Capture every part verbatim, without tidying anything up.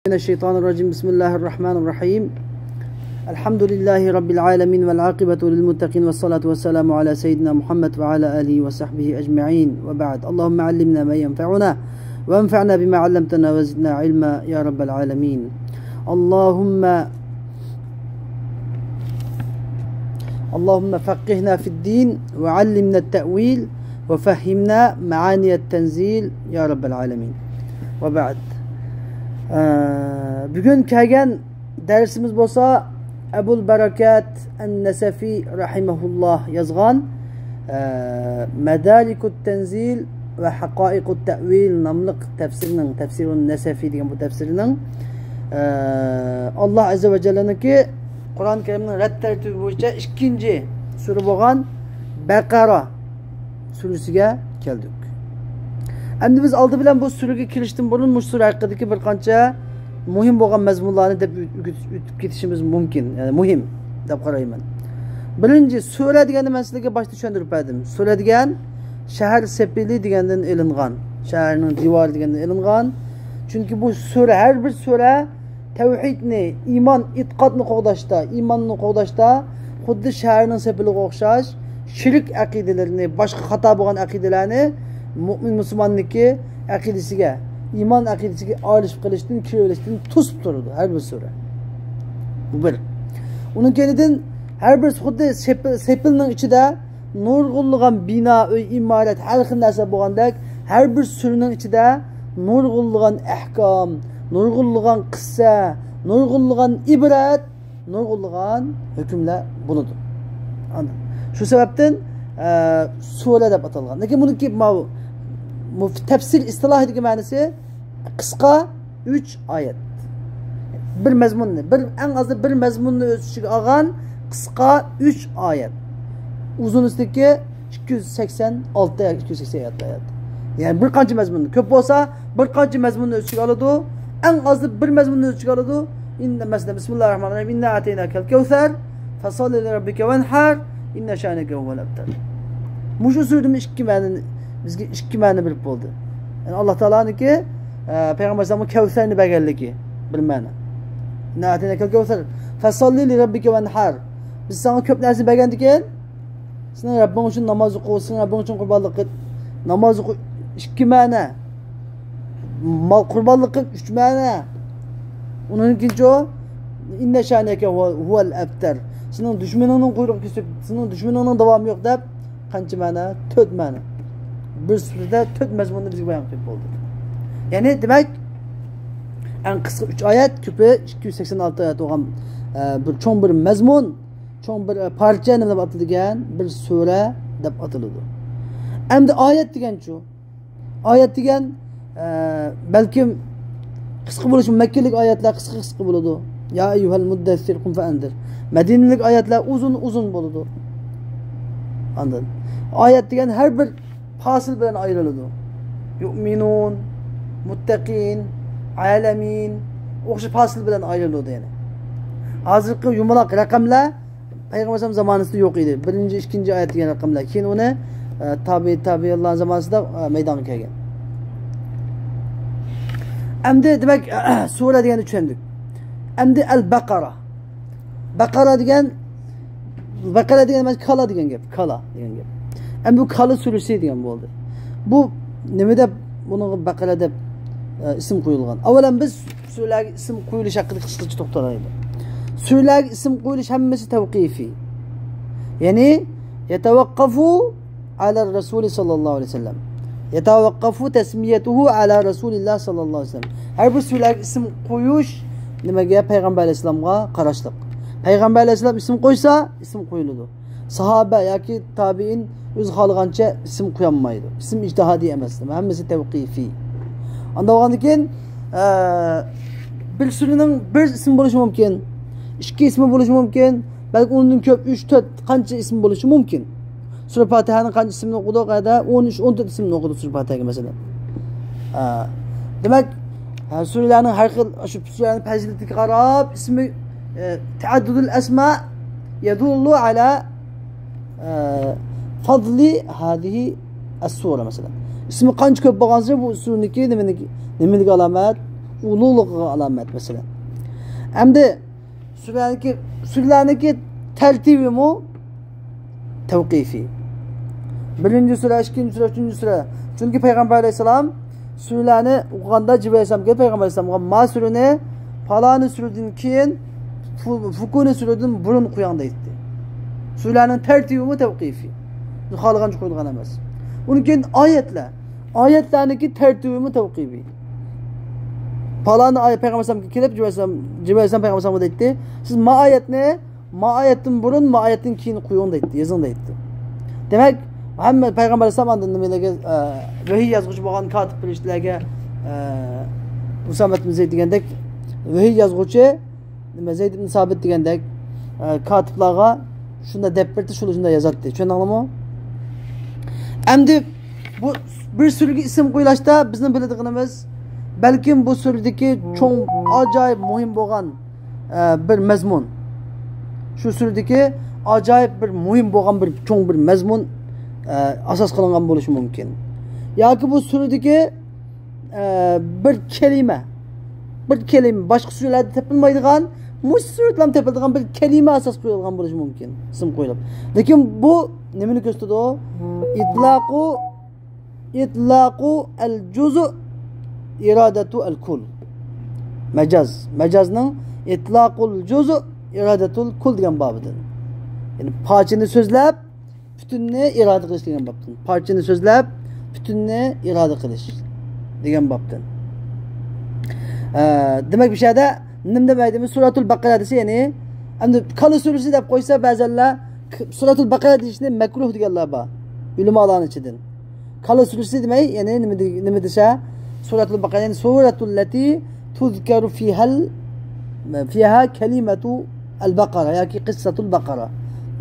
من الشيطان الرجيم. بسم الله الرحمن الرحيم. الحمد لله رب العالمين، والعاقبة للمتقين، والصلاة والسلام على سيدنا محمد وعلى آله وصحبه أجمعين، وبعد. اللهم علمنا ما ينفعنا، وانفعنا بما علمتنا، وزدنا علما يا رب العالمين. اللهم، اللهم فقهنا في الدين، وعلمنا التأويل، وفهمنا معاني التنزيل يا رب العالمين. وبعد. ئە، بۈگۈن كەلگەن دەرسىمىز بولسا ئەبۇل بەرەكەت ئەن-نەسەفى رەھىمەھۇللاھ يازغان، ئە، مەدارىكۇت تەنزىل ۋە ھەقائىقۇت تەئۋىل ناملىق تەپسىرنىڭ، تەپسىرۇن نەسەفى دېگەن بۇ تەپسىرنىڭ، ئە، ئاللاھ ئەززە ۋە جەللىنىڭكى قۇرئان كەرىمنىڭ رەت تەرتىپى بويىچە ئىككىنچى سۈرە بولغان بەقەرە سۈرىسىگە كەلدۇق. ئەمدى بىز ئالدى بىلەن بۇ سۈرىگە كىرىشتىن بۇرۇن مۇشۇ سۈرە ھەققىدىكى بىر قانچە مۇھىم بولغان مەزمۇنلارنى دەپ ئۆت-، ئۆتۈپ كېتىشىمىز مۇمكىن، يەنى مۇھىم دەپ قارايمەن. بىرىنچى، سۈرە دېگەننى مەن سىلەرگە باشتا چۈشەندۈرۈپ بەردىم. سۈرە دېگەن شەھەر سېپىلى دېگەندىن ئېلىنغان، شەھەرنىڭ دىۋارى دېگەندىن ئېلىنغان. چۈنكى بۇ سۈرە، ھەر بىر سۈرە تەۋھىدنى، ئىمان، ئېتىقادنى قوغداشتا، ئىماننى قوغداشتا خۇددى شەھەرنىڭ سېپىلىغا ئوخشاش شىرك ئەقىدىلىرىنى، باشقا خاتا بولغان ئەقىدىلەرنى مۆمىن مۇسۇلماننىڭكى ئەقىدىسىگە، ئىمان ئەقىدىسىگە ئارىلىشىپ قېلىشتىن، كىرىۋېلىشتىن توسۇپ تۇرىدۇ ھەر بىر سۈرە. بۇ بىر. ئۇنىڭ كەينىدىن ھەر بىر خۇددى سېپىل، سېپىلنىڭ ئىچىدە نۇرغۇنلىغان بىنا، ئۆي، ئىمارەت، ھەر خىل نەرسە بولغاندەك، ھەر بىر سۈرىنىڭ ئىچىدە نۇرغۇنلىغان ئەھكام، نۇرغۇنلىغان قىسسە، نۇرغۇنلىغان ئىبرەت، نۇرغۇنلىغان ھۆكۈملەر بولىدۇ. ئاندىن شۇ سەۋەبتىن، ئە، سۈرە دەپ ئاتالغان. لېكىن بۇنىڭكى ماۋۇ، مۇ-، تەپسىر ئىستىلاھىدىكى مەنىسى قىسقا، ئۈچ ئايەت. بىر مەزمۇننى، بىر، ئەڭ ئازى بىر مەزمۇننى ئۆز ئىچىگە ئالغان قىسقا ئۈچ ئايەت. ئۇزۇنىسىدىكى ئىككى يۈز سەكسەن ئالتە ياكى ئىككى يۈز سەكسەن ئايەت. يەنى بىر قانچە مەزمۇننى، كۆپ بولسا بىر قانچە مەزمۇننى ئۆز ئىچىگە ئالىدۇ. ئەڭ ئازى بىر مەزمۇننى ئۆز ئىچىگە ئالىدۇ. ئىننە، مەسىلەن، بىسمىللاھىررەھمانىررەھىم. ئىننا ئەتەيناكەل كەۋسەر. فەسەللى لىرەببىكە ۋەنھەر. ئىننە شانىئەكە ھۇۋەل ئەبتەر. مۇشۇ سۈرىدىن ئىككى مەنىنى، بىزگە ئىككى مەنە بېرىپ بولدى. يەنى ئاللاھ تائالانىڭكى، ئە، پەيغەمبەر ئەلەيھىسسالامغا كەۋسەرنى بەرگەنلىكى بىر مەنە. ئىننا ئەتەيناكەل كەۋسەر. فەسەللى لىرەببىكە ۋەنھەر. بىز ساڭا كۆپ نەرسە بەرگەندىكىن، سېنىڭ رەببىڭ ئۈچۈن ناماز ئوقۇ، سېنىڭ رەببىڭ ئۈچۈن قۇربانلىق قىل، ناماز ئوقۇ، ئىككى مەنە. مال قۇربانلىق قىل، ئۈچ مەنە. ئۇنىڭدىن كېيىنچۇ، ئىننە شانىئەكە ھۇۋەل ئەبتەر. سېنىڭ دۈشمىنىڭنىڭ قۇيرۇقى كېسىك، سېنىڭ دۈشمىنىڭنىڭ داۋامى يوق دەپ، قانچە مەنە؟ تۆت مەنە. بىر سۈرىدە تۆت مەزمۇننى بىزگە بايان قىلىپ بولدى. يەنى، دېمەك، ئەڭ قىسقا ئۈچ ئايەت، كۆپى ئىككى يۈز سەكسەن ئالتە ئايەت بولغان، ئە، بىر چوڭ بىر مەزمۇن، چوڭ بىر، ئە، پارچە نېمە دەپ ئاتىلىدىكەن؟ بىر سۈرە دەپ ئاتىلىدۇ. ئەمدى ئايەت دېگەنچۇ؟ ئايەت دېگەن، ئە، بەلكىم قىسقا بولۇشى، مەككىلىك ئايەتلەر قىسقا، قىسقا بولىدۇ. يا ئەييۇھەل مۇددەسسىر قۇم فەئەنزىر. مەدىنىلىك ئايەتلەر ئۇزۇن، ئۇزۇن بولىدۇ. ئاندىن ئايەت دېگەن ھەر بىر پاسىل بىلەن ئايرىلىدۇ. يۇئمىنۇن، مۇتتەقىن، ئالەمىن، ئوخشاش پاسىل بىلەن ئايرىلىدۇ يەنى. ھازىرقى يۇمىلاق رەقەملەر پەيغەمبەر ئەلەيھىسسالام زامانىسىدا يوق ئىدى. بىرىنچى، ئىككىنچى ئايەت دېگەن رەقەملەر. كېيىن ئۇنى، ئە، تابىئىي، تابىئىيلار زامانىسىدا، ئە، مەيدانغا كەلگەن. ئەمدى دېمەك، سۈرە دېگەننى چۈشەندۇق. ئەمدى ئەل بەقەرە. بەقەرە دېگەن، بەقەرە دېگەن مانا كالا دېگەن گەپ، كالا دېگەن گەپ. ئەمدى بۇ كالا سۈرىسى دېگەن بولدى. بۇ نېمە دەپ بۇنىڭغا بەقەرە دەپ، ئە، ئىسىم قويۇلغان؟ ئاۋۋال بىز سۈرىلەرگە ئىسىم قويۇلۇش ھەققىدە قىسقىچە توختىلايلى. سۈرىلەرگە ئىسىم قويۇلۇش ھەممىسى تەۋقىفىي. يەنى، يەتەۋەققەفۇ ئەلەر رەسۇلى ساللاللاھۇ ئەلەيھى ۋەسەللەم. يەتەۋەققەفۇ تەسمىيەتۇھۇ ئەلە رەسۇلىللاھ ساللاللاھۇ ئەلەيھى ۋەسەللەم. ھەر بىر سۈرىلەرگە ئىسىم قويۇش نېمىگە؟ پەيغەمبەر ئەلەيھىسسالامغا قاراشلىق. پەيغەمبەر ئەلەيھىسسالام ئىسىم قويسا، ئىسىم قويۇلىدۇ. ساھابە ياكى تابىئىن ئۆزى خالىغانچە ئىسىم قويالمايدۇ. ئىسىم ئىجتىھادىي ئەمەس، ھەممىسى تەۋقىفىي. ئانداق بولغاندىن كېيىن، ئە، بىر سۈرىنىڭ بىر ئىسمى بولۇشى مۇمكىن، ئىككى ئىسمى بولۇشى مۇمكىن، بەلكى ئۇنىڭدىن كۆپ، ئۈچ، تۆت، قانچە ئىسمى بولۇشى مۇمكىن. سۈرە پاتىھەنىڭ قانچە ئىسمىنى ئوقۇدۇق؟ ھەدە ئون ئۈچ، ئون تۆت ئىسمىنى ئوقۇدۇق سۈرە پاتىھەگە، مەسىلەن. ئە، دېمەك، ھە، سۈرىلەرنىڭ ھەر خىل، شۇ سۈرىلەرنىڭ پەزىلىتىگە قاراپ، ئىسمى، ئە، تەئەددۇدۇل ئەسما يەدۇللۇ ئەلا، ئە، فەزلى ھازىھى ئەسسۇرە، مەسىلەن. ئىسمى قانچە كۆپ بولغانسېرى بۇ سۈرىنىڭكى نېمىنىڭكى، نېمىلىكى ئالامەت؟ ئۇلۇغلۇقىغا ئالامەت، مەسىلەن. ئەمدى سۈرەنىڭكى، سۈرىلەرنىڭكى تەرتىبىمۇ تەۋقىفىي. بىرىنچى سۈرە، ئىككىنچى سۈرە، ئۈچىنچى سۈرە. چۈنكى پەيغەمبەر ئەلەيھىسسالام سۈرىلەرنى ئوقۇغاندا، جىبرىل ئەلەيھىسسالام كېلىپ پەيغەمبەر ئەلەيھىسسالامغا، ما سۈرىنى پالانى سۈرىدىن كېيىن، فۇ-، فۇكۇنى سۈرىدىن بۇرۇن قويۇڭ دەيتتى. سۈرىلەرنىڭ تەرتىبىمۇ تەۋقىفىي. خالىغانچە قويۇلغان ئەمەس. ئۇنىڭ كېيىن ئايەتلەر. ئايەتلەرنىڭكى تەرتىبىمۇ تەۋقىفىي. پالانى ئايەت پەيغەمبەر ئەلەيھىسسالامغا كېلىپ، جىبرىل ئەلەيھىسسالام، جىبرىل ئەلەيھىسسالام پەيغەمبەر ئەلەيھىسسالامغا دەيتتى، سىز ما ئايەتنى ما ئايەتتىن بۇرۇن، ما ئايەتتىن كېيىن قويۇڭ دەيتتى، يېزىڭ دەيتتى. دېمەك، ھەممە پەيغەمبەر ئەلەيھىسسالام ئاندىن نېمىلەرگە، ئە، ۋەھىي يازغۇچى بولغان كاتىپ پەرىشتىلەرگە، ئە، ئۇسامە ئىبن زەيد دېگەندەك ۋەھىي يازغۇچى، نېمە، زەيد ئىبن سابىت دېگەندەك، ئە، كاتىپلارغا شۇنداق دەپ بېرىتتى، شۇلار شۇنداق يازاتتى. چۈشەندىڭلارمۇ؟ ئەمدى بۇ بىر سۈرىگە ئىسىم قويۇلۇشتا بىزنىڭ بىلىدىغىنىمىز، بەلكىم بۇ سۈرىدىكى چوڭ، ئاجايىپ مۇھىم بولغان ئە، بىر مەزمۇن. شۇ سۈرىدىكى ئاجايىپ بىر مۇھىم بولغان بىر چوڭ بىر مەزمۇن، ئە، ئاساس قىلىنغان بولۇشى مۇمكىن. ياكى بۇ سۈرىدىكى، ئە، بىر كەلىمە، بىر كەلىمە، باشقا سۈرىلەردە تېپىلمايدىغان، مۇشۇ سۈرىدىلا تېپىلىدىغان بىر كەلىمە ئاساس قويۇلغان بولۇشى مۇمكىن، ئىسىم قويۇلۇپ. لېكىن بۇ نېمىنى كۆرسىتىدۇ؟ ئىتلاقۇ ئىتلاقۇ ئەل جۇزۇ ئىرادەتۇ ئەل كۇل. مەجاز. مەجازنىڭ ئىتلاقۇل جۇزۇ ئىرادەتۇل كۇل دېگەن بابىدىن. يەنى پارچىنى سۆزلەپ، پۈتۈننى ئىرادە قىلىش دېگەن بابتىن. پارچىنى سۆزلەپ، پۈتۈننى ئىرادە قىلىش دېگەن بابتىن. ئە، دېمەك، بۇ يەردە نېمە دېمەيدىمىز؟ سۈرەتۇل بەقەرە دېسە، يەنى، ئەمدى كالا سۈرىسى دەپ قويسا، بەزەنلەر ك-، سۈرەتۇل بەقەرە دېيىشنى مەكرۇھ دېگەنلەر بار ئۆلىمالارنىڭ ئىچىدىن. كالا سۈرىسى دېمەي، يەنى نېمە دې-، نېمە دېسە، سۈرەتۇل بەقەرە، يەنى سۈرەتۇل لەتى تۇزكەرۇ فىھەل، فىھا كەلىمەتۇ ئەل بەقەرە ياكى قىسسەتۇل بەقەرە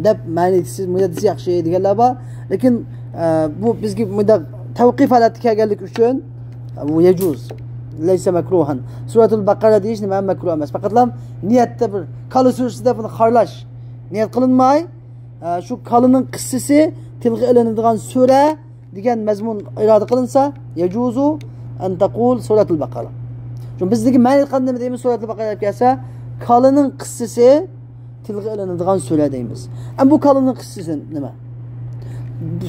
دەپ مەنى دېسە، مۇنداق دېسە ياخشى دېگەنلەر بار. لېكىن، ئە، بۇ بىزگە مۇنداق تەۋقىف ھالەتتە كەلگەنلىكى ئۈچۈن، بۇ يەجۇز. لەيسە مەكرۇھەن. سۈرەتۇل بەقەرە دېيىش نېمە مەكرۇھ ئەمەس. پەقەتلا نىيەتتە بىر كالا سۈرىسى دەپ بۇنى خارلاش نىيەت قىلىنماي، ئە، شۇ كالىنىڭ قىسسىسى تىلغا ئېلىنىدىغان سۈرە دېگەن مەزمۇن ئىرادە قىلىنسا، يەجۇزۇ ئەن تەقۇل سۈرەتۇل بەقەرە. شۇ بىزدىكى مەن ئېيتقان نېمە دەيمىز، سۈرەتۇل بەقەرە دەپ كەلسە، كالىنىڭ قىسسىسى تىلغا ئېلىنىدىغان سۈرە دەيمىز. ئەمما بۇ كالىنىڭ قىسسىسى نېمە؟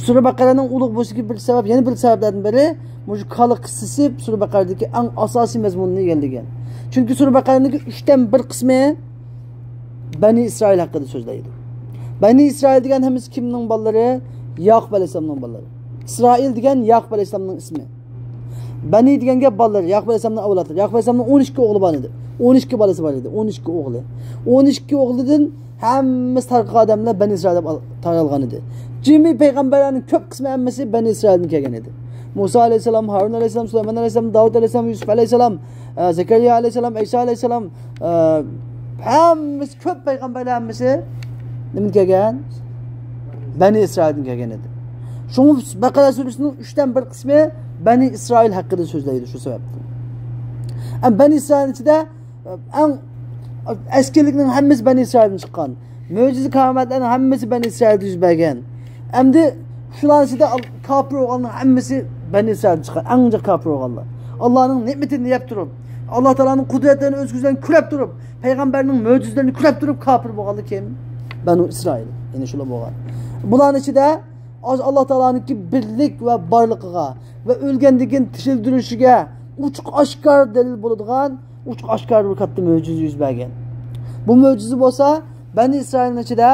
سۈرە بەقەرەنىڭ ئۇلۇغ بولۇشىدىكى بىر سەۋەب، يەنە بىر سەۋەبلەردىن بىرى، مۇشۇ كالا قىسسىسى سۈرە بەقەرەدىكى ئەڭ ئاساسىي مەزمۇننى ئىگىلىگەن. چۈنكى سۈرە بەقەرەنىڭكى ئۈچتىن بىر قىسمى بەنى ئىسرائىل ھەققىدە سۆزلەيدۇ. بەنى ئىسرائىل دېگەن ھەممىسى كىمنىڭ بالىلىرى؟ ياقۇپ ئەلەيھىسسالامنىڭ بالىلىرى. ئىسرائىل دېگەن ياقۇپ ئەلەيھىسسالامنىڭ ئىسمى. بەنى دېگەن گەپ بالىلىرى، ياقۇپ ئەلەيھىسسالامنىڭ ئەۋلادلىرى. ياقۇپ ئەلەيھىسسالامنىڭ ئون ئىككى ئوغلى بار ئىدى. ئون ئىككى بالىسى بار ئىدى. ئون ئىككى ئوغلى. ئون ئىككى ئوغلىدىن ھەممىسى تارقىغان ئادەملەر بەنى ئىسرائىل دەپ ئال-، تارالغان ئىدى. جىمى پەيغەمبەرلەرنىڭ كۆپ قىسمى ھەممىسى بەنى ئىسرائىلدىن كەلگەن ئىدى. مۇسا ئەلەيھىسسالام، ھارۇن ئەلەيھىسسالام، سۇلايمان ئەلەيھىسسالام، داۋۇت ئەلەيھىسسالام، يۈسۈپ ئەلەيھىسسالام، ئە، زەكەرىيا ئەلەيھىسسالام، ئەيسا ئەلەيھىسسالام، ئە، ھەممىسى، كۆپ پەيغەمبەرلەر ھەممىسى نېمىدىن كەلگەن؟ بەنى ئىسرائىلدىن كەلگەن ئىدى. شۇڭا بەقەرە سۈرىسىنىڭ ئۈچتىن بىر قىسمى بەنى ئىسرائىل ھەققىدە سۆزلەيدۇ شۇ سەۋەبتىن. ئەم، بەنى ئىسرائىلنىڭ ئىچىدە ئەڭ ئەسكىلىكنىڭ ھەممىسى بەنى ئىسرائىلدىن چىققان. مۆجىزە كارامەتلەرنىڭ ھەممىسى بەنى ئىسرائىلدا يۈز بەرگەن. ئەمدى شۇلارنىڭ ئىچىدە ئال-، كاپىر بولغاننىڭ ھەممىسى بەنى ئىسرائىلدىن چىققان. ئەڭ جىق كاپىر بولغانلار. ئاللانىڭ نېمىتىنى يەپ تۇرۇپ، ئاللا تائالانىڭ قۇدرەتلىرىنى ئۆز كۆزى بىلەن كۆرۈپ تۇرۇپ، پەيغەمبەرنىڭ مۆجىزىلىرىنى كۆرۈپ تۇرۇپ كاپىر بولغانلار كىم؟ بەنۇ ئىسرائىل. يەنى شۇلار بولغان. بۇلارنىڭ ئىچىدە ئاللا تائالانىڭكى بىرلىك ۋە بارلىقىغا ۋە ئۆلگەندىن كېيىن تىرىلدۈرۈشىگە ئوچۇق ئاشكارا دەلىل بولىدىغان ئوچۇق ئاشكارا بىر كاتتا مۆجىزە يۈز بەرگەن. بۇ مۆجىزە بولسا، بەنى ئىسرائىلنىڭ ئىچىدە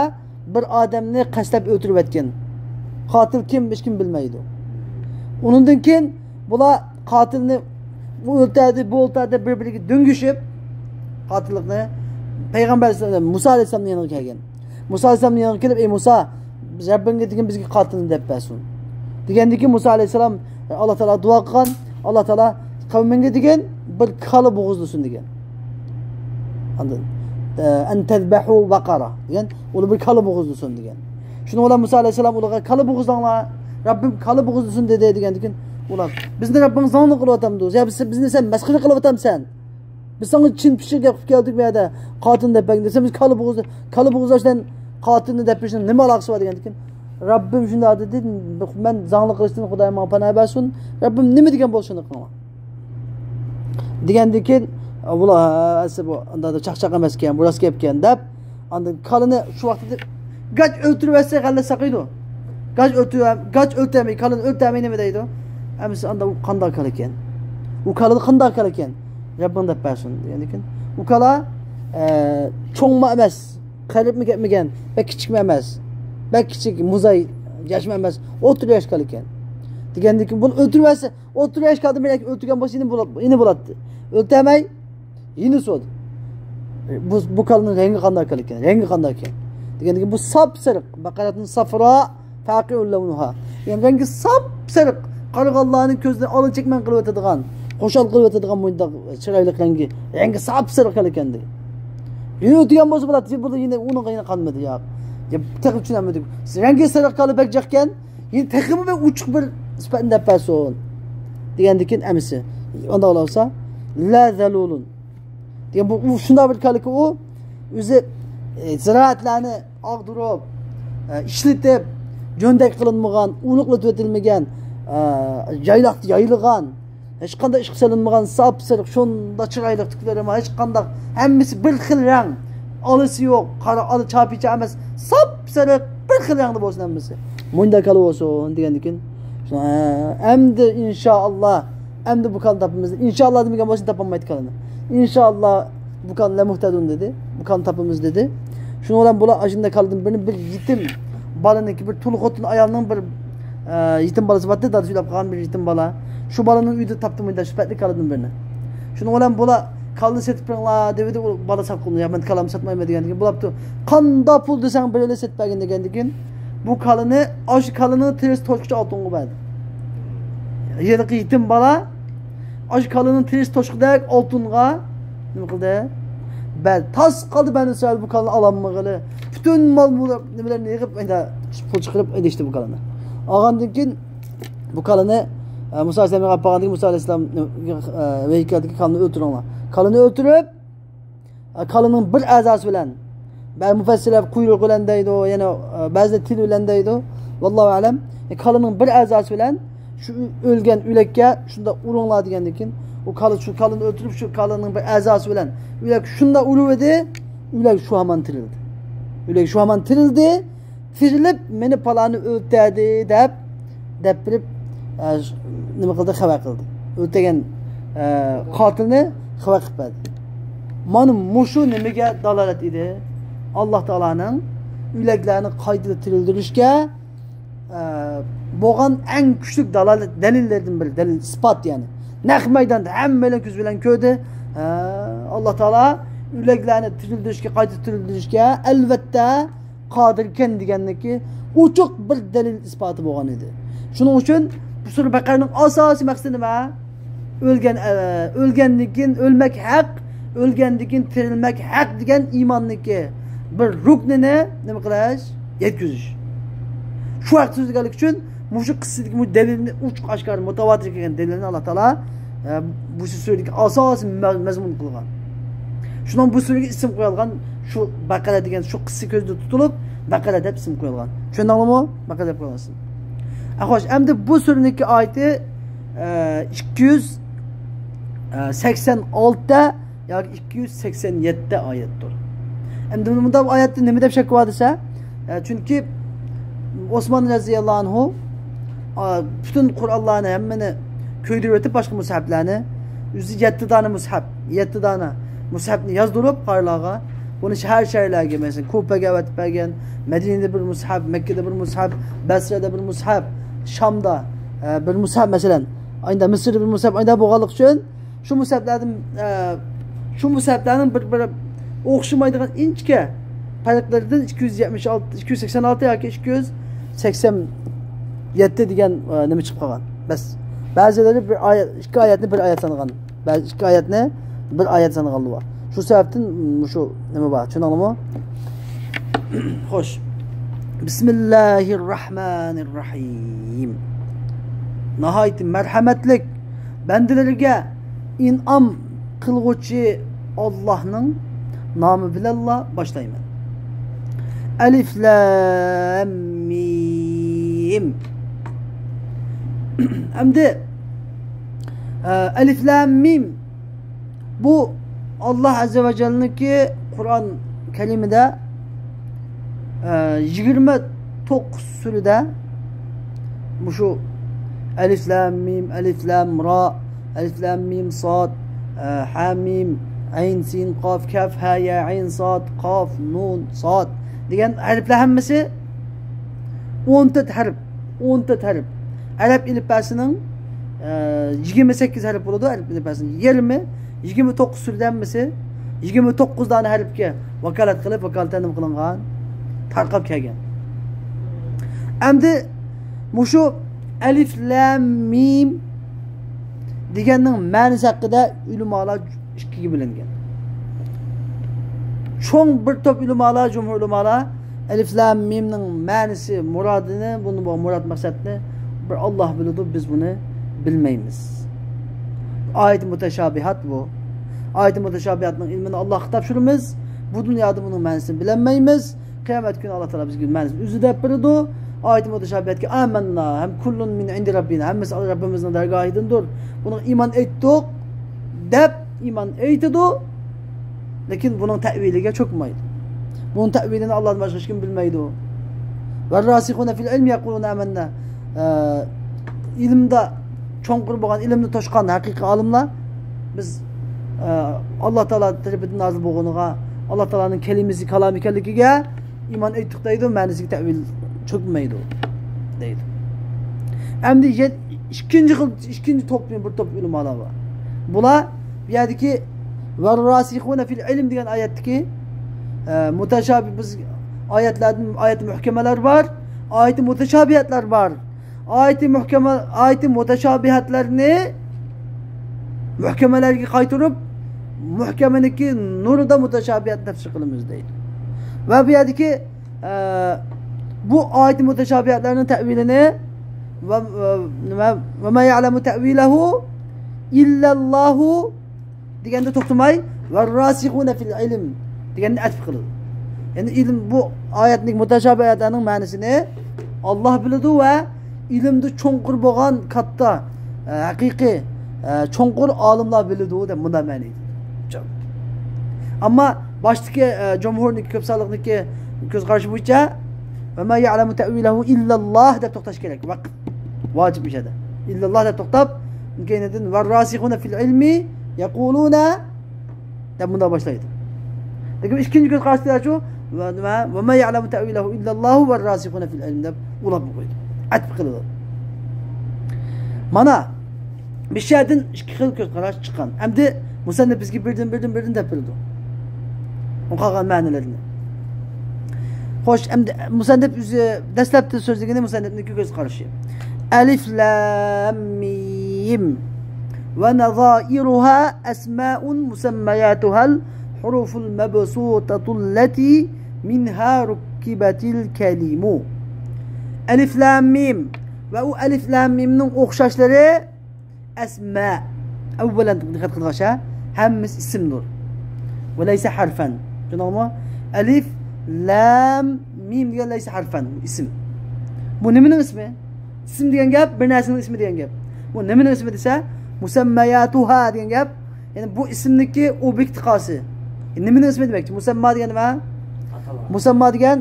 بىر ئادەمنى قەستلەپ ئۆلتۈرۈۋەتكەن. قاتىل كىم، ھېچكىم بىلمەيدۇ. ئۇنىڭدىن كېيىن بۇلار قاتىلنى، ئۇ ئۆلتۈردى، بۇ ئۆلتۈردى، بىر-بىرىگە دۆڭگىشىپ، قاتىللىقنى پەيغەمبەر ئەلەيھىسسالام، مۇسا ئەلەيھىسسالامنىڭ يېنىغا كەلگەن. مۇسا ئەلەيھىسسالامنىڭ يېنىغا كېلىپ، ئەي مۇسا، رەببىڭگە دېگىن، بىزگە قاتىلنى دەپ بەرسۇن. دېگەندىن كېيىن مۇسا ئەلەيھىسسالام، ئاللا تائالاغا دۇئا قىلغان، ئاللا تائالا قەۋمىڭگە دېگىن، بىر كالا بوغۇزلىسۇن دېگەن. ئاندىن، ئەن تەزبەھۇ بەقەرە دېگەن، ئۇلار بىر كالا بوغۇزلىسۇن دېگەن. شۇنىڭ بىلەن مۇسا ئەلەيھىسسالام ئۇلارغا، كالا بوغۇزلاڭلار، رەببىم كالا بوغۇزلىسۇن دېدى دېگەندىن كېيىن، ئۇلار، بىزنى رەببىڭ زاڭلىق قىلىۋاتامدۇ؟ يا بىز، بىزنى سەن مەسخىرە قىلىۋاتامسەن؟ بىز ساڭا چىن پىششىق گەپ قىلىپ كەلدۇق بۇ يەردە. قاتىلنى دەپ بەرگىن دېسە، بىز كالا بوغۇز، كالا بوغۇزلاش بىلەن قاتىلنى دەپ بېرىشنىڭ نېمە ئالاقىسى بار دېگەندىكىن، رەببىم شۇنداق دېدى، مەن زاڭلىق قىلىشتىن خۇدايىم ماڭا پاناھ بەرسۇن. رەببىم نېمە دېگەن بولسا شۇنى قىلىڭلار. دېگەندىن كېيىن، ئۇلار، ھە، ئەسلى بۇ ئانداق چاقچاق ئەمەسكەن، بۇ راست گەپكەن دەپ، ئاندىن كالىنى شۇ ۋاقىتتا گاچ ئۆلتۈرۈۋەتسە غەللە ساقىيدۇ. گاچ ئۆلتۈرۈۋەم-، گاچ ئۆلتۈرمەي، كالىنى ئۆلتۈرمەي نېمە دەيدۇ؟ ئەمىسە ئاندا ئۇ قانداق كالىكەن؟ ئۇ كالىدا قانداق كالىكەن؟ رەببىڭ دەپ بەرسۇن دېگەندىكىن، ئۇ كالا، ئە، چوڭمۇ ئەمەس، قېرىپمۇ كەتمىگەن، بەك كىچىكمۇ ئەمەس، بەك كىچىك، مۇزاي ياشمۇ ئەمەس، ئوتتۇرا ياش كالىكەن. دېگەندىكىن بۇنى ئۆلتۈرۈۋەتسە، ئوتتۇرا ياش كالىدا مەن ئۆلتۈرگەن بولسا يەنە بولا-، يەنە بولاتتى. ئۆلتۈرمەي، يەنە سورىدى. بۇ، بۇ كالىنىڭ رەڭگى قانداق كالىكەن؟ رەڭگى قانداق ئىكەن؟ دېگەندىكىن بۇ ساپسېرىق، بەقەرەتۇن سەفرا، فاقىئۇن لەۋنۇھا. يەنى رەڭگى ساپسېرىق، قارىغانلارنىڭ كۆزىنى ئالا چەكمەن قىلىۋېتىدىغان، خۇشال قىلىۋېتىدىغان مۇنداق چىرايلىق رەڭگى. رەڭگى ساپسېرىق كالىكەن دېگەن. يەنە ئۆتىگەن بولسا بولاتتى، بۇ يەنە ئۇنىڭغا يەنە قانمىدى، ياق. يا، تېخى چۈشىنەلمىدىم. رەڭگى سېرىق كالا بەك جىقكەن، يەنە تېخىمۇ بىر ئوچۇق بىر سۈپەتنى دەپ بەرسۇن. دېگەندىكىن ئەمىسى، ئانداق بولسا، لا ذلول دېگەن بۇ، ئۇ شۇنداق بىر كالىكى ئۇ، ئۆزى، ئە، زىرائەتلەرنى ئاغدۇرۇپ، ئە، ئىشلىتىپ، جۆندەك قىلىنمىغان، ئۇرۇقلىتىۋېتىلمىگەن، ئە، يايلاقتا يايىلغان، ھېچقانداق ئىشقا سېلىنمىغان، ساپسېرىق، شۇنداق چىرايلىق تۈكلىرى بار، ھېچقانداق، ھەممىسى بىر خىل رەڭ، ئالىسى يوق، قارا، ئالا، چاپىچا ئەمەس، ساپسېرىق، بىر خىل رەڭدە بولسۇن ھەممىسى. مۇنداق كالا بولسۇن دېگەندىكىن، شۇ، ھە، ئەمدى ئىنشائاللا، ئەمدى بۇ كالىنى تاپىمىز. ئىنشائاللا دېمىگەن بولسا تاپالمايدۇ كالىنى. ئىنشائاللا بۇ كالىنى لەمۇھتەدۇن دېدى. بۇ كالىنى تاپىمىز دېدى. شۇنىڭ بىلەن بۇلار ئاشۇنداق كالىدىن بىرنى، بىر يېتىم بالىنىڭكى، بىر تۇل خوتۇن ئايالنىڭ بىر، ئە، يېتىم بالىسى بارتتى، دادىسى ئۆلۈپ قالغان بىر يېتىم بالا. شۇ بالىنىڭ ئۆيىدە تاپتى مۇنداق سۈپەتلىك كالىدىن بىرنى. شۇنىڭ بىلەن بۇلار كالىنى سېتىپ بېرىڭلار دېۋىدى، ئۇ بالا ساتقۇنى. ياق، مەن كالامنى ساتمايمەن دېگەندىكىن، بۇلاپتۇ، قانداق پۇل دېسەڭ بېرەيلى سېتىپ بەرگىن دېگەندىكىن، بۇ كالىنى، ئاشۇ كالىنىڭ تېرىسى توشقىچە ئالتۇنغا بەردى. ھېلىقى يېتىم بالا ئاشۇ كالىنىڭ تېرىسى توشقۇدەك ئالتۇنغا نېمە قىلدى؟ بەردى. تاس قالدى بەنۇ ئىسرائىل بۇ كالىنى ئالالمىغىلى. پۈتۈن مال مۇل-، نېمىلەرنى يىغىپ، ئەندە پۇل چىقىرىپ ئېلىشتى بۇ كالىنى. ئالغاندىن كېيىن بۇ كالىنى، ئە، مۇسا ئەلەيھىسسالامغا ئاپارغاندىن كېيىن مۇسا ئەلەيھىسسالام، ئە، ۋەھىي كەلدىكى، كالىنى ئۆلتۈرۈڭلار. كالىنى ئۆلتۈرۈپ، ئە، كالىنىڭ بىر ئەزاسى بىلەن، بەزى مۇپەسسىرلەر قۇيرۇق بىلەن دەيدۇ، يەنە، ئە، بەزىلەر تىل بىلەن دەيدۇ. ۋاللاھۇ ئەلەم. ئە، كالىنىڭ بىر ئەزاسى بىلەن شۇ ئۆ-، ئۆلگەن ئۆلەككە شۇنداق ئۇرۇڭلار دېگەندىن كېيىن، ئۇ كالا، شۇ كالىنى ئۆلتۈرۈپ، شۇ كالىنىڭ بىر ئەزاسى بىلەن ئۆلەككە شۇنداق ئۇرۇۋىدى، ئۆلەك شۇ ھامان تىرىلدى. ئۆلەك شۇ ھامان تىرىلدى. تىرىلىپ، مېنى پالانى ئۆلتۈردى دەپ، دەپ بېرىپ، ئە، نېمە قىلدى؟ خەۋەر قىلدى. ئۆلتۈرگەن، ئە، قاتىلنى خەۋەر قىلىپ بەردى. مانا مۇشۇ نېمىگە دالالەت ئىدى؟ ئاللا تائالانىڭ ئۆلەكلەرنى قايتا تىرىلدۈرۈشكە، ئە، بولغان ئەڭ كۈچلۈك دالالەت، دەلىللەردىن بىرى، دەلىل، ئىسپات، يەنى. نەق مەيداندا ھەممەيلەن كۆز بىلەن كۆردى. ئە، ئاللا تائالا ئۆلەكلەرنى تىرىلدۈرۈشكە، قايتا تىرىلدۈرۈشكە، ئەلۋەتتە، قادىركەن دېگەننىكى ئوچۇق بىر دەلىل ئىسپاتى بولغان ئىدى. شۇنىڭ ئۈچۈن بۇ سۈرە بەقەرىنىڭ ئاساسىي مەقسىتى نېمە؟ ئۆلگەن، ئە، ئۆلگەندىن كېيىن ئۆلمەك ھەق، ئۆلگەندىن كېيىن تىرىلمەك ھەق دېگەن ئىماننىڭكى بىر رۇكنىنى نېمە قىلىش؟ يەتكۈزۈش. شۇ ھەقتە سۆزلىگەنلىكى ئۈچۈن مۇشۇ قىسسىدىكى بۇ دەلىلنى ئوچۇق ئاشكارا مۇتاۋاتىر كەلگەن دەلىلنى ئاللا تائالا، ئە، بۇ سۈرىدىكى ئاساسىي مە-، مەزمۇن قىلغان. شۇنىڭ بۇ سۈرىگە ئىسىم قويۇلغان، شۇ بەقەرە دېگەن شۇ قىسسە كۆزدە تۇتۇلۇپ، بەقەرە دەپ ئىسىم قويۇلغان. چۈشەندىڭلارمۇ؟ بەقەرە دەپ قويۇلغان ئىسىم. ئە، خوش، ئەمدى بۇ سۈرىنىڭكى ئايىتى، ئە، ئىككى يۈز سەكسەن ئالتە ياكى ئىككى يۈز سەكسەن يەتتە ئايەتتۇر. ئەمدى مۇنداق ئايەتتە نېمە دەپ شەك بار دېسە، ئە، چۈنكى ئوسمان رەزىياللاھۇ ئەنھۇ، ئا، پۈتۈن قۇرئانلارنى ھەممىنى كۆيدۈرۈۋېتىپ، باشقا مۇسھەپلەرنى، ئۆزى يەتتە دانە مۇسھەپ، يەتتە دانە مۇسھەپنى يازدۇرۇپ قارىلارغا، بۇنى شەھەر شەھەرلەرگە، مەسىلەن، كۇپەگە ئەۋەتىپ بەرگەن، مەدىنىدە بىر مۇسھەپ، مەككىدە بىر مۇسھەپ، بەسرەدە بىر مۇسھەپ، شامدا، ئە، بىر مۇسھەپ، مەسىلەن، ئايندا مىسىردا بىر مۇسھەپ، ئايندا بولغانلىقى ئۈچۈن، شۇ مۇسھەپلەردىن، ئە، شۇ مۇسھەپلەرنىڭ بىر، بىر ئوخشىمايدىغان ئىنچىكە پەرقلىرىدىن ئىككى يۈز يەتمىش ئالتە، ئىككى يۈز سەكسەن ئالتە ياكى ئىككى يۈز سەكسەن يەتتە دېگەن، ئە، نېمە چىقىپ قالغان. بەس، بەزىلىرى بىر ئايەت، ئىككى ئايەتنى بىر ئايەت سانىغان، بەزى ئىككى ئايەتنى بىر ئايەت سانىغانلىرى بار. شۇ سەۋەبتىن مۇشۇ نېمە بار، چۈشەندىڭلارمۇ؟ خوش. بىسمىللاھىر راھمانىر راھىم. ناھايىتى مەرھەمەتلىك، بەندىلىرىگە ئىنئام قىلغۇچى ئاللاھنىڭ نامى بىلەنلا باشلايمەن. ئەلىف لام مىم. ئەمدى، ئە، ئەلىف لام مىم بۇ ئاللا ئەززە ۋە جەللىنىڭكى قۇرئان كەرىمىدە، ئە، يىگىرمە توققۇز سۈرىدە مۇشۇ ئەلىف لام مىم، ئەلىف لام را، ئەلىف لام مىم ساد، ئە، ھا مىم، ئەين سىن قاف كاف ھا يا ئەين ساد قاف نۇن ساد دېگەن ھەرپلەر ھەممىسى ئون تۆت ھەرپ، ئون تۆت ھەرپ. ئەرەب ئېلىپبەسىنىڭ، ئە، يىگىرمە سەككىز ھەرپ بولىدۇ، ئەرەب ئېلىپبەسىنىڭ يېرىمى، يىگىرمە توققۇز سۈرىدە ھەممىسى يىگىرمە توققۇز دانە ھەرپكە ۋاكالەت قىلىپ، ۋاكالىتەن نېمە قىلىنغان؟ تارقاپ كەلگەن. ئەمدى مۇشۇ ئەلىف لام مىم دېگەننىڭ مەنىسى ھەققىدە ئۆلىمالار ئىككىگە بۆلۈنگەن. چوڭ بىر توپ ئۆلىمالار، جۇمھۇر ئۆلىمالار ئەلىف لام مىمنىڭ مەنىسى، مۇرادىنى، بۇنى، بۇ مۇراد مەقسەتنى بىر ئاللا بىلىدۇ، بىز بۇنى بىلمەيمىز. ئايەت مۇتەشابىھات بۇ. ئايەت مۇتەشابىھاتنىڭ ئىلمىنى ئاللاغا تاپشۇرىمىز. بۇ دۇنيادا بۇنىڭ مەنىسىنى بىلەلمەيمىز. قىيامەت كۈنى ئاللا تائالا بىزگە مەنىسىنى ئۆزى دەپ بېرىدۇ. ئايەت مۇتەشابىھاتكە ئامەننا ھەم كۇللۇن مىن ئىندى رەببىنا، ھەممىسى رەببىمىزنىڭ دەرگاھىدىندۇر، بۇنىڭغا ئىمان ئېيتتۇق دەپ ئىمان ئېيتىدۇ. لېكىن بۇنىڭ تەئۋىلىگە چۆكمەيدۇ. بۇنىڭ تەئۋىلىنى ئاللادىن باشقا ھېچكىم بىلمەيدۇ. ۋەرراسىخۇنە فىل ئىلمى يەقۇلۇنە ئامەننا. ئە، ئىلىمدا چوڭقۇر بولغان، ئىلىمنى توشقان ھەقىقىي ئالىملار، بىز، ئە، ئاللا تائالا تەرىپىدىن نازىل بولغىنىغا، ئاللا تائالانىڭ كەلىمىسى، كالامى ئىكەنلىكىگە ئىمان ئېيتتۇق دەيدۇ، مەنىسىگە تەئۋىل چۆكمەيدۇ دەيدۇ. ئەمدى يەت-، ئىككىنچى خىل، ئىككىنچى توپنى، بىر توپ ئۆلىمالار بار. بۇلار بۇ يەردىكى ۋەرراسىخۇنە فىل ئىلم دېگەن ئايەتتىكى، ئە، مۇتەشابىھ، بىز ئايەتلەردىن، ئايەت مۇھكەمەلەر بار، ئايەت مۇتەشابىھەتلەر بار. ئايەت مۇھكەمە، ئايەت مۇتەشابىھەتلەرنى مۇھكەمەلەرگە قايتۇرۇپ، مۇھكەمىنىڭكى نۇرىدا مۇتەشابىھەت تەپسىر قىلىمىز دەيدۇ. ۋە بۇ يەردىكى، ئە، بۇ ئايەت مۇتەشابىھەتلەرنىڭ تەئۋىلىنى ۋە، ۋە، نېمە، ۋە ما يەئلەمۇ تەئۋىلەھۇ ئىللەللاھۇ دېگەندە توختىماي، ۋەرراسىخۇنە فىل ئىلم دېگەننى ئەتپ قىلىدۇ. يەنى ئىلىم، بۇ ئايەتنىڭ، مۇتەشابىھ ئايەتلەرنىڭ مەنىسىنى ئاللا بىلىدۇ ۋە ئىلىمدە چوڭقۇر بولغان كاتتا، ئە، ھەقىقىي، ئە، چوڭقۇر ئالىملار بىلىدۇ دەپ مۇنداق مەنىدە. ئەمما باشتىكى، ئە، جۇمھۇرنىڭكى، كۆپ سانلىقنىڭكى كۆز قارىشى بويىچە، ۋە ما يەئلەمۇ تەئۋىلەھۇ ئىللەللاھ دەپ توختاش كېرەك. ۋاقىت ۋاجىپ ئىش ئەدە. ئىللەللاھ دەپ توختاپ، كەينىدىن ۋەرراسىخۇنە فىل ئىلمى يەقۇلۇنە دەپ مۇنداق باشلايدۇ. لېكىن ئىككىنچى كۆز قاراشتىچۇ؟ ۋە، ۋە، ۋە ما يەئلەمۇ تەئۋىلەھۇ ئىللەللاھۇ ۋەرراسىخۇنە فىل ئىلم دەپ ئۇلاپ قويدى. ئەتپ قىلىدۇ. مانا، بىر شەدىن ئىككى خىل كۆز قاراش چىققان. ئەمدى مۇسەننىپ بىزگە بىردىن، بىردىن، بىردىن دەپ بېرىدۇ. ئۇ قالغان مەنىلەرنى. خوش، ئەمدى مۇسەننىپ ئۆزى دەسلەپتە سۆزلىگىنى مۇسەننىپنىڭكى كۆز قارىشى. ئەلىف لام مىم. ۋە نەزائىرۇھا ئەسمائۇن مۇسەممەياتۇھەل ھۇرۇفۇل مەبسۇتەتۇللەتى مىنھا رۇككىبەتىل كەلىمۇ. ئەلىف لام مىم. ۋە ئۇ ئەلىف لام مىمنىڭ ئوخشاشلىرى ئەسما. ئەۋۋەلەن دىققەت قىلغاچ، ھە؟ ھەممىسى ئىسىمدۇر. ۋە لەيسە ھەرفەن. چۈشەندىڭىزمۇ؟ ئەلىف، لام، مىم دېگەن لەيسە ھەرفەن. بۇ ئىسىم. بۇ نېمىنىڭ ئىسمى؟ ئىسىم دېگەن گەپ، بىر نەرسىنىڭ ئىسمى دېگەن گەپ. بۇ نېمىنىڭ ئىسمى دېسە، مۇسەممەياتۇھا دېگەن گەپ. يەنى بۇ ئىسىمنىڭكى ئوبيېكت قاسى. نېمىنىڭ ئىسمى دېمەكچى؟ مۇسەمما دېگەن نېمە؟ ئاتالغان. مۇسەمما دېگەن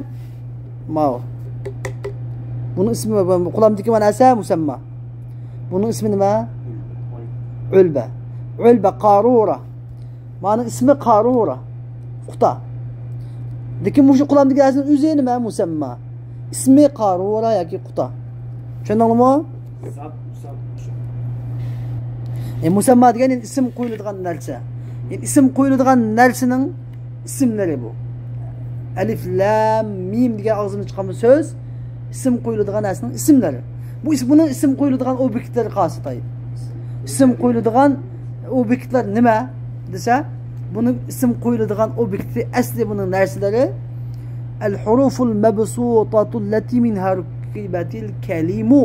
ماۋۇ. بۇنىڭ ئىسمى، بۇ قولۇمدىكى مانا نەرسە مۇسەمما. بۇنىڭ ئىسمى نېمە؟ ئۆلبە. ئۆلبە، قارۇرە. مانىڭ ئىسمى قارۇرە. قۇتا. لېكىن مۇشۇ قولۇمدىكى نەرسىنىڭ ئۆزى نېمە؟ مۇسەمما. ئىسمى قارۇرە ياكى قۇتا. چۈشەندىڭلارمۇ؟ زات، مۇسەم-، مۇسەم-، ئە، مۇسەمما دېگەن ئىسىم قويۇلىدىغان نەرسە. يەنى ئىسىم قويۇلىدىغان نەرسىنىڭ ئىسىملىرى بۇ. ئەلىف، لام، مىم دېگەن ئاغزىمدىن چىققان بۇ سۆز ئىسىم قويۇلىدىغان نەرسىنىڭ ئىسىملىرى. بۇ ئىس-، بۇنىڭ ئىسىم قويۇلىدىغان ئوبيېكتلىرى قايسى؟ ئىسىم قويۇلىدىغان ئوبيېكتلار نېمە دېسە، بۇنىڭ ئىسىم قويۇلىدىغان ئوبيېكتى، ئەسلى بۇنىڭ نەرسىلىرى، ئەل ھۇرۇفۇل مەبسۇتاتۇللەتى مىنھا رۇككىبەتىل كەلىمۇ.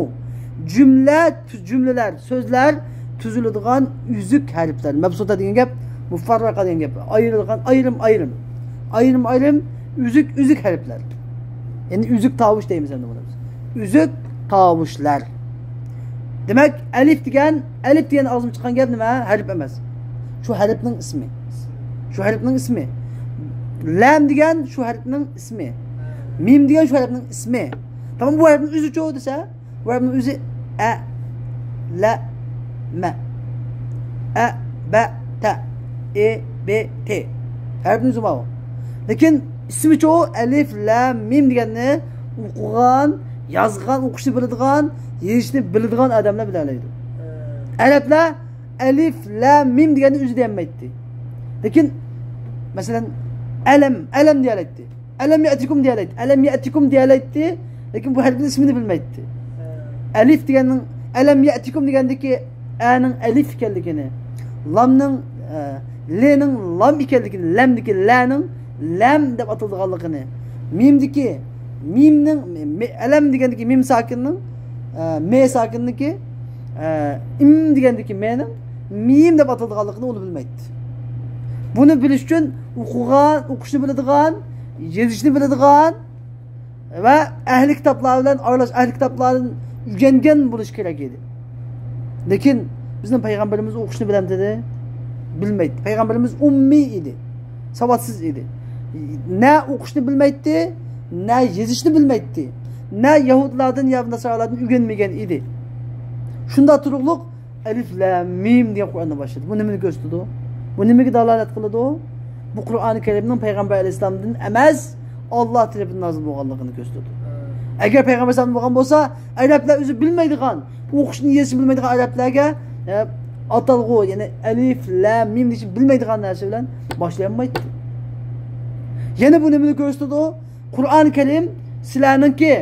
جۈملە، جۈملىلەر، سۆزلەر تۈزۈلىدىغان ئۈزۈك ھەرپلەر. مەبسۇتا دېگەن گەپ، مۇفەررەقە دېگەن گەپ. ئايرىلغان، ئايرىم، ئايرىم. ئايرىم، ئايرىم، ئۈزۈك، ئۈزۈك ھەرپلەر. يەنى ئۈزۈك تاۋۇش دەيمىز ئەمدى بۇنى بىز. ئۈزۈك تاۋۇشلار. دېمەك، ئەلىف دېگەن، ئەلىف دېگەن ئاغزىمدىن چىققان گەپ نېمە؟ ھەرپ ئەمەس. شۇ ھەرپنىڭ ئىسمى. شۇ ھەرپنىڭ ئىسمى. لام دېگەن شۇ ھەرپنىڭ ئىسمى. مىم دېگەن شۇ ھەرپنىڭ ئىسمى. تامام، بۇ ھەرپنىڭ ئۆزىچۇ دېسە، بۇ ھەرپنىڭ ئۆزى ئە، لە، مە. ئە، بە، تە. ئې، بې، تې. ھەرپنىڭ ئۆزى ماۋۇ. لېكىن ئىسمىچۇ ئەلىف، لام، مىم دېگەننى ئوقۇغان، يازغان، ئوقۇشنى بىلىدىغان، يېزىشنى بىلىدىغان ئادەملەر بىلەلەيدۇ. ئەرەبلەر ئەلىف، لام، مىم دېگەننى ئۆزى دېيەلمەيتتى. لېكىن، مەسىلەن، ئەلەم، ئەلەم دېيەلەيتتى. ئەلەم يەتىكۇم دېيەلەيتتى. ئەلەم يەتىكۇم دېيەلەيتتى. لېكىن بۇ ھەرپنىڭ ئىسمىنى بىلمەيتتى. ئەلىف دېگەننىڭ، ئەلەم يەتىكۇم دېگەندىكى ئەنىڭ ئەلىف ئىكەنلىكىنى، لامنىڭ، ئە، لېنىڭ لام ئىكەنلىكىنى، لەمدىكى لەنىڭ لەم دەپ ئاتىلىدىغانلىقىنى، مىمدىكى مىمنىڭ، مې-، ئەلەم دېگەندىكى مىم ساكىننىڭ، ئە، مې ساكىننىڭكى، ئە، ئىم دېگەندىكى مېنىڭ مىم دەپ ئاتىلىدىغانلىقىنى ئۇ بىلمەيتتى. بۇنى بىلىش ئۈچۈن ئوقۇغان، ئوقۇشنى بىلىدىغان، يېزىشنى بىلىدىغان، ۋە ئەھلى كىتابلار بىلەن ئارىلاش، ئەھلى كىتابلاردىن ئۆگەنگەن بولۇش كېرەك ئىدى. لېكىن بىزنىڭ پەيغەمبىرىمىز ئوقۇشنى بىلەمتىدى؟ بىلمەيتتى. پەيغەمبىرىمىز ئۇممىي ئىدى، ساۋاتسىز ئىدى. نە ئوقۇشنى بىلمەيتتى، نە يېزىشنى بىلمەيتتى، نە يەھۇدىيلاردىن يا ناسارالاردىن ئۆگەنمىگەن ئىدى. شۇنداق تۇرۇقلۇق ئەلىف لام مىم دېگەن قۇرئاندا باشلىدى. بۇ نېمىنى كۆرسىتىدۇ؟ بۇ نېمىگە دالالەت قىلىدۇ؟ بۇ قۇرئانى كەرىمنىڭ پەيغەمبەر ئەلەيھىسسالامدىن ئەمەس، ئاللا تەرىپىدىن نازىل بولغانلىقىنى كۆرسىتىدۇ. ئەگەر پەيغەمبەر ئەلەيھىسسالام بولغان بولسا، ئەرەبلەر ئۆزى بىلمەيدىغان، ئوقۇشنى يېزىشنى بىلمەيدىغان ئەرەبلەرگە، ئە، ئاتالغۇ، يەنى ئەلىف لام مىم دېيىشنى بىلمەيدىغان نەرسە بىلەن باشلىيالمايتتى. يەنە بۇ نېمىنى كۆرسىتىدۇ؟ قۇرئان كەرىم سىلەرنىڭكى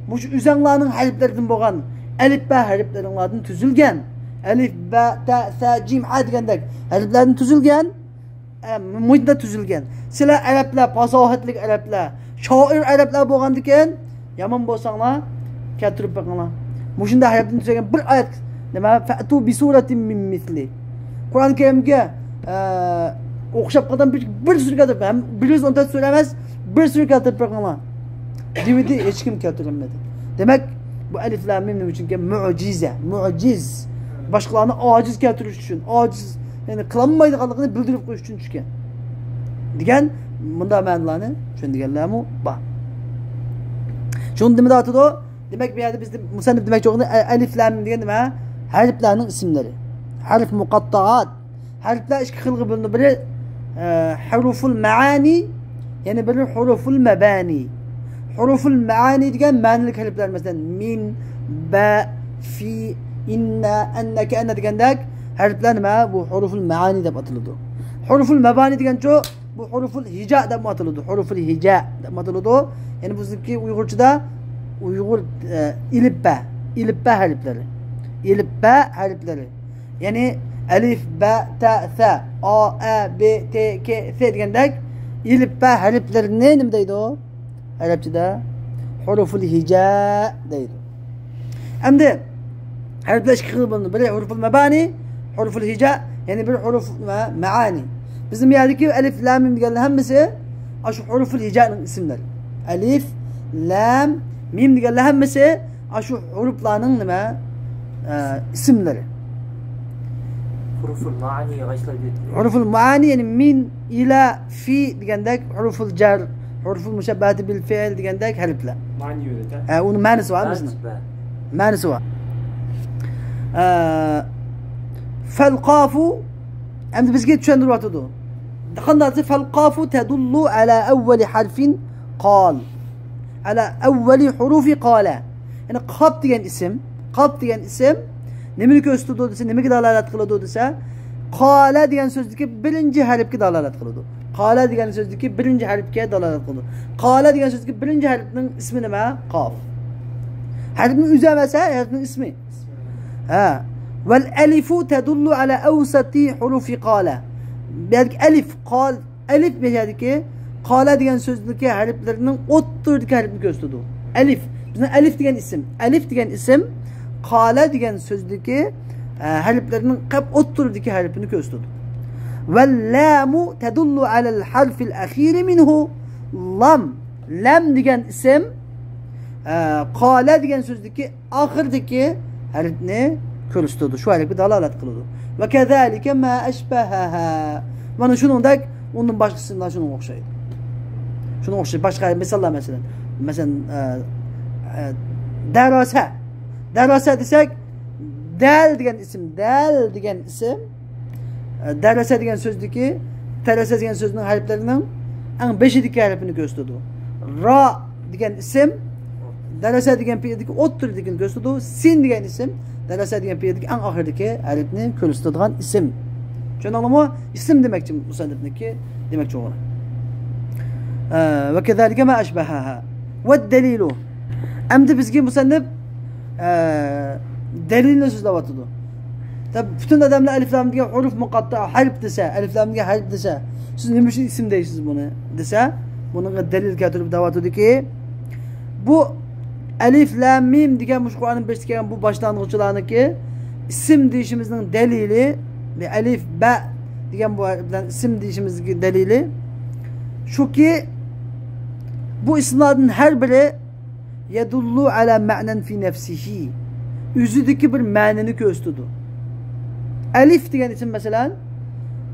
مۇشۇ ئۆزەڭلارنىڭ ھەرپلىرىدىن بولغان ئەلىپبە ھەرپلىرىڭلاردىن تۈزۈلگەن. ئەلىف، بە، تە، سە، جىم، ھە دېگەندەك ھەرپلەردىن تۈزۈلگەن. ئە، مۇشۇنداق تۈزۈلگەن. سىلەر ئەرەبلەر، پاساھەتلىك ئەرەبلەر، شائىر ئەرەبلەر بولغاندىكىن، يامان بولساڭلار، كەلتۈرۈپ بېقىڭلار. مۇشۇنداق ھەرپتىن تۈزۈلگەن بىر ئايەت، نېمە، فەتۇ بىسۇرەتىن مىن مىسلى. قۇرئان كەرىمگە، ئە، ئوخشاپ قالغان بىر، بىر سۈرە كەلتۈرۈپ، ھەم بىر يۈز ئون تۆت سۈرە ئەمەس، بىر سۈرە كەلتۈرۈپ بېقىڭلار، دېۋىدى، ھېچكىم كەلتۈرەلمىدى. دېمەك، بۇ ئەلىف لام مىم نېمە ئۈچۈنكى؟ مۇجىزە، مۇجىز. باشقىلارنى ئاجىز كەلتۈرۈش ئۈچۈن، ئاجىز، يەنى قىلالمايدىغانلىقىنى بىلدۈرۈپ قويۇش ئۈچۈن چۈشكەن دېگەن مۇنداق مەنىلەرنى چۈشەندۈرگەنلەرمۇ بار. شۇنى نېمە دەۋاتىدۇ؟ دېمەك، بۇ يەردە بىز مۇسەننىپ دېمەكچى بولغىنى ئە-، ئەلىف لام دېگەن نېمە؟ ھەرپلەرنىڭ ئىسىملىرى. ھەرپ مۇقەتتائات. ھەرپلەر ئىككى خىلغا بۆلۈنىدۇ. بىرى، ئە، ھۇرۇفۇل مەئانى، يەنە بىرى ھۇرۇفۇل مەبانى. ھۇرۇفۇل مەئانى دېگەن مەنىلىك ھەرپلەر، مەسىلەن، مىن، بە، فى، ئىننە، ئەننەكە، ئەننە دېگەندەك ھەرپلەر نېمە؟ بۇ ھۇرۇفۇل مەئانى دەپ ئاتىلىدۇ. ھۇرۇفۇل مەبانى دېگەنچۇ، بۇ ھۇرۇفۇل ھىجا دەپمۇ ئاتىلىدۇ. ھۇرۇفۇل ھىجا دەپمۇ ئاتىلىدۇ. يەنى بىزنىڭكى ئۇيغۇرچىدا ئۇيغۇر، ئە، ئېلىپبە، ئېلىپبە ھەرپلىرى. ئېلىپبە ھەرپلىرى. يەنى ئەلىف، بە، تە، سە، ئا، ئە، بې، تې، كې، سې دېگەندەك ئېلىپبە ھەرپلىرىنى نېمە دەيدۇ؟ ئەرەبچىدە ھۇرۇفۇل ھىجا دەيدۇ. ئەمدى ھەرپلەر ئىككى خىل بولىدۇ. بىرى ھۇرۇفۇل مەبانى، ھۇرۇفۇل ھىجا، يەنە بىرى ھۇرۇف مە-، مەئانى. بىزنىڭ بۇ يەردىكى ئەلىف، لام، مىم دېگەنلەر ھەممىسى ئاشۇ ھۇرۇفۇل ھىجانىڭ ئىسىملىرى. ئەلىف، لام، مىم دېگەنلەر ھەممىسى ئاشۇ ھۇرۇپلارنىڭ نېمە؟ ئە، ئىسىملىرى. ھۇرۇفۇل مائانىغا ئىشلەيدۇ. ھۇرۇفۇل مائانى، يەنى مىن، ئىلە، فى دېگەندەك ھۇرۇفۇل جەر، ھۇرۇفۇل مۇشەببەھەتى بىل فىئىل دېگەندەك ھەرپلەر. مەنىسى يوق ئىكەن. ھە، ئۇنىڭ مەنىسى بار بىزنىڭ. مەنىسى بار. مەنىسى بار. ئە، فەل قافۇ، ئەمدى بىزگە چۈشەندۈرۈۋاتىدۇ. قانداق دېسە، فەل قافۇ تەدۇللۇ ئەلا ئەۋۋەلى ھەرفىن قال. ئەلا ئەۋۋەلى ھۇرۇفى قالە. يەنى قاپ دېگەن ئىسىم، قاپ دېگەن ئىسىم نېمىنى كۆرسىتىدۇ دېسە، نېمىگە دالالەت قىلىدۇ دېسە، قالە دېگەن سۆزدىكى بىرىنچى ھەرپكە دالالەت قىلىدۇ. قالە دېگەن سۆزدىكى بىرىنچى ھەرپكە دالالەت قىلىدۇ. قالە دېگەن سۆزدىكى بىرىنچى ھەرپنىڭ ئىسمى نېمە؟ قاف. ھەرپنىڭ ئۆزى ئەمەس، ھە، ھەرپنىڭ ئىسمى. ھە. ۋەل ئەلىفۇ تەدۇللۇ ئەلا ئەۋسەتى ھۇرۇفى قالە. بۇ يەردىكى ئەلىف، قال، ئەلىف بۇ يەردىكى قالە دېگەن سۆزدىكى ھەرپلىرىنىڭ ئوتتۇرىدىكى ھەرپنى كۆرسىتىدۇ. ئەلىف. بىزنىڭ ئەلىف دېگەن ئىسىم. ئەلىف دېگەن ئىسىم قالە دېگەن سۆزدىكى، ئە، ھەرپلىرىنىڭ قەپ ئوتتۇرىدىكى ھەرپىنى كۆرسىتىدۇ. ۋەل لامۇ تەدۇللۇ ئەلەل ھەرفىل ئەخىرى مىنھۇ. لام. لام دېگەن ئىسىم، ئە، قالە دېگەن سۆزدىكى ئاخىرىدىكى ھەرپنى كۆرسىتىدۇ. شۇ ھەرپكە دالالەت قىلىدۇ. وكذلك ما أشبهها. مانا شۇنىڭدەك ئۇندىن باشقا ئىسىملار شۇنىڭغا ئوخشايدۇ. شۇنىڭغا ئوخشاش باشقا مىساللار، مەسىلەن، مەسىلەن، ئە، ئە، دەرەسە. دەرەسە دېسەك، دەل دېگەن ئىسىم، دەل دېگەن ئىسىم، ئە، دەرەسە دېگەن سۆزدىكى، دەرەسە دېگەن سۆزنىڭ ھەرپلىرىنىڭ ئەڭ بېشىدىكى ھەرپىنى كۆرسىتىدۇ. را دېگەن ئىسىم دەرەسە دېگەن پېئىلدىكى ئوتتۇرىدىكىنى كۆرسىتىدۇ. سىن دېگەن ئىسىم دەرەسە دېگەن پېئىلدىكى ئەڭ ئاخىرىدىكى ھەرپنى كۆرسىتىدىغان ئىسىم. چۈشەندىڭلارمۇ؟ ئىسىم دېمەكچى مۇسەننىپنىڭكى دېمەكچى بولغىنى. ئە، وكذلك ما أشبهها. والدليل. ئەمدى بىزگە مۇسەننىپ، ئە، دەلىلنى سۆزلەۋاتىدۇ. دەپ، پۈتۈن ئادەملەر ئەلىف لام دېگەن ھۇرۇف مۇقەتتا، ھەرپ دېسە، ئەلىف لام دېگەن ھەرپ دېسە، سىز نېمە ئۈچۈن ئىسىم دەيسىز بۇنى؟ دېسە، بۇنىڭغا دەلىل كەلتۈرۈپ دەۋاتىدۇكى، بۇ ئەلىف لام مىم دېگەن مۇشۇ قۇرئاننىڭ بېشىدا كەلگەن بۇ باشلانغۇچلارنىڭكى ئىسىم دېيىشىمىزنىڭ دەلىلى، بۇ ئەلىف، بە دېگەن بۇ ھەرپ بىلەن ئىسىم دېيىشىمىزنىڭ دەلىلى شۇكى، بۇ ئىسىملاردىن ھەر بىرى يدل على معنى في نفسه. ئۆزىدىكى بىر مەنىنى كۆرسىتىدۇ. ئەلىف دېگەن ئىسىم، مەسىلەن،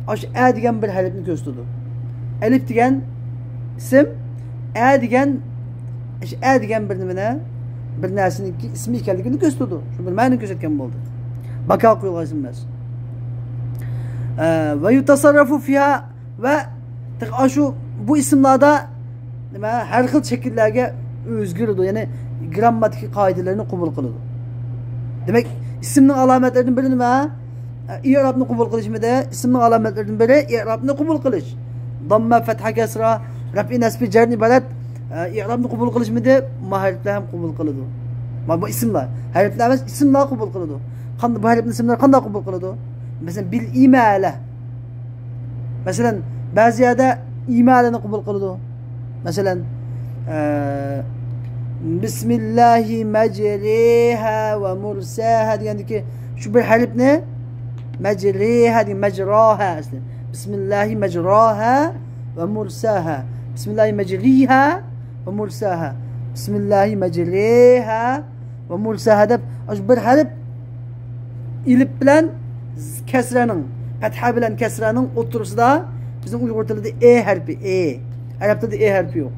ئاشۇ ئە دېگەن بىر ھەرپنى كۆرسىتىدۇ. ئەلىف دېگەن ئىسىم، ئە دېگەن، ئاشۇ ئە دېگەن بىر نېمىنى، بىر نەرسىنىڭكى ئىسمى ئىكەنلىكىنى كۆرسىتىدۇ. شۇ بىر مەنىنى كۆرسەتكەن بولدى. باكا قويۇلغان ئىسىم ئەمەس. ئە، ويتصرف فيها ۋە تېخى ئاشۇ بۇ ئىسىملاردا نېمە، ھەر خىل شەكىللەرگە ئۆزگىرىدۇ، يەنى گىرامماتىكا قائىدىلىرىنى قوبۇل قىلىدۇ. دېمەك، ئىسىمنىڭ ئالامەتلىرىدىن بىرى نېمە؟ ئىرابنى قوبۇل قىلىشمىدى. ئىسىمنىڭ ئالامەتلىرىدىن بىرى ئىرابنى قوبۇل قىلىش. دامما، فەتھە، كەسرا، رەپئى، نەسبى، جەردىن ئىبارەت ئىرابنى قوبۇل قىلىشمىدى. ما ھەرپلەر ھەم قوبۇل قىلىدۇ. ما بۇ ئىسىملار، ھەرپلەر ئەمەس، ئىسىملار قوبۇل قىلىدۇ. قاند-، بۇ ھەرپنى ئىسىملار قانداق قوبۇل قىلىدۇ؟ مەسىلەن، بىل ئىمالە. مەسىلەن، بەزى يەردە ئىمالىنى قوبۇل قىلىدۇ. مەسىلەن، ئە، بىسمىللاھى مەجرىھا ۋە مۇرساھا دېگەندىكى شۇ بىر ھەرپنى، مەجرىھا دېگەن، مەجراھا ئەسلى. بىسمىللاھى مەجراھا ۋە مۇرساھا. بىسمىللاھى مەجرىھا ۋە مۇرساھا. بىسمىللاھى مەجرىھا ۋە مۇرساھا دەپ، ئاشۇ بىر ھەرپ ئېلىپ بىلەن كەسرەنىڭ، پەتھە بىلەن كەسرەنىڭ ئوتتۇرىسىدا بىزنىڭ ئۇيغۇر تىلىدا ئې ھەرپى، ئې. ئەرەب تىلىدا ئې ھەرپى يوق.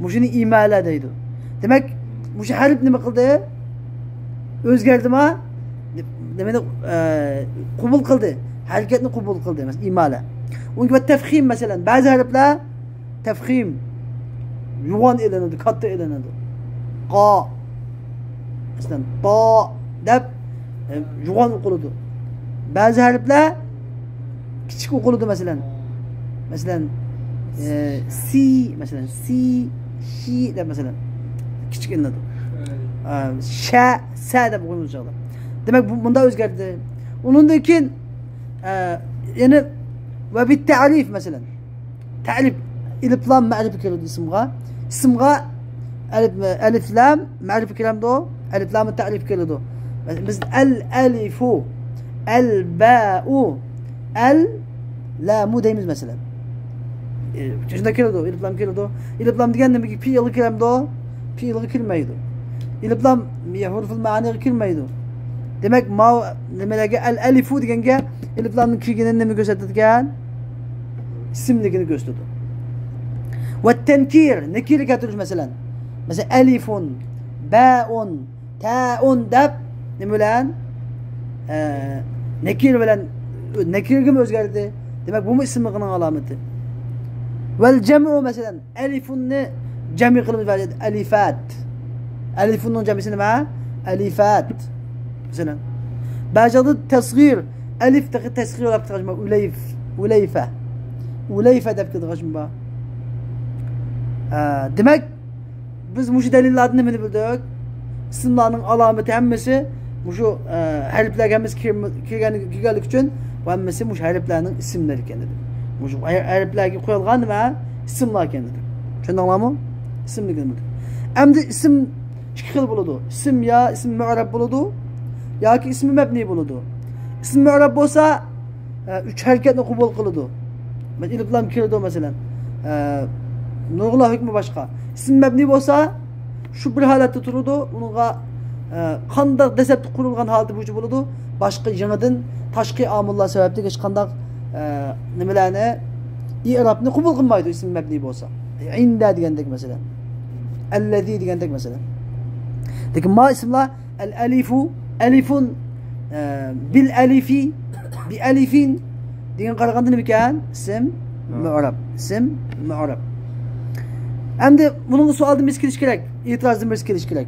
مۇشۇنى ئىمالە دەيدۇ. دېمەك، مۇشۇ ھەرپ نېمە قىلدى؟ ئۆزگەردىما؟ نېمىنى، ئە، قوبۇل قىلدى؟ ھەرىكەتنى قوبۇل قىلدى. مەسىلەن، ئىمالە. ئۇنىڭ ۋە تەفخىم، مەسىلەن، بەزى ھەرپلەر تەفخىم، يوغان ئېلىنىدۇ، كاتتا ئېلىنىدۇ. قا، مەسىلەن، تا دەپ، ئە، يوغان ئوقۇلىدۇ. بەزى ھەرپلەر كىچىك ئوقۇلىدۇ، مەسىلەن. مەسىلەن، ئە، سى، مەسىلەن، سى، شى دەپ، مەسىلەن، كىچىك ئېلىنىدۇ. ئە، شە، سە دەپ ئوقۇيمىز چاغدا. دېمەك، بۇ مۇنداق ئۆزگەردى. ئۇنىڭدىن كېيىن، ئە، يەنە ۋە بىت تەرىف، مەسىلەن. تەرىپ، ئەلىف لام مەرىپە كىرىدۇ ئىسىمغا. ئىسىمغا ئەلىف، ئەلىف لام مەرىپە كىرەمدۇ؟ ئەلىف لام تەرىپ كىرىدۇ. بىز ئەل ئەلىفۇ، ئەل بەئۇ، ئەل لامۇ دەيمىز مەسىلەن. ئە، شۇنداق كىرىدۇ، ئەلىف لام كىرىدۇ. ئەلىف لام دېگەن نېمىگە؟ پېئىلغا كىرەمدۇ؟ پېئىلغا كىرمەيدۇ. ئەلىف لام ھۇرۇفۇل مەئانىغا كىرمەيدۇ. دېمەك، ماۋۇ نېمىلەرگە، ئەل ئەلىفۇ دېگەنگە ئەلىف لامنىڭ كىرگىنىنى نېمە كۆرسىتىدىكەن؟ ئىسىملىكىنى كۆرسىتىدۇ. ۋە تەنكىر، نەكىرە كەلتۈرۈش مەسىلەن. مەسىلەن، ئەلىفۇن، بەئۇن، تەئۇن دەپ نېمە بىلەن؟ ئە، نەكىرە بىلەن، نەكىرىگىمۇ ئۆزگەردى. دېمەك، بۇمۇ ئىسىملىكىنىڭ ئالامىتى. ۋەل جەمئۇ، مەسىلەن، ئەلىفۇننى جەمئىي قىلىمىز، ئەلىفات. ئەلىفۇننىڭ جەمئىسى نېمە؟ ئەلىفات. مەسىلەن، بەزىدە تەسغىر، ئەلىف تېخى تەسغىر بولۇپ قالغان، ئۇلەيف، ئۇلەيفە. ئۇلەيفە دەپ كېلىدىغان بار. ئە، دېمەك، بىز مۇشۇ دەلىللاردىن نېمىنى بىلدۇق؟ ئىسىملارنىڭ ئالامىتى ھەممىسى مۇشۇ، ئە، ھەرپلەرگە ھەممىسى كىرم-، كىرگەن، كىرگەنلىكى ئۈچۈن بۇ ھەممىسى مۇشۇ ھەرپلەرنىڭ ئىسىملىرى ئىكەن دېدى. مۇشۇ ھەر-، ھەرپلەرگە قويۇلغان نېمە؟ ئىسىملار ئىكەن دېدى. چۈشەندىڭلارمۇ؟ ئىسىملىكىنى بىلدۇق. ئەمدى ئىسىم ئىككى خىل بولىدۇ. ئىسىم يا ئىسىم مۇئرەب بولىدۇ، ياكى ئىسمى مەبنىي بولىدۇ. ئىسىم مۇئرەب بولسا، ئە، ئۈچ ھەرىكەتنى قوبۇل قىلىدۇ. ئەلىف لام كىرىدۇ، مەسىلەن. ئە، نۇرغۇنلار ھۆكمى باشقا. ئىسىم مەبنىي بولسا، شۇ بىر ھالەتتە تۇرىدۇ. ئۇنىڭغا، ئە، قانداق دەسلەپتە قۇرۇلغان ھالىتى بويىچە بولىدۇ. باشقا يېڭىدىن تاشقى ئامىللار سەۋەبلىك ھېچقانداق، ئە، نېمىلەرنى، ئىرابنى قوبۇل قىلمايدۇ ئىسم مەبنىي بولسا. ئىندە دېگەندەك مەسىلەن. ئەللەزى دېگەندەك مەسىلەن. لېكىن ما ئىسىملار ئەل ئەلىفۇ، ئەلىفۇن، ئە، بىل ئەلىفى، بى ئەلىفىن دېگەن قارىغاندا نېمىكەن؟ ئىسىم مۇئراب. ئىسىم مۇئراب. ئەمدى بۇنىڭغا سوئالدىن بىرسى كېلىشى كېرەك، ئېتىرازدىن بىرسى كېلىشى كېرەك.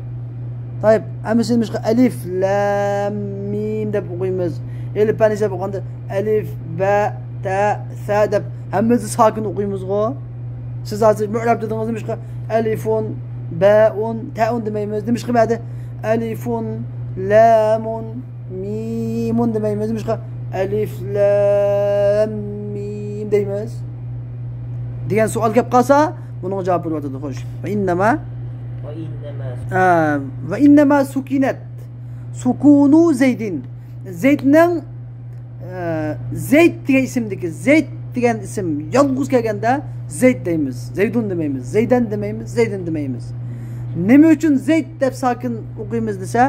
تايىپ، ھەممىسىنى نېمىشقا ئەلىف، لام، مىم دەپ ئوقۇيمىز؟ ئېلىپبەنى ھېساب قىلغاندا ئەلىف، بە، تە، سە دەپ ھەممىسىنى ساكىن ئوقۇيمىزغۇ؟ سىز ھازىر مۇئراب دېدىڭىز، نېمىشقا ئەلىفۇن، بەئۇن، تەئۇن دېمەيمىز؟ نېمىشقا بەدە ئەلىفۇن، لامۇن، مىمۇن دېمەيمىز؟ نېمىشقا ئەلىف، لام، مىم دەيمىز؟ دېگەن سوئال كەپ قالسا، بۇنىڭغا جاۋاب بېرىۋاتىدۇ. خوش. ۋە ئىننەما، ۋە ئىننەما. ئە، ۋە ئىننەما سۇكىنەت سۇكۇنۇ زەيدىن. زەيدنىڭ، ئە، زەيد دېگەن ئىسىمدىكى، زەيد دېگەن ئىسىم يالغۇز كەلگەندە زەيد دەيمىز. زەيدۇن دېمەيمىز. زەيدەن دېمەيمىز. زەيدىن دېمەيمىز. نېمە ئۈچۈن زەيد دەپ ساكىن ئوقۇيمىز دېسە،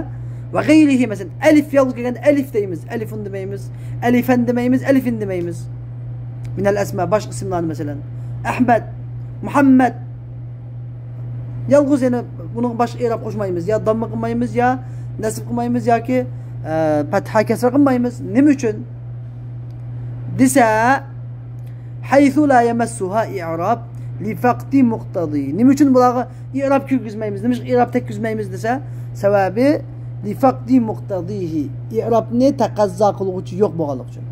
ۋە غەيرىھى، مەسىلەن، ئەلىف يالغۇز كەلگەندە ئەلىف دەيمىز. ئەلىفۇن دېمەيمىز. ئەلىفەن دېمەيمىز. ئەلىفىن دېمەيمىز. مىنەل ئەسما، باشقا ئىسىملارنى، مەسىلەن، ئەھمەد، مۇھەممەد. يالغۇز يەنە بۇنىڭغا باشقا ئىراب قوشمايمىز. يا دامما قىلمايمىز، يا نەسب قىلمايمىز ياكى، ئە، پەتھا كەسرە قىلمايمىز. نېمە ئۈچۈن دېسە، ھەيسۇ لا يەمەسسۇھا ئىراب لىفەقدى مۇقتەدى. نېمە ئۈچۈن بۇلارغا ئىراب كىرگۈزمەيمىز؟ نېمىشقا ئىراب تەگكۈزمەيمىز دېسە، سەۋەبى لىفەقدى مۇقتەدىھى، ئىرابنى تەقەززا قىلغۇچى يوق بولغانلىقى ئۈچۈن.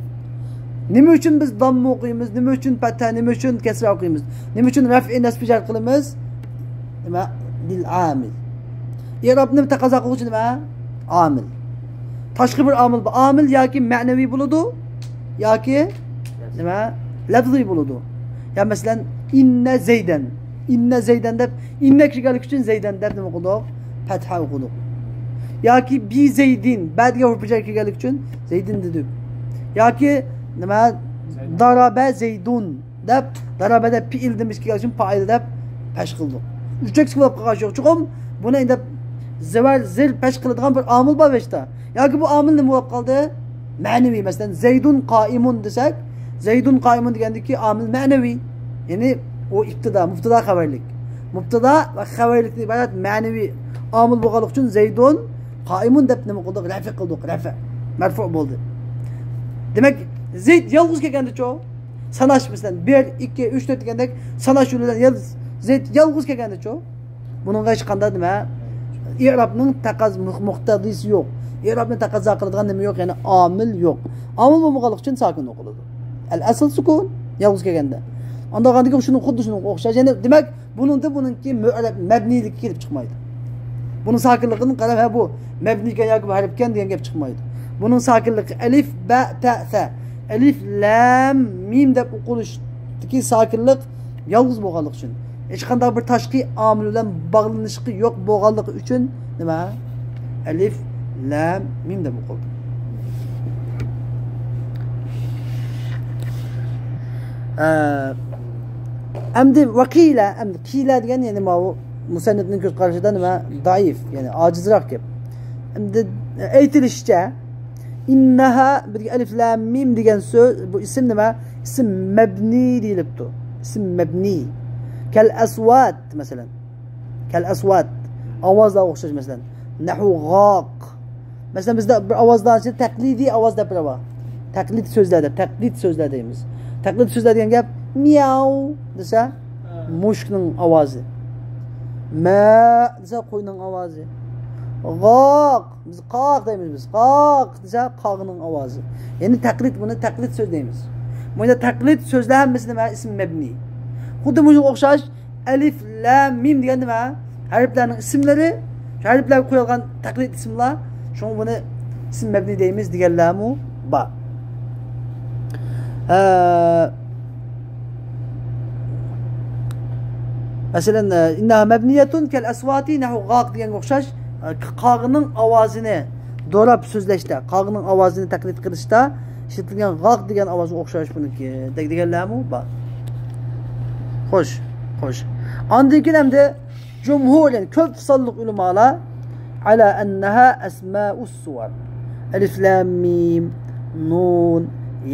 نېمە ئۈچۈن بىز دامما ئوقۇيمىز؟ نېمە ئۈچۈن پەتھە؟ نېمە ئۈچۈن كەسرە ئوقۇيمىز؟ نېمە ئۈچۈن رەفئى نەسبى جەر قىلىمىز؟ نېمە؟ لىل ئامىل. ئىرابنى تەقەززا قىلغۇچى نېمە؟ ئامىل. تاشقى بىر ئامىل بار. ئامىل ياكى مەنىۋى بولىدۇ، ياكى نېمە؟ لەفزىي بولىدۇ. يا مەسىلەن، ئىننە زەيدەن. ئىننە زەيدەن دەپ، ئىننە كىرگەنلىكى ئۈچۈن زەيدەن دەپ نېمە قىلدۇق؟ پەتھە ئوقۇدۇق. ياكى بى زەيدىن، بە دېگەن ھۇرۇپى جەر كىرگەنلىكى ئۈچۈن زەيدىن دېدۇق. ياكى نېمە؟ زەيدۇن. دارابە زەيدۇن دەپ، دارابە دەپ پېئىلدىن بىز كىرگەنلىكى ئۈچۈن پائىل دەپ پەش قىلدۇق. ئۈچەكسى بولۇپ قالغان يوق. چوقۇم بۇنى ئەمدى زەۋەر زىر پەش قىلىدىغان بىر ئامىل بار بۇ ئىشتا. ياكى بۇ ئامىل نېمە بولۇپ قالدى؟ مەنىۋى. مەسىلەن، زەيدۇن قائىمۇن دېسەك، زەيدۇن قائىمۇن دېگەندىكى ئامىل مەنىۋى. يەنى ئۇ ئىپتىدا، مۇپتىدا خەۋەرلىك. مۇپتىدا ۋە خەۋەرلىكتىن ئىبارەت مەنىۋى ئامىل بولغانلىقى ئۈچۈن زەيدۇن قائىمۇن دەپ نېمە قىلدۇق؟ رەفئ قىلدۇق، رەفئ. مەرفۇ بولدى. دېمەك، زەيد يالغۇز كەلگەندىچۇ؟ ساناش، مەسىلەن، بىر، ئىككى، ئۈچ، تۆت دېگەندەك ساناش يولى بىلەن يال-، زەيد يالغۇز كەلگەندىچۇ؟ بۇنىڭغا ھېچقانداق نېمە؟ ئىرابنىڭ تەقەز-، مۇق-، مۇقتەزىسى يوق. ئىرابنى تەقەززا قىلىدىغان نېمە يوق؟ يەنى ئامىل يوق. ئامىل بولمىغانلىقى ئۈچۈن ساكىن ئوقۇلىدۇ. ئەل ئەسل سۇكۇن، يالغۇز كەلگەندە. ئاندىن كېيىن شۇنىڭ، خۇددى شۇنىڭغا ئوخشاش. يەنى دېمەك، بۇنىڭدا بۇنىڭكى مۇئرەب مەبنىيلىكى كېلىپ چىقمايدۇ. بۇنىڭ ساكىنلىقىدىن قاراپ، ھە، بۇ مەبنىيكەن ياكى بۇ ھەرپكەن دېگەن گەپ چىقمايدۇ. بۇنىڭ ساكىنلىقى ئەلىف، بە، تە، سە. ئەلىف، لام، مىم دەپ ئوقۇلۇشتىكى ساكىنلىق يالغۇز بولغانلىقى ئۈچۈن، ھېچقانداق بىر تاشقى ئامىل بىلەن باغلىنىشىقى يوق بولغانلىقى ئۈچۈن نېمە؟ ئەلىف، لام، مىم دەپ ئوقۇلدى. ئە، ئەمدى ۋەقىلە، ئەمدى قىلە دېگەن، يەنى ماۋۇ مۇسەننىپنىڭ كۆز قارىشىدا نېمە؟ زەئىپ، يەنى ئاجىزراق گەپ. ئەمدى ئېيتىلىشىچە، ئىننەھا، بىر ئەلىف لام مىم دېگەن سۆز، بۇ ئىسىم نېمە؟ ئىسىم مەبنىي دېيىلىپتۇ. ئىسىم مەبنىي. كەل ئەسۋات، مەسىلەن. كەل ئەسۋات. ئاۋازلار ئوخشاش، مەسىلەن. نەھۋۇ غاق. مەسىلەن، بىزدە بىر ئاۋازلار ئىچىدە تەقلىدىي ئاۋاز دەپ بىر بار. تەقلىد سۆزلەر دەپ، تەقلىد سۆزلەر دەيمىز. تەقلىد سۆزلەر دېگەن گەپ مياۋ دېسە، ھە، مۈشۈكنىڭ ئاۋازى. مە دېسە، قوينىڭ ئاۋازى. غاق، بىز قاق دەيمىز بىز. قاق دېسە، قاغنىڭ ئاۋازى. يەنى تەقلىد، بۇنى تەقلىد سۆز دەيمىز. بۇ يەردە تەقلىد سۆزلەر ھەممىسى نېمە؟ ئىسىم مەبنىي. خۇددى مۇشۇنىڭغا ئوخشاش، ئەلىف، لام، مىم دېگەن نېمە؟ ھەرپلەرنىڭ ئىسىملىرى، شۇ ھەرپلەرگە قويۇلغان تەقلىد ئىسىملار. شۇڭا بۇنى ئىسىم مەبنىي دەيمىز دېگەنلەرمۇ بار. ھە. مەسىلەن، ئىننەھا مەبنىيەتۇن كەل ئەسۋاتى نەھۋۇ غاق دېگەنگە ئوخشاش، قاغنىڭ ئاۋازىنى دوراپ سۆزلەشتە، قاغنىڭ ئاۋازىنى تەقلىد قىلىشتا ئىشلىتىلگەن غاق دېگەن ئاۋازغا ئوخشاش بۇنىڭكى دەيدىغانلارمۇ بار. خوش، خوش. ئاندىن كېيىن ئەمدى جۇمھۇر، يەنى كۆپ سانلىق ئۆلىمالار على أنها أسماء السور. ئەلىف، لام، مىم، نۇن،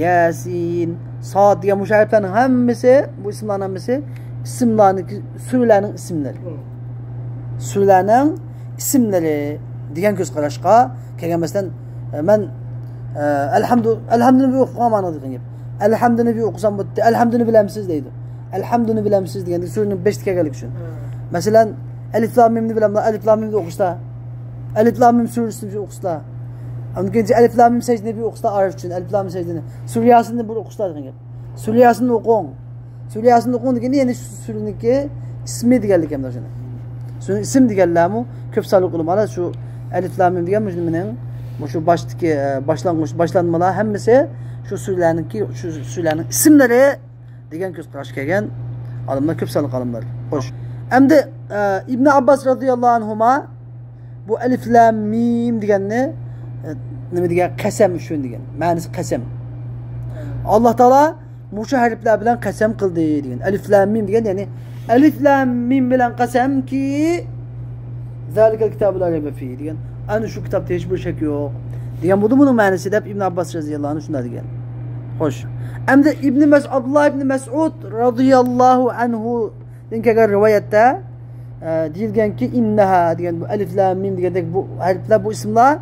ياسىن، ساد دېگەن مۇشۇ ھەرپلەرنىڭ ھەممىسى، بۇ ئىسىملارنىڭ ھەممىسى ئىسىملارنىڭ، سۈرىلەرنىڭ ئىسىملىرى. سۈرىلەرنىڭ ئىسىملىرى دېگەن كۆز قاراشقا كەلگەن. مەسىلەن، مەن، ئە، ئەلھەمدۇ، ئەلھەمدۇنى بىر ئوقۇغان مانا دېگەن گەپ. ئەلھەمدۇنى بىر ئوقۇسام، بۇ ئەلھەمدۇنى بىلەمسىز دەيدۇ. ئەلھەمدۇنى بىلەمسىز دېگەندە سۈرىنىڭ بېشىدا كەلگەنلىكى ئۈچۈن. مەسىلەن، ئەلىف لام مىمنى بىلەملا، ئەلىف لام مىمنى ئوقۇشتا. ئەلىف لام مىم سۈرىسىنى بىر ئوقۇشتا. ئاندىن كېيىن ئەلىف لام مىم سەجدىنى بىر ئوقۇشتا، ئارىپ ئۈچۈن ئەلىف لام مىم سەجدىنى. سۈرە ياسىننى بىر ئوقۇشتا دېگەن گەپ. سۈرە ياسىننى ئوقۇڭ. سۈرە ياسىننى ئوقۇڭ دېگىنى يەنى شۇ سۈرىنىڭكى ئىسمى دېگەنلىك ھەمدە شۇنى. سۈرىنىڭ ئىسىم دېگەنلەرمۇ كۆپ سانلىق ئۆلىمالار شۇ ئەلىف لام مىم دېگەن مۇشۇ نېمىنىڭ، مۇشۇ باشتىكى، ئە، باشلانغۇچ، باشلانمىلار ھەممىسى شۇ سۈرىلەرنىڭكى، شۇ سۈرىلەرنىڭ ئىسىملىرى دېگەن كۆز قاراشقا كەلگەن ئالىملار، كۆپ سانلىق ئالىملار. خوش. ئەمدى، ئە، ئىبنى ئابباس رازىياللاھۇ ئەنھۇما بۇ ئەلىف لام مىم دېگەننى، ئە، نېمە دېگەن؟ قەسەم ئۈچۈن دېگەن. مەنىسى قەسەم. ئاللا تائالا مۇشۇ ھەرپلەر بىلەن قەسەم قىلدى دېگەن. ئەلىف لام مىم دېگەن، يەنى ئەلىف لام مىم بىلەن قەسەمكى، ذلك الكتاب لا ريب فيه دېگەن. ئەنە شۇ كىتابتا ھېچ بىر شەك يوق دېگەن بولدى بۇنىڭ مەنىسى دەپ ئىبن ئابباس رەزىياللاھۇ ئەنھۇ شۇنداق دېگەن. خوش. ئەمدى ئىبنى مەس-، ئابدۇللا ئىبنى مەسئۇد رەزىياللاھۇ ئەنھۇدىن كەلگەن رىۋايەتتە، ئە، دېيىلگەنكى، ئىننەھا دېگەن بۇ ئەلىف لام مىم دېگەندەك بۇ ھەرپلەر، بۇ ئىسىملار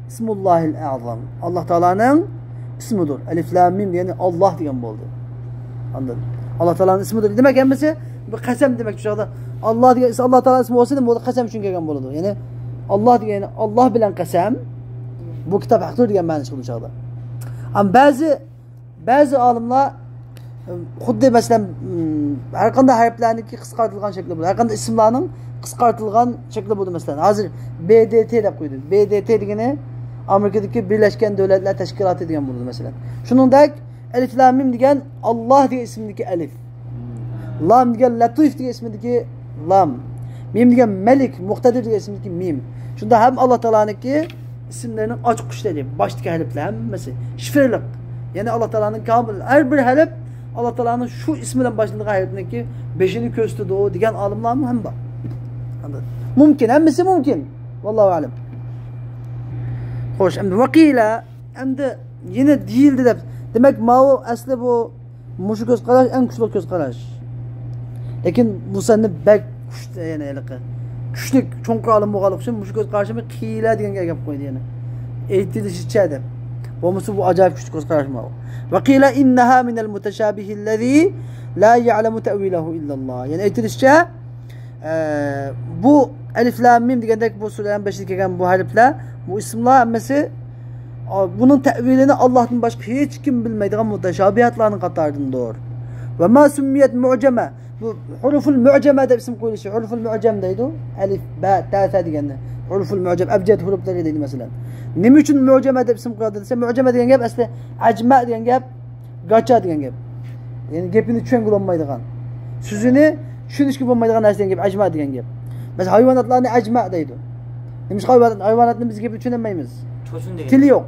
ئىسمۇللاھىل ئەزەم. ئاللا تائالانىڭ ئىسمىدۇر. ئەلىف لام مىم دېگەنى ئاللا دېگەن بولدى. ئاندىن ئاللا تائالانىڭ ئىسمىدۇر. دېمەك، ھەممىسى بىر قەسەم دېمەك شۇ چاغدا. ئاللا دېگەن ئىسىم، ئاللا تائالانىڭ ئىسمى بولسا نېمە بولدى؟ قەسەم ئۈچۈن كەلگەن بولىدۇ. يەنى ئاللا دېگەن، يەنى ئاللا بىلەن قەسەم، بۇ كىتاب ھەقتۇر دېگەن مەنىسى چىقىدۇ شۇ چاغدا. ئەمما بەزى، بەزى ئالىملار، ئىم، خۇددى مەسىلەن، ئىم، ھەر قانداق ھەرپلەرنىڭكى قىسقارتىلغان شەكلى بولىدۇ. ھەر قانداق ئىسىملارنىڭ قىسقارتىلغان شەكلى بولىدۇ. مەسىلەن، ھازىر بې دې تې دەپ قويدۇم. بې دې تې دېگىنى ئامېرىكىدىكى بىرلەشكەن دۆلەتلەر تەشكىلاتى دېگەن بولىدۇ، مەسىلەن. شۇنىڭدەك ئەلىف لام مىم دېگەن ئاللا دېگەن ئىسىمدىكى ئەلىف. لام دېگەن لەتىف دېگەن ئىسىمدىكى لام. مىم دېگەن مەلىك، مۇقتەدىر دېگەن ئىسىمدىكى مىم. شۇنداق ھەم ئاللا تائالانىڭكى ئىسىملىرىنىڭ ئاچقۇچلىرى، باشتىكى ھەرپلەر ھەممىسى شىفىرلىق. يەنى ئاللا تائالانىڭ كامىل ھەر بىر ھەرپ ئاللا تائالانىڭ شۇ ئىسمى بىلەن باشلىنىدىغان ھەرپنىڭكى بېشىنى كۆرسىتىدۇ دېگەن ئالىملارمۇ ھەم بار. مۇمكىن، ھەممىسى مۇمكىن. ۋاللاھۇ ئەلەم. خوش، ئەمدى ۋەقىلە، ئەمدى يەنە دېيىلدى دەپ. دېمەك، ماۋۇ ئەسلى بۇ مۇشۇ كۆز قاراش ئەڭ كۈچلۈك كۆز قاراش. لېكىن بۇ سەندە بەك كۈچ-، يەنى ھېلىقى كۈچلۈك، چوڭقۇر ئالىم بولغانلىقى ئۈچۈن مۇشۇ كۆز قاراشنى قىيلا دېگەنگە ئەگەپ قويدى يەنە. ئېيتىلىشىچە دەپ. بولمىسا بۇ ئاجايىپ كۈچلۈك كۆز قاراش ماۋۇ. وقيل إنها من المتشابه الذي لا يعلم تأويله إلا الله. يەنى ئېيتىلىشىچە، ئە، بۇ ئەلىف لام مىم دېگەندەك بۇ سۈرىلەرنىڭ بېشىدا كەلگەن بۇ ھەرپلەر، بۇ ئىسىملار ھەممىسى، ئا، بۇنىڭ تەئۋىلىنى ئاللاھتىن باشقا ھېچ كىم بىلمەيدىغان مۇتەشابىھاتلارنىڭ قاتارىدىندۇر. وما سميت معجمة. بۇ ھۇرۇفۇل مۇئجەمە دەپ ئىسىم قويۇلۇشى، ھۇرۇفۇل مۇئجەم دەيدۇ. ئەلىف، بە، تە، سە دېگەننى. ھۇرۇفۇل مۇئجەم، ئەبجەد ھۇرۇپلىرى دەيدۇ مەسىلەن. نېمە ئۈچۈن مۇئجەمە دەپ ئىسىم قويۇلدى دېسە، مۇئجەمە دېگەن گەپ ئەسلى ئەجمە دېگەن گەپ، گاچا دېگەن گەپ. يەنى گېپىنى چۈشەنگىلى بولمايدىغان، سۆزىنى چۈشىنىشكە بولمايدىغان نەرسە دېگەن گەپ، ئەجمە دېگەن گەپ. مەسىلەن، ھايۋاناتلارنى ئەجمە دەيدۇ. نېمىشقا ھايۋانات، ھايۋاناتنى بىز گېپىنى چۈشىنەلمەيمىز؟ چوشۇن دېگەن. تىلى يوق.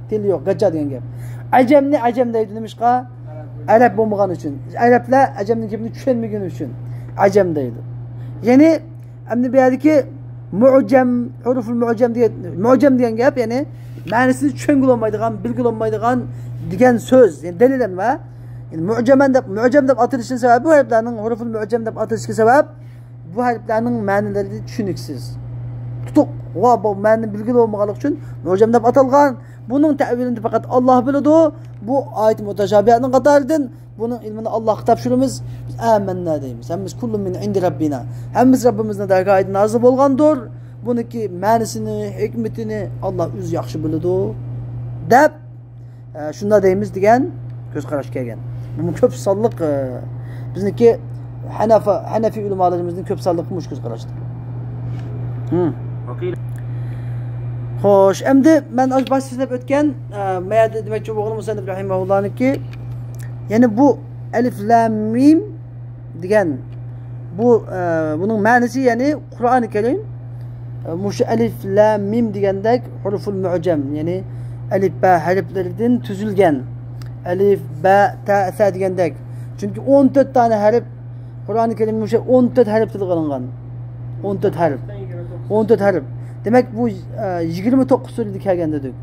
تىلى يوق، گاچا دېگەن گەپ. ئەجەمنى ئەجەم دەيدۇ، نېمىشقا؟ ئەرەب بولمىغان ئۈچۈن. ئەرەبلەر ئەجەمنىڭ گېپىنى چۈشەنمىگىنى ئۈچۈن ئەجەم دەيدۇ. يەنى، ئەمدى بۇ يەردىكى مۇئجەم، ھۇرۇفۇل مۇئجەم دېگەن، مۇئجەم دېگەن گەپ، يەنى مەنىسىنى چۈشەنگىلى بولمايدىغان، بىلگىلى بولمايدىغان دېگەن سۆز، يەنى دەلىل ئەمما. يەنى مۇئجەمەن دەپ، مۇئجەم دەپ ئاتىلىشىنىڭ سەۋەبى، بۇ ھەرپلەرنىڭ ھۇرۇفۇل مۇئجەم دەپ ئاتىلىشىغا سەۋەب، بۇ ھەرپلەرنىڭ مەنىلىرى چۈشىنىكسىز. تۇتۇق، ۋا، بۇ مەنىنى بىلگىلى بولمىغانلىقى ئۈچۈن مۇئجەم دەپ ئاتالغان. بۇنىڭ تەئۋىلىنى پەقەت ئاللا بىلىدۇ. بۇ ئايەت مۇتەشابىھاتنىڭ قاتارىدىن. بۇنىڭ ئىلمىنى ئاللاغا تاپشۇرىمىز. بىز ئامەننا دەيمىز. ھەممىمىز كۇللۇن مىن ئىندى رەببىنا. ھەممىمىز رەببىمىزنىڭ دەرگاھىدىن نازىل بولغاندۇر. بۇنىڭكى مەنىسىنى، ھېكمىتىنى ئاللا ئۆزى ياخشى بىلىدۇ دەپ، ئە، شۇنداق دەيمىز دېگەن كۆز قاراش كەلگەن. بۇمۇ كۆپ سانلىق، ئە، بىزنىڭكى ھەنەفا-، ھەنەفىي ئۆلىمالىرىمىزنىڭ كۆپ سانلىقى مۇشۇ كۆز قاراشتۇر. ھىم. خوش، ئەمدى مەن ئاشۇ باشتا سۆزلەپ ئۆتكەن، ئە، مەيەردە دېمەكچى بولغىنىم مۇسەننىپ رەھىمەھۇللانىڭكى، يەنى بۇ ئەلىف لام مىم دېگەن بۇ، ئە، بۇنىڭ مەنىسى، يەنى قۇرئانى كەرىم، ئە، مۇشۇ ئەلىف لام مىم دېگەندەك ھۇرۇفۇل مۇئجەم، يەنى ئەلىف بە ھەرپلىرىدىن تۈزۈلگەن. ئەلىف، بە، تە، سە دېگەندەك. چۈنكى ئون تۆت دانە ھەرپ، قۇرئانى كەرىم مۇشۇ ئون تۆت ھەرپ تىلغا ئېلىنغان. ئون تۆت ھەرپ. ئون تۆت ھەرپ. دېمەك، بۇ، ئە، يىگىرمە توققۇز سۈرىدە كەلگەن دېدۇق.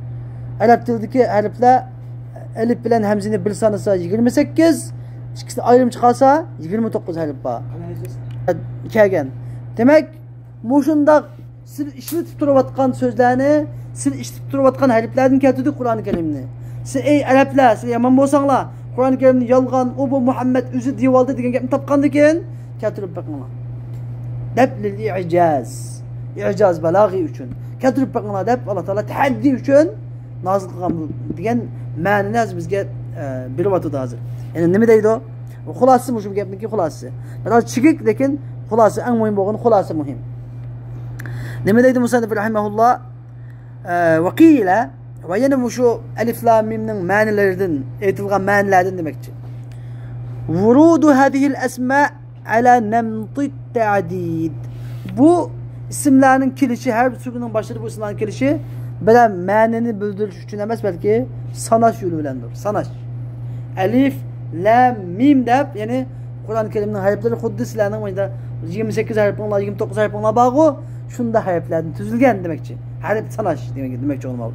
ئەرەب تىلىدىكى ھەرپلەر ئەلىپ بىلەن ھەمزىنى بىر سانىسا يىگىرمە سەككىز، ئىككىسىنى ئايرىم چىقارسا يىگىرمە توققۇز ھەرپ بار. كەلگەن. دېمەك، مۇشۇنداق سىز ئىشلىتىپ تۇرۇۋاتقان سۆزلەرنى، سىز ئىشلىتىپ تۇرۇۋاتقان ھەرپلەردىن كەلتۈردۇق قۇرئان كەرىمنى. سىز، ئەي ئەرەبلەر، سىز يامان بولساڭلار، قۇرئان كەرىمنى يالغان، ئۇ بۇ مۇھەممەد ئۆزى دېيىۋالدى دېگەن گەپنى تاپقاندىكىن كەلتۈرۈپ بېقىڭلار. دەپ لىل ئىجاز. ئىجاز بالاغىي ئۈچۈن. كەلتۈرۈپ بېقىڭلار دەپ ئاللا تائالا تەھەددى ئۈچۈن نازىل قىلغان بۇ دېگەن مەنىنى ھازىر بىزگە، ئە، بېرىۋاتىدۇ ھازىر. يەنى نېمە دەيدۇ؟ خۇلاسىسى مۇشۇ گەپنىڭكى خۇلاسىسى. بىراز چىگىك، لېكىن خۇلاسە، ئەڭ مۇھىم بولغىنى خۇلاسە مۇھىم. نېمە دەيدۇ مۇسەننىپ رەھىمەھۇللا؟ ئە، ۋەقىلە، ۋە يەنە مۇشۇ ئەلىف لام مىمنىڭ مەنىلىرىدىن، ئېيتىلغان مەنىلەردىن دېمەكچى. ۋۇرۇدۇ ھەزىھىل ئەسما ئەلا نەمتىت تەدىد. بۇ ئىسىملارنىڭ كېلىشى، ھەر بىر سۈرىنىڭ باشلىرىدا بۇ ئىسىملارنىڭ كېلىشى بىرەر مەنىنى بىلدۈرۈش ئۈچۈن ئەمەس، بەلكى ساناش يولى بىلەندۇر. ساناش. ئەلىف، لام، مىم دەپ، يەنى قۇرئان كەرىمنىڭ ھەرپلىرى خۇددى سىلەرنىڭ مۇشۇنداق يىگىرمە سەككىز ھەرپىڭلار، يىگىرمە توققۇز ھەرپىڭلار بارغۇ، شۇنداق ھەرپلەردىن تۈزۈلگەن دېمەكچى. ھەرپ ساناش دېمەك، دېمەكچى ئۇلىما.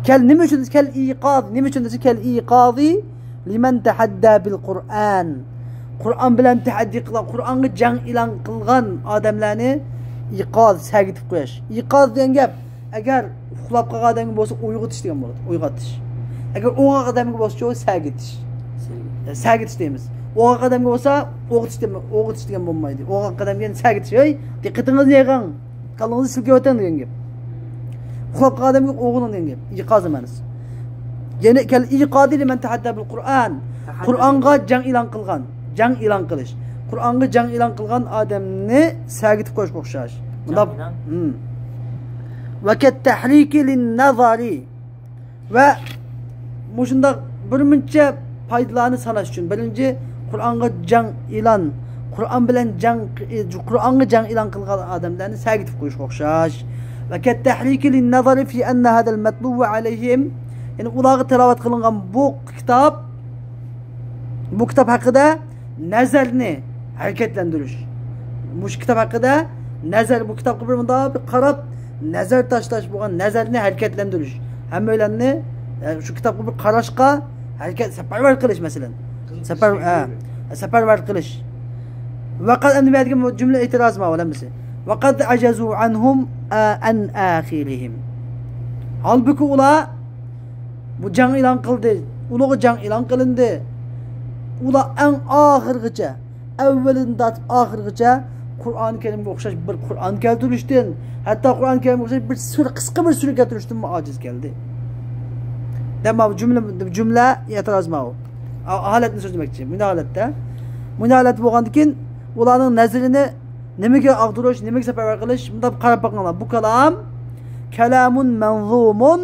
كەل، نېمە ئۈچۈن؟ كەل ئىقاز، نېمە ئۈچۈن دېسە، كەل ئىقازى لىمەن تەھەددا بىل قۇرئان. قۇرئان بىلەن تەھەددى قىلغان، قۇرئانغا جەڭ ئېلان قىلغان ئادەملەرنى ئىقاز، سەگىتىپ قويۇش. ئىقاز دېگەن گەپ، ئەگەر ئۇخلاپ قالغان ئادەمگە بولسا ئويغىتىش دېگەن بولىدۇ، ئويغىتىش. ئەگەر ئويغاق ئادەمگە بولسىچۇ سەگىتىش. سەگىتىش دەيمىز. ئويغاق ئادەمگە بولسا ئويغىتىش دېمە-، ئويغىتىش دېگەن بولمايدۇ. ئويغاق ئادەمگە يەنە سەگىتىش، ھەي، دىققىتىڭىزنى يىغىڭ، كاللىڭىزنى سىلكىۋېتىڭ دېگەن گەپ. ئۇخلاپ قالغان ئادەمگە ئويغىنىڭ دېگەن گەپ. ئىقازە مەنىسى. يەنى كەل ئىقازى لىمەن تەھەددا بىل قۇرئان. تەھەددا قۇرئانغا دېگەن جەڭ ئېلان قىلغان. جەڭ ئېلان قىلىش. قۇرئانغا جەڭ ئېلان قىلغان ئادەمنى سەگىتىپ قويۇشقا ئوخشاش. مۇنداق. جەڭ ئېلان. ھىم. ۋەكەت تەھرىكى لىن نەزارى. ۋە مۇشۇنداق بىر مۇنچە پايدىلارنى ساناش ئۈچۈن، بىرىنچى، قۇرئانغا جەڭ ئېلان، قۇرئان بىلەن جەڭ، قۇرئانغا جەڭ ئېلان قىلغان ئادەملەرنى سەگىتىپ قويۇشقا ئوخشاش. ۋە كەتتەھرىكى لىننەزەرى فى ئەننە ھەزەل مەتلۇۋە ئەلەيھىم، يەنى ئۇلارغا تىلاۋەت قىلىنغان بۇ كىتاب، بۇ كىتاب ھەققىدە نەزەرنى ھەرىكەتلەندۈرۈش. مۇشۇ كىتاب ھەققىدە نەزەر، بۇ كىتابقا بىر مۇنداق بىر قاراپ، نەزەر تاشلاش بولغان نەزەرنى ھەرىكەتلەندۈرۈش. ھەممەيلەننى، ئە، شۇ كىتابقا بىر قاراشقا ھەرىكەت، سەپەرۋەر قىلىش، مەسىلەن. سەپەر، ئە، سەپەرۋەر قىلىش. ۋەقەد، ئەمدى بۇ يەردىكى جۈملە ئېتىراز ماۋۇ ھەممىسى. ۋەقەد ئەجەزۇ ئەنھۇم، ئە، ئەن ئاخىرىھىم. ھالبۇكى ئۇلار بۇ جەڭ ئېلان قىلدى. ئۇلۇغ جەڭ ئېلان قىلىندى. ئۇلار ئەڭ ئاخىرغىچە، ئەۋۋىلىدىن تارتىپ ئاخىرغىچە قۇرئان كەرىمگە ئوخشاش بىر قۇرئان كەلتۈرۈشتىن، ھەتتا قۇرئان كەرىمگە ئوخشاش بىر سۈرە، قىسقا بىر سۈرە كەلتۈرۈشتىنمۇ ئاجىز كەلدى. دەپ ماۋۇ جۈملە، جۈملە ئېتىراز ماۋۇ. ھالەتنى سۆزلىمەكچى. مۇنداق ھالەتتە. مۇنداق ھالەتتە بولغاندىكىن ئۇلارنىڭ نەزىرىنى نېمىگە ئاغدۇرۇش، نېمىگە سەپەرۋەر قىلىش؟ مۇنداق قاراپ باقىڭلار. بۇ كالام كالامۇن مەنزۇمۇن.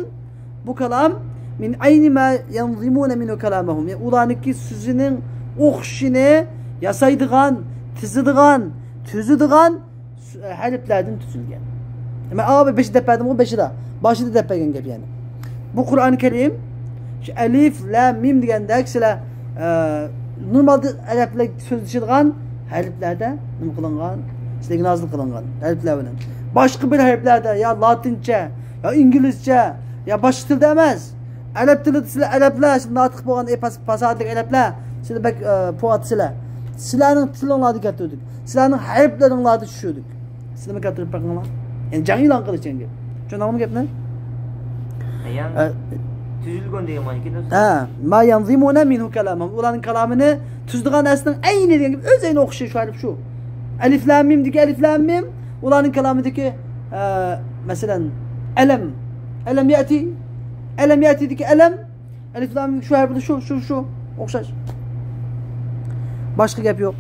بۇ كالام مىن ئەينى ما يەنزىمۇنە مىنھۇ كالامەھۇم. يەنى ئۇلارنىڭكى سۆزىنىڭ ئوخشىشىنى ياسايدىغان، تىزىدىغان، تۈزىدىغان سۆ-، ھەرپلەردىن تۈزۈلگەن. مەن ئاۋۇ بېشىدا دەپ بەردىمغۇ، بېشىدا. باشىدا دەپ بەرگەن گەپ يەنى. بۇ قۇرئان كەرىم شۇ ئەلىف، لام، مىم دېگەندەك سىلەر، ئە، نورمالدا ئەرەبلەر سۆزلىشىدىغان ھەرپلەردە نېمە قىلىنغان؟ سىلەرگە نازىل قىلىنغان ھەرپلەر بىلەن. باشقا بىر ھەرپلەردە يا لاتىنچە، يا ئىنگلىزچە، يا باشقا تىلدا ئەمەس. ئەرەب تىلىدا سىلەر ئەرەبلەر، سىلەر ناتىق بولغان، ئە، پاس-، پاساھەتلىك ئەرەبلەر، سىلەر بەك، ئە، پوئات سىلەر. سىلەرنىڭ تىلىڭلاردا كەلتۈردۇق. سىلەرنىڭ ھەرپلىرىڭلاردا چۈشۈردۇك. سىلەرمۇ كەلتۈرۈپ بېقىڭلار. يەنى جەڭ ئېلان قىلىش دېگەن گەپ. چۈشەندىڭىزمۇ گەپنى؟ يەنى ئە، تۈزۈلگەن دېگەن مانا ئىكەن. ھە، ما يەنزىمۇنە مىنھۇ كالامەھۇم. ئۇلارنىڭ كالامىنى تۈزىدىغان نەرسىنىڭ ئەينى دېگەن گەپ، ئۆز ئەينى ئوخشاش شۇ ھەرپ شۇ. ئەلىف لام مىمدىكى ئەلىف لام مىم، ئۇلارنىڭ كالامىدىكى، ئە، مەسىلەن، ئەلەم. ئەلەم يەتى. ئەلەم يەتىدىكى ئەلەم. ئەلىف لام مىم شۇ ھەرپىدە شۇ، شۇ، شۇ. ئوخشاش. باشقا گەپ يوق.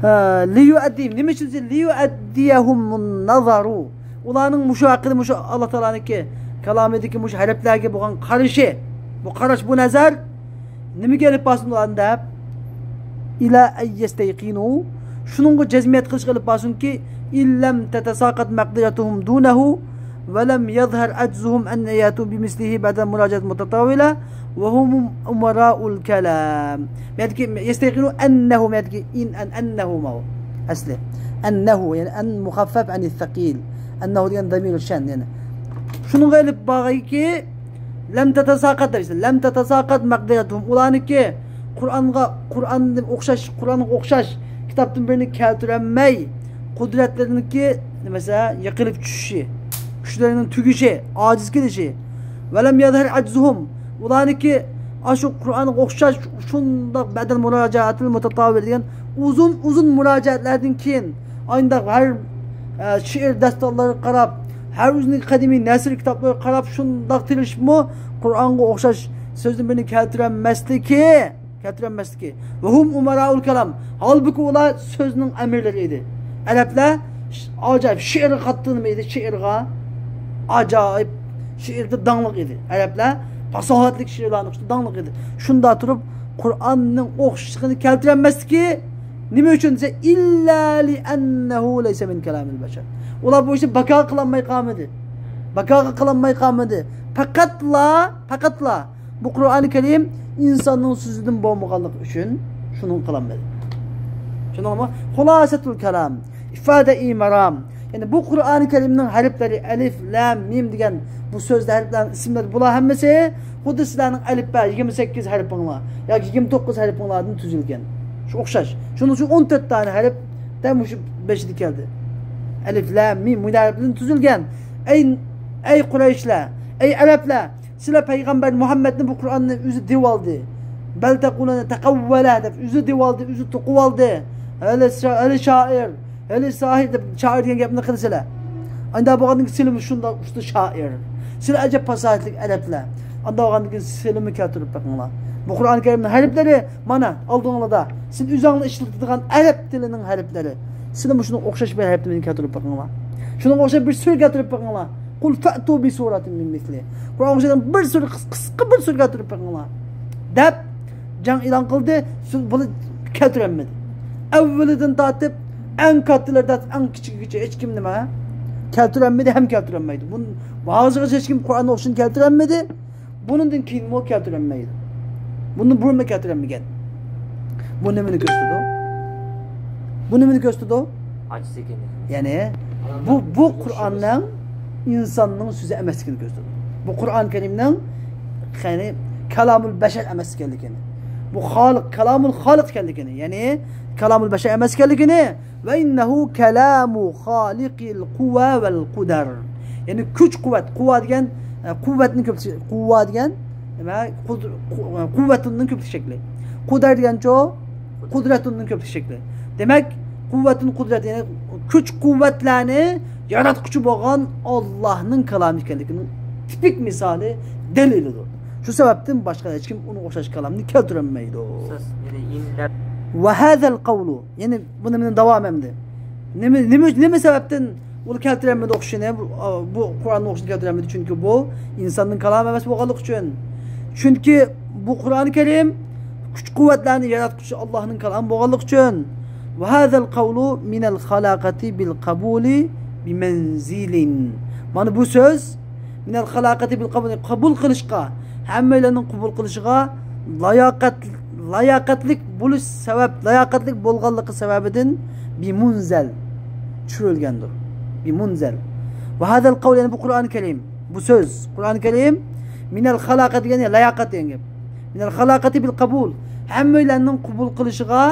ھە، لىيۇئەددىيەھۇم. نېمە ئۈچۈن دېسە، لىيۇئەددىيەھۇمۇن نەزەرۇ. ئۇلارنىڭ مۇشۇ ھەققىدە، مۇشۇ ئاللا تائالانىڭكى كالامىدىكى مۇشۇ ھەرپلەرگە بولغان قارىشى، بۇ قاراش، بۇ نەزەر نېمىگە ئېلىپ بارسۇن ئۇلارنى دەپ، ئىلا ئەن يەستەيقىنۇ، شۇنىڭغا جەزمىيەت قىلىشقا ئېلىپ بارسۇنكى، ئىن لەم تەتەساقەت مەقدىرەتۇھۇم دۇنەھۇ ۋە لەم يەزھەر ئەجزۇھۇم ئەن يەتۇ بىمىسلىھى بەدەل مۇراجەئەت مۇتەتاۋىلە ۋە ھۇم ئۇمەرائۇل كەلام. مەدىكى يەستەيقىنۇ ئەننەھۇ، مەدىكى ئىن، ئەن، ئەننەھۇ ماۋۇ. ئەسلى. ئەننەھۇ، يەنى ئەن مۇخەففەف ئەنىس سەقىل. ئەننەھۇ دېگەن دەمىر شەن، يەنى. شۇنىڭغا ئېلىپ بارغىنكى، لەم تەتەساقەت دەيسىز. لەم تەتەساقەت مەقدىرەتۇھۇم. ئۇلارنىڭكى قۇرئانغا، قۇرئانغا ئوخشاش، قۇرئانغا ئوخشاش كىتابتىن بىرنى كەلتۈرەلمەي، قۇدرەتلىرىنىڭكى، مەسىلەن، يىقىلىپ چۈشۈشى، كۈچلىرىنىڭ تۈگىشى، ئاجىز كېلىشى. ۋەلەم يەزھەر ئەجزۇھۇم. ئۇلارنىڭكى ئاشۇ قۇرئانغا ئوخشاش شۇنداق بەدەل مۇراجەئەتىل مۇتەتاۋىل دېگەن ئۇزۇن، ئۇزۇن مۇراجىئەتلەردىن كېيىن، ئانداق ھەر، ئە، شېئىر داستانلىرىغا قاراپ، ھەر ئۆزىنىڭ قەدىمىي نەسر كىتابلىرىغا قاراپ شۇنداق تىرىشىپمۇ قۇرئانغا ئوخشاش سۆزنىڭ بىرىنى كەلتۈرەلمەسلىكى، كەلتۈرەلمەسلىكى. ۋە ھۇم ئۇمەرائۇل كالام. ھالبۇكى، ئۇلار سۆزنىڭ ئەمىرلىرى ئىدى. ئەرەبلەر ش-، ئاجايىپ شېئىرغا قاتتىق نېمە ئىدى، شېئىرغا ئاجايىپ، شېئىردا داڭلىق ئىدى. ئەرەبلەر پاساھەتلىك شېئىرلارنى ئوقۇشتا داڭلىق ئىدى. شۇنداق تۇرۇپ، قۇرئاننىڭ ئوخشىشلىقىنى كەلتۈرەلمەسلىكى نېمە ئۈچۈن دېسە، ئىللا لىئەننەھۇ لەيسە مىن كالامىل بەشەر. ئۇلار بۇ ئىشنى بىكارغا قىلالماي قالمىدى. بىكارغا قىلالماي قالمىدى. پەقەتلا، پەقەتلا بۇ قۇرئانى كەرىم ئىنساننىڭ سۆزىدىن بولمىغانلىقى ئۈچۈن شۇنىڭ قىلالمىدى. چۈشەندىڭىزمۇ؟ خۇلاسەتۇل كالام، ئىفادە ئىمرام. يەنى بۇ قۇرئانى كەرىمنىڭ ھەرپلىرى، ئەلىف، لام، مىم دېگەن بۇ سۆزلەر، ھەرپلەرنىڭ ئىسىملىرى، بۇلار ھەممىسى خۇددى سىلەرنىڭ ئەلىپبە يىگىرمە سەككىز ھەرپىڭلار ياكى يىگىرمە توققۇز ھەرپىڭلاردىن تۈزۈلگەن. شۇ ئوخشاش. شۇنىڭ ئۈچۈن ئون تۆت دانە ھەرپ دە مۇشۇ بېشىدا كەلدى. ئەلىف، لام، مىم، مۇشۇ ھەرپلەردىن تۈزۈلگەن. ئەي، ئەي قۇرەيشلەر، ئەي ئەرەبلەر، سىلەر پەيغەمبەر مۇھەممەدنى بۇ قۇرئاننى ئۆزى دېۋالدى. بەل تەقۇلۇنە تەقەۋۋەلە دەپ ئۆزى دېۋالدى، ئۆزى توقۇۋالدى. ھېلى شا-، ھېلى شائىر، ھېلى ساھىر دەپ شائىر دېگەن گەپنى قىلىسىلەر. ئانداق بولغاندىن كېيىن سىلىمۇ شۇنداق ئۇستا شائىر. سىلەر ئەجەب پاساھەتلىك ئەرەبلەر. ئانداق بولغاندىن كېيىن سىلىمۇ كەلتۈرۈپ بېقىڭلار. بۇ قۇرئان كەرىمنىڭ ھەرپلىرى مانا ئالدىڭلاردا. سىز ئۆزۈڭلار ئىشلىتىدىغان ئەرەب تىلىنىڭ ھەرپلىرى. سىلىمۇ شۇنىڭغا ئوخشاش بىر ھەرپنى كەلتۈرۈپ بېقىڭلار. شۇنىڭغا ئوخشاش بىر سۈرە كەلتۈرۈپ بېقىڭلار. قۇل فەتۇ بى سۇرەتىن مىن مىسلى. قۇرئانغا ئوخشايدىغان بىر سۈرە، قىس-، قىسقا بىر سۈرە كەلتۈرۈپ بېقىڭلار دەپ جەڭ ئېلان قىلدى. سۇ-، بۇلار كەلتۈرەلمىدى. ئەۋۋىلىدىن تارتىپ ئەڭ كاتتىلىرى تارتىپ ئەڭ كىچىكىگىچە ھېچكىم نېمە كەلتۈرەلمىدى ھەم كەلتۈرەلمەيدۇ. بۇ، ھازىرغىچە ھېچكىم قۇرئاننىڭ ئوخشىشىنى كەلتۈرەلمىدى. بۇنىڭدىن كېيىنمۇ كەلتۈرەلمەيدۇ. بۇنى بۇرۇنمۇ كەلتۈرەلمىگەن. بۇ نېمىنى كۆرسىتىدۇ؟ بۇ نېمىنى كۆرسىتىدۇ؟ ئاجىز ئىكەنلىكىنى. يەنى بۇ، بۇ قۇرئاننىڭ ئىنساننىڭ سۆزى ئەمەسلىكىنى كۆرسىتىدۇ. بۇ قۇرئان كەرىمنىڭ، يەنى كالامۇل بەشەر ئەمەس ئىكەنلىكىنى. بۇ خالىق، كالامۇل خالىق ئىكەنلىكىنى. يەنى كالامۇل بەشەر ئەمەس ئىكەنلىكىنى. ۋە ئىننەھۇ كالامۇ خالىقىل قۇۋا ۋەل قۇدەر. يەنى كۈچ قۇۋۋەت. قۇۋا دېگەن، ئە، قۇۋۋەتنى كۆپلىشى، قۇۋا دېگەن نېمە؟ قۇد-، قۇ-، قۇۋۋەتۇننىڭ كۆپلۈك شەكلى. قۇدەر دېگەنچۇ؟ قۇدرەتۇننىڭ كۆپلۈك شەكلى. دېمەك، قۇۋۋەتۇن قۇدرەت، يەنى كۈچ قۇۋۋەتلەرنى ياراتقۇچى بولغان ئاللاھنىڭ كالامى ئىكەنلىكىنىڭ تىپىك مىسالى، دەلىلىدۇر. شۇ سەۋەبتىن باشقا ھېچكىم ئۇنىڭغا ئوخشاش كالامنى كەلتۈرەلمەيدۇ. سىز يەنە يىللار ۋە ھەزەل قەۋلۇ. يەنى بۇ نېمىنىڭ داۋامى ئەمدى؟ نېمە، نېمە، نېمە سەۋەبتىن ئۇلار كەلتۈرەلمىدى ئوخشىشىنى؟ بۇ، بۇ قۇرئاننىڭ ئوخشىشىنى كەلتۈرەلمىدى. چۈنكى بۇ ئىنساننىڭ كالامى ئەمەس بولغانلىقى ئۈچۈن. چۈنكى بۇ قۇرئان كەرىم كۈچ قۇۋۋەتلەرنى ياراتقۇچى ئاللاھنىڭ كالامى بولغانلىقى ئۈچۈن. ۋە ھەزەل قەۋلۇ مىنەل خالاقەتى بىل قەبۇلى بىمەنزىلىن. مانا بۇ سۆز مىنەل خالاقەتى بىل قەبۇل، قوبۇل قىلىشقا، ھەممەيلەننىڭ قوبۇل قىلىشىغا لاياقەت-، لاياقەتلىك بولۇش سەۋەب، لاياقەتلىك بولغانلىقى سەۋەبىدىن بىمۇنزەل، چۈشۈرۈلگەندۇر. بىمۇنزەل. ۋە ھەزەل قەۋل، يەنى بۇ قۇرئان كەرىم، بۇ سۆز، قۇرئان كەرىم، مىنەل خالاقەت دېگەن، يەنى لاياقەت دېگەن گەپ. مىنەل خالاقەتى بىل قەبۇل، ھەممەيلەننىڭ قوبۇل قىلىشىغا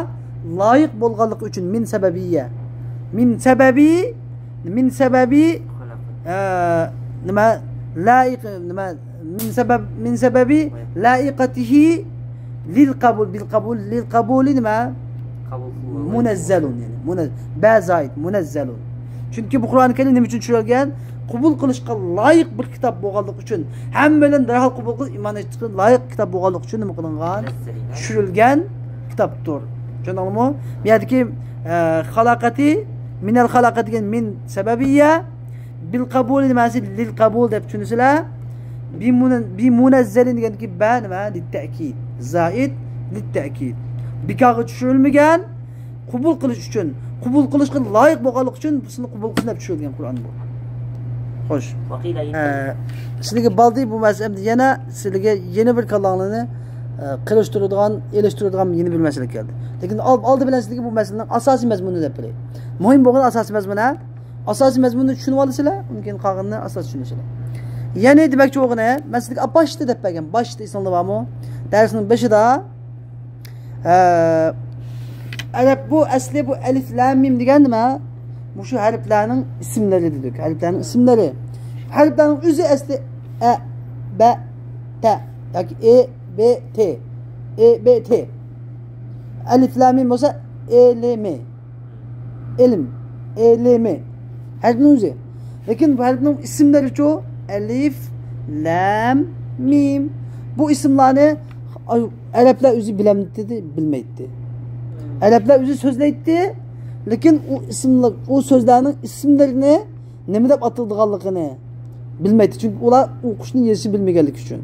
لايىق بولغانلىقى ئۈچۈن، مىن سەبەبىيە. مىن سەبەبى، مىن سەبەبى، ئە، نېمە، لائىق، نېمە، مىن سەبەب، مىن سەبەبى لائىقەتىھى لىل قەبۇل، بىل قەبۇل، لىل قەبۇلى نېمە؟ قەبۇل قىلىنغان. مۇنەززەلۇن، يەنى مۇنەز-، بە زايىد، مۇنەززەلۇن. چۈنكى بۇ قۇرئان كەرىم نېمە ئۈچۈن چۈشۈرۈلگەن؟ قوبۇل قىلىشقا لايىق بىر كىتاب بولغانلىقى ئۈچۈن، ھەممەيلەن دەرھال قوبۇل قىلىپ، ئىمان ئېيتىشقا لايىق كىتاب بولغانلىقى ئۈچۈن نېمە قىلىنغان؟ چۈشۈرۈلگەن كىتابتۇر. چۈشەندىڭلارمۇ؟ بۇ يەردىكى، ئە، خالاقەتى، مىنەل خالاقەت دېگەن مىن سەبەبىيە، بىل قەبۇلى نېمەسى؟ لىل قەبۇل دەپ چۈشىنىسىلەر. بىمۇنە-، بىمۇنەززەلىن دېگەندىكى بە نېمە؟ لىتتەئكىد. زائىد، لىتتەئكىد. بىكارغا چۈشۈرۈلمىگەن، قوبۇل قىلىش ئۈچۈن، قوبۇل قىلىشقا لايىق بولغانلىقى ئۈچۈن بۇسىنى قوبۇل قىلسۇن دەپ چۈشۈرۈلگەن قۇرئان بۇ. خوش. ئە، سىلىگە بالدى بۇ مەسىلە، ئەمدى يەنە سىلىگە يەنە بىر كاللاڭلارنى، ئە، قىلىشتۇرىدىغان، ئېلىشتۇرىدىغان يەنە بىر مەسىلە كەلدى. لېكىن ئال-، ئالدى بىلەن سىلىگە بۇ مەسىلىنىڭ ئاساسىي مەزمۇنىنى دەپ بېرەي. مۇھىم بولغان ئاساسىي مەزمۇن، ھە؟ ئاساسىي مەزمۇننى چۈشىنىۋالىسىلەر، ئۇنىڭ كېيىن قالغىنىنى ئاساس چۈشىنىسىلەر. يەنى دېمەكچى بولغىنى، مەن سىزگە ئاپاشتا دەپ بەرگەن، باشتا ئېسىڭلار بارمۇ؟ دەرسنىڭ بېشىدا، ئە، ئەرەب بۇ ئەسلى بۇ ئەلىف، لام، مىم دېگەن نېمە؟ مۇشۇ ھەرپلەرنىڭ ئىسىملىرى دېدۇق. ھەرپلەرنىڭ ئىسىملىرى. ھەرپلەرنىڭ ئۆزى ئەسلى ئە، بە، تە ياكى ئې، بې، تې. ئې، بې، تې. ئەلىف، لام، مىم بولسا ئېلىمى. ئىلم، ئىلمى. ھەرپنىڭ ئۆزى. لېكىن بۇ ھەرپنىڭ ئىسىملىرىچۇ؟ ئەلىف، لام، مىم. بۇ ئىسىملارنى ئەرەبلەر ئۆزى بىلەمتىدى؟ بىلمەيتتى. ئەرەبلەر ئۆزى سۆزلەيتتى، لېكىن ئۇ ئىسىملار، ئۇ سۆزلەرنىڭ ئىسىملىرىنى نېمە دەپ ئاتىلىدىغانلىقىنى بىلمەيتتى. چۈنكى ئۇلار ئوقۇشنى، يېزىشنى بىلمىگەنلىكى ئۈچۈن.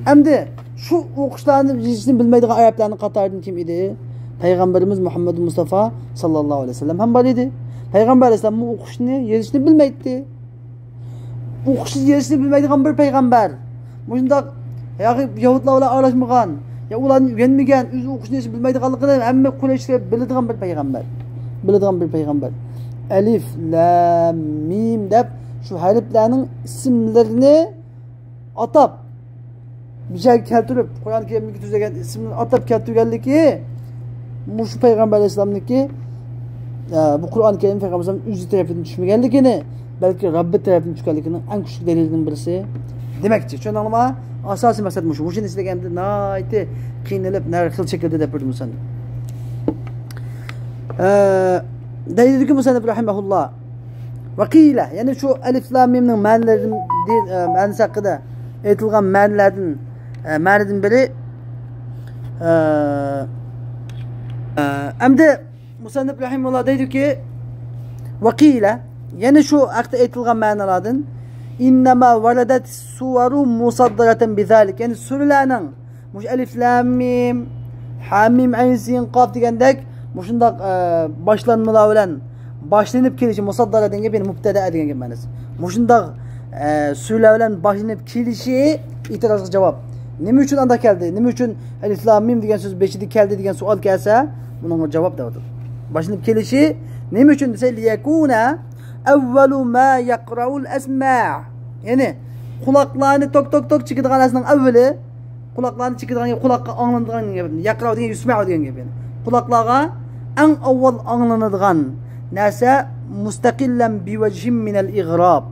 ئەمدى شۇ ئوقۇشلارنى، يېزىشنى بىلمەيدىغان ئەرەبلەرنىڭ قاتارىدىن كىم ئىدى؟ پەيغەمبىرىمىز مۇھەممەد مۇستافا ساللاللاھۇ ئەلەيھى ۋەسەللەم ھەم بار ئىدى. پەيغەمبەر ئەلەيھىسسالام ئوقۇشنى، يېزىشنى بىلمەيتتى. ئوقۇشنى، يېزىشنى بىلمەيدىغان بىر پەيغەمبەر. مۇشۇنداق ياخشى يەھۇدلار بىلەن ئارىلاشمىغان، يا ئۇلارنى ئۆگەنمىگەن، ئۆزى ئوقۇشنى، يېزىشنى بىلمەيدىغانلىقىنى ھەممە قۇرەيشلەر بىلىدىغان بىر پەيغەمبەر. بىلىدىغان بىر پەيغەمبەر. ئەلىف، لام، مىم دەپ شۇ ھەرپلەرنىڭ ئىسىملىرىنى ئاتاپ، بىر يەرگە كەلتۈرۈپ، قۇرئان كەرىمدىكى تۈزلەنگەن ئىسىمنى ئاتاپ كەلتۈرگەنلىكى، مۇشۇ پەيغەمبەر ئەلەيھىسسالامنىڭكى، ئە، بۇ قۇرئان كەرىم پەيغەمبەر ئەلەيھىسسالام ئۆزى تەرىپىدىن چۈشمىگەنلىكىنى، بەلكى رەببى تەرىپىدىن چۈشكەنلىكىنىڭ ئەڭ كۈچلۈك دەلىلىنىڭ بىرسى دېمەكچى. چۈشەندىڭلارمۇ؟ ئاساسىي مەقسەت مۇشۇ. مۇشۇنى ئىشلىگەندە ناھايىتى قىينىلىپ، ھەر خىل شەكىلدە دەپ بېرىدۇ مۇسەننىپ. ئە، دەيدۇكى مۇسەننىپ رەھىمەھۇللا. ۋەقىلە، يەنى شۇ ئەلىف لام مىمنىڭ مەنىلىرىدىن، دى-، ئە، مەنىسى ھەققىدە ئېيتىلغان مەنىلەردىن، ئە، مەنىدىن بىرى، ئە، ئە، ئەمدى مۇسەننىپ رەھىمەھۇللا دەيدۇكى، ۋەقىلە، يەنى شۇ ھەقتە ئېيتىلغان مەنىلاردىن، ئىننەما ۋەرەدەت سۇۋەرۇ مۇسەددەرەتەن بىزالىك، يەنى سۈرىلەرنىڭ مۇشۇ ئەلىف لام مىم، ھا مىم ئەين سىن قاف دېگەندەك مۇشۇنداق، ئە، باشلانمىلار بىلەن باشلىنىپ كېلىشى، مۇسەددەرە دېگەن گەپ، يەنى مۇبتەدە دېگەن گەپ مەنىسى. مۇشۇنداق، ئە، سۈرىلەر بىلەن باشلىنىپ كېلىشى ئېتىرازغا جاۋاب. نېمە ئۈچۈن ئانداق كەلدى؟ نېمە ئۈچۈن ئەلىف لام مىم دېگەن سۆز بېشىدا كەلدى دېگەن سوئال كەلسە، بۇنىڭغا جاۋاب دەۋاتىدۇ. باشلىنىپ كېلىشى نېمە ئۈچۈن دېسە، لىيەكۇنە ئەۋۋەلۇ ما يەقرەئۇل ئەسمەع. يەنى قۇلاقلارنى توك، توك، توك چېكىدىغان نەرسىنىڭ ئەۋۋىلى، قۇلاقلارنى چېكىدىغان، قۇلاققا ئاڭلىنىدىغان گەپ. يەقرەئۇ دېگەن يۇسمەئۇ دېگەن گەپ يەنى. قۇلاقلارغا ئەڭ ئاۋۋال ئاڭلىنىدىغان نەرسە مۇستەقىللەن بىۋەجھىن مىنەل ئىغراب.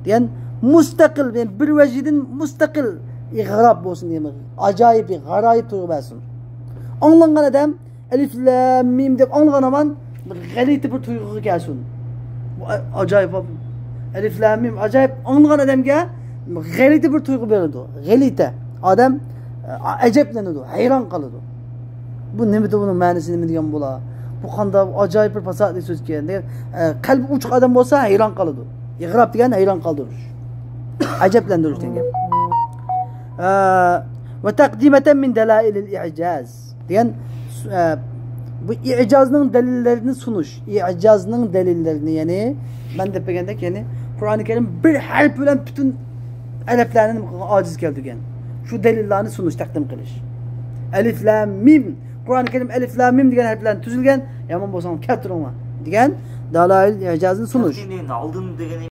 دېگەن مۇستەقىل، يەنى بىر ۋەجھىدىن مۇستەقىل ئىغراب بولسۇن دېگەن. ئاجايىپ، غارايىپ تۇيغۇ بەرسۇن. ئاڭلانغان ئادەم ئەلىف لام مىم دەپ ئاڭلىغان ھامان بىر غەلىتە بىر تۇيغۇغا كەلسۇن. بۇ ئا-، ئاجايىپ. ئەلىف لام مىم ئاجايىپ ئاڭلىغان ئادەمگە غەلىتە بىر تۇيغۇ بېرىدۇ. غەلىتە. ئادەم، ئە، ئەجەبلىنىدۇ، ھەيران قالىدۇ. بۇ نېمىدۇ، بۇنىڭ مەنىسى نېمە دېگەن بولا؟ بۇ قانداق ئاجايىپ بىر پاساھەتلىك سۆزكەن دەپ، ئە، قەلبى ئوچۇق ئادەم بولسا ھەيران قالىدۇ. ئىغراب دېگەن ھەيران قالدۇرۇش. ئەجەبلەندۈرۈش دېگەن گەپ. ئە، ۋە تەقدىمەتەن مىن دەلائىلىل ئىئجاز. دېگەن، ئە، بۇ ئىئجازنىڭ دەلىللىرىنى سۇنۇش. ئىئجازنىڭ دەلىللىرىنى، يەنى مەن دەپ بەرگەندەك، يەنى قۇرئانى كەرىم بىر ھەرپ بىلەن پۈتۈن ئەرەبلەرنى ئاجىز كەلتۈرگەن. شۇ دەلىللارنى سۇنۇش، تەقدىم قىلىش. ئەلىف لام مىم. قۇرئانى كەرىم ئەلىف لام مىم دېگەن ھەرپلەردىن تۈزۈلگەن. يامان بولساڭ كەلتۈرۈڭلار دېگەن دەلائىل ئىئجازنى سۇنۇش. تەقدىمنى ئالدىن دېگىنى.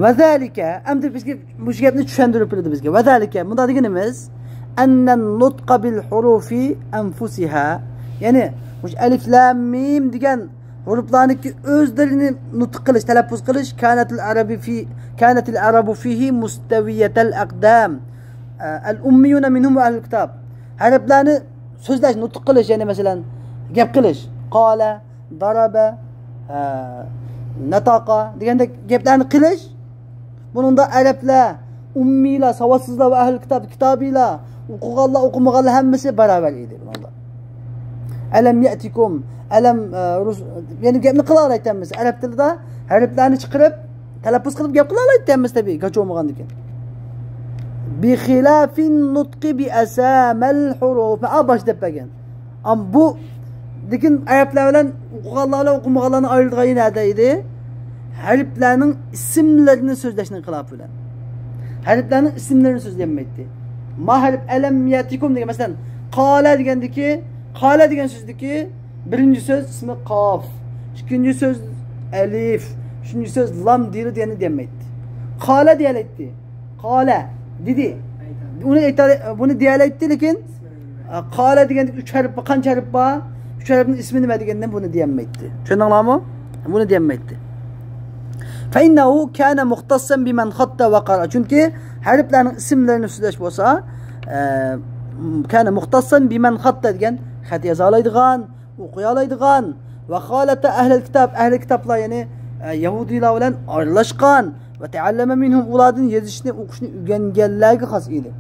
ۋە زالىكە، ئەمدى بىزگە مۇشۇ گەپنى چۈشەندۈرۈپ بېرىدۇ بىزگە. ۋە زالىكە، مۇنداق دېگىنىمىز، ئەننەن نۇتقە بىل ھۇرۇفى ئەنفۇسىھا. يەنى، مۇشۇ ئەلىف لام مىم دېگەن ھۇرۇپلارنىڭكى ئۆزلىرىنى نۇتۇق قىلىش، تەلەپپۇز قىلىش، كانەتىل ئەرەبى فى، كانەتىل ئەرەبۇ فىھى مۇستەۋىيەتەل ئەقدام. ئە، ئەل ئۇممىيۇنە مىنھۇم ۋە ئەھلۇل كىتاب. ئەرەبلەرنى سۆزلەش، نۇتۇق قىلىش، يەنى مەسىلەن، گەپ قىلىش. قالە، دارابە، ئە، نەتاقا دېگەندەك گەپلەرنى قىلىش. بۇنىڭدا ئەرەبلەر، ئۇممىيلار، ساۋاتسىزلار ۋە ئەھلى كىتاب، كىتابىيلار، ئوقۇغانلار، ئوقۇمىغانلار ھەممىسى باراۋەر ئىدى بۇنىڭدا. ئەلەم يەتىكۇم، ئەلەم، ئە، رۇس-، يەنى گەپنى قىلالايتتى ھەممىسى. ئەرەب تىلىدا ھەرپلەرنى چىقىرىپ، تەلەپپۇز قىلىپ گەپ قىلالايتتى ھەممىسى تەبىئىي، گاچا بولمىغاندىكىن. بىخىلاف نۇتقى بىئەسامەل ھۇرۇف. ئا، باش دەپ بەرگەن. ئەم، بۇ، لېكىن ئەرەبلەر بىلەن ئوقۇغانلار بىلەن ئوقۇمىغانلارنى ئايرىدىغان يېرى نەدە ئىدى؟ ھەرپلەرنىڭ ئىسىملىرىنى سۆزلەشنىڭ خىلاپى بىلەن. ھەرپلەرنىڭ ئىسىملىرىنى سۆزلىيەلمەيتتى. ما ھەرپ، ئەلەم يەتىكۇم دېگەن، مەسىلەن، قالە دېگەندىكى، قالە دېگەن سۆزدىكى بىرىنچى سۆز ئىسمى قاف. ئىككىنچى سۆز ئەلىف، ئۈچىنچى سۆز لام دېيىلىدۇ، يەنە دېيەلمەيتتى. قالە دېيەلەيتتى. قالە دېدى. ئۇنى ئېيتالاي-، بۇنى دېيەلەيتتى، لېكىن، ئە، قالە دېگەندە ئۈچ ھەرپ بار، قانچە ھەرپ بار؟ ئۈچ ھەرپنىڭ ئىسمى نېمە دېگەندىن بۇنى دېيەلمەيتتى. چۈشەندىڭلارمۇ؟ بۇنى دېيەلمەيتتى. فإنه كان مختصا بمن خط وقرأ. چۈنكى ھەرپلەرنىڭ ئىسىملىرىنى سۆزلەش بولسا، ئە، كان مختصا بمن خط دېگەن خەت يازالايدىغان، ئوقۇيالايدىغان، ۋە خالەتە ئەھلەل كىتاب، ئەھلى كىتابلار، يەنى، ئە، يەھۇدىيلار بىلەن ئارىلاشقان، ۋە تەئەللەمە مىنھۇم، ئۇلاردىن يېزىشنى، ئوقۇشنى ئۆگەنگەنلەرگە خاس ئىدى.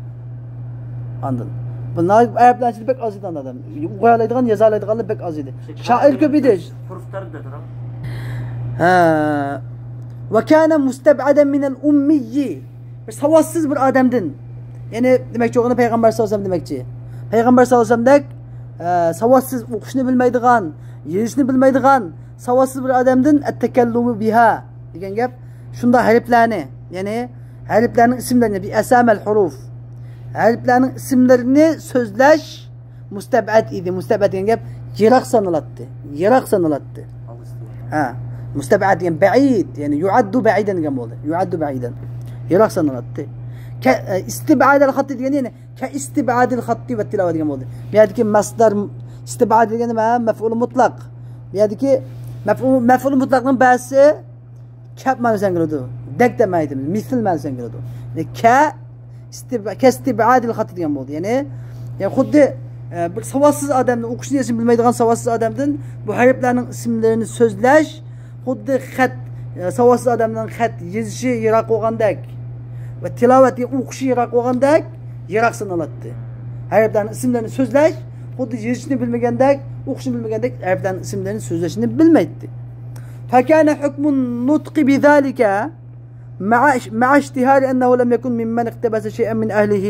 ئاندىن بۇ ئەرەبلەرنىڭ ئىچىدە بەك ئاز ئىدى ئاندىن ئادەم. ئوقۇيالايدىغان، يازالايدىغانلار بەك ئاز ئىدى. شائىر كۆپ ئىدى. ھە. ۋە كانە مۇستەبئەدەن مىنەل ئۇممىيي. بىر ساۋاتسىز بىر ئادەمدىن، يەنى دېمەكچى بولغىنى پەيغەمبەر ساللاللاھۇ ئەلەيھى ۋەسەللەم دېمەكچى. پەيغەمبەر ساللاللاھۇ ئەلەيھى ۋەسەللەمدەك، ئە، ساۋاتسىز، ئوقۇشنى بىلمەيدىغان، يېزىشنى بىلمەيدىغان ساۋاتسىز بىر ئادەمدىن ئەتتەكەللۇمۇ بىھا دېگەن گەپ، شۇنداق ھەرپلەرنى، يەنى ھەرپلەرنىڭ ئىسىملىرىنى، بىئەسامەل ھۇرۇف، ھەرپلەرنىڭ ئىسىملىرىنى سۆزلەش مۇستەبئەد ئىدى. مۇستەبئەد دېگەن گەپ يىراق سانىلاتتى. يىراق سانىلاتتى. ھە. مۇستەبئەد دېگەن بەئىد، يەنى يۇئەددۇ بەئىدەن دېگەن بولدى. يۇئەددۇ بەئىدەن. يىراق سانىلاتتى. كە-، ئە، ئىستىبئادەل خاتتى دېگەن، يەنى كە ئىستىبئادىل خاتتى ۋە تىلاۋە دېگەن بولدى. بۇ يەردىكى مەسدەر ئىستىبئاد دېگەن نېمە؟ مەفئۇل مۇتلەق. بۇ يەردىكى مەفئۇل، مەفئۇل مۇتلەقنىڭ بەزىسى كەپ مەنىسىدىن كېلىدۇ. دەك دەپ مەنىسىدىن، مىسىل مەنىسىدىن كېلىدۇ. يەنى كە ئىستىب-، كەستىبئادىل خاتتى دېگەن بولدى. يەنى، يەنى خۇددى، ئە، بىر ساۋاتسىز ئادەمدىن، ئوقۇشنى يېزىشنى بىلمەيدىغان ساۋاتسىز ئادەمدىن بۇ ھەرپلەرنىڭ ئىسىملىرىنى سۆزلەش، خۇددى خەت، ئە، ساۋاتسىز ئادەمنىڭ خەت يېزىشى يىراق بولغاندەك ۋە تىلاۋەت، ئوقۇشى يىراق بولغاندەك يىراق سانىلاتتى. ھەرپلەرنىڭ ئىسىملىرىنى سۆزلەش، خۇددى يېزىشنى بىلمىگەندەك، ئوقۇشنى بىلمىگەندەك، ھەرپلەرنىڭ ئىسىملىرىنى سۆزلەشنى بىلمەيتتى. فكان حكم النطق بذلك مع، مع اشتهار أنه لم يكن ممن اقتبس شيئا من أهله.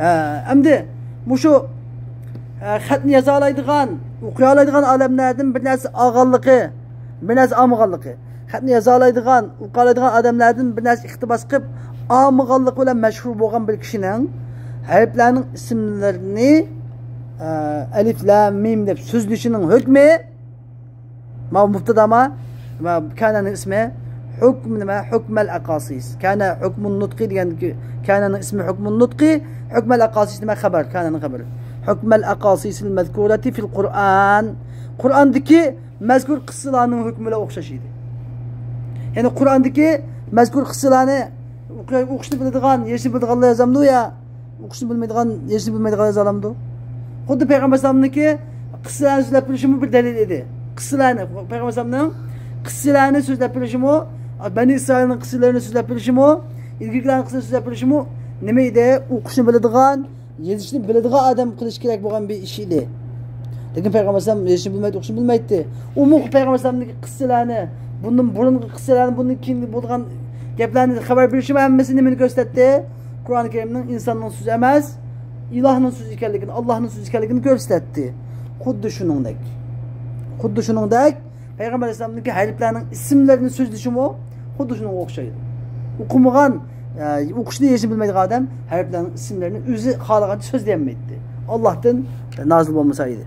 ھە، ئەمدى مۇشۇ، ھە، خەتنى يازالايدىغان، ئوقۇيالايدىغان ئادەملەردىن بىر نەرسە ئالغانلىقى، بىر نەرسە ئالمىغانلىقى، خەتنى يازالايدىغان، ئوقۇيالايدىغان ئادەملەردىن بىر نەرسە ئىقتىباس قىلىپ ئالمىغانلىقى بىلەن مەشھۇر بولغان بىر كىشىنىڭ ھەرپلەرنىڭ ئىسىملىرىنى، ئە، ئەلىف، لام، مىم دەپ سۆزلىشىنىڭ ھۆكمى، ماۋۇ مۇبتادا ما، ما كاننىڭ ئىسمى ھۆكم نېمە؟ ھۆكمەل ئەقاسىس. كان ھۆكمۇن نۇتقى دېگەن، كاننىڭ ئىسمى ھۆكمۇن نۇتقى، ھۆكمەل ئەقاسىس نېمە؟ خەبەر، كاننىڭ خەبىرى. ھۆكمەل ئەقاسىسىل مەزكۇرەتى فىل قۇرئان. قۇرئاندىكى مەزكۇر قىسسىلارنىڭ ھۆكمى بىلەن ئوخشاش ئىدى. يەنى قۇرئاندىكى مەزكۇر قىسسىلارنى ئوقۇي-، ئوقۇشنى بىلىدىغان، يېزىشنى بىلىدىغانلار يازامدۇ يا ئوقۇشنى بىلمەيدىغان، يېزىشنى بىلمەيدىغانلار يازالامدۇ؟ خۇددى پەيغەمبەر ئەلەيھىسسالامنىڭكى قىسسىلارنى سۆزلەپ بېرىشىمۇ بىر دەلىل ئىدى. قىسسىلارنى، پەيغەمبەر ئەلەيھىسسالامنىڭ قىسسىلارنى سۆزلەپ بېرىشىمۇ، بەنى ئىسرائىلنىڭ قىسسىلىرىنى سۆزلەپ بېرىشىمۇ، ئىلگىرىكىلەرنىڭ قىسسىلىرىنى سۆزلەپ بېرىشىمۇ نېمە ئىدى؟ ئوقۇشنى بىلىدىغان، يېزىشنى بىلىدىغان ئادەم قىلىش كېرەك بولغان بىر ئىش ئىدى. لېكىن پەيغەمبەر ئەلەيھىسسالام يېزىشنى بىلمەيتتى، ئوقۇشنى بىلمەيتتى. ئۇمۇ پەيغەمبەر ئەلەيھىسسالامدىكى قىسسىلەرنى، بۇندىن بۇرۇنقى قىسسىلەرنى، بۇندىن كېيىن بولغان گەپلەرنى خەۋەر بېرىشىمۇ ھەممىسى نېمىنى كۆرسىتەتتى؟ قۇرئان كەرىمنىڭ ئىنساننىڭ سۆزى ئەمەس، ئىلاھنىڭ سۆزى ئىكەنلىكىنى، ئاللاھنىڭ سۆزى ئىكەنلىكىنى كۆرسىتەتتى. خۇددى شۇنىڭدەك. خۇددى شۇنىڭدەك پەيغەمبەر ئەلەيھىسسالامنىڭكى ھەرپلەرنىڭ ئىسىملىرىنى سۆزلىشىمۇ خۇددى شۇنىڭغا ئوخشايدۇ. ئوقۇمىغان، ئە، ئوقۇشنى يېزىشنى بىلمەيدىغان ئادەم ھەرپلەرنىڭ ئىسىملىرىنى ئۆزى خالىغانچە سۆزلىيەلمەيتتى. ئاللاھتىن نازىل بولمىسا ئىدى.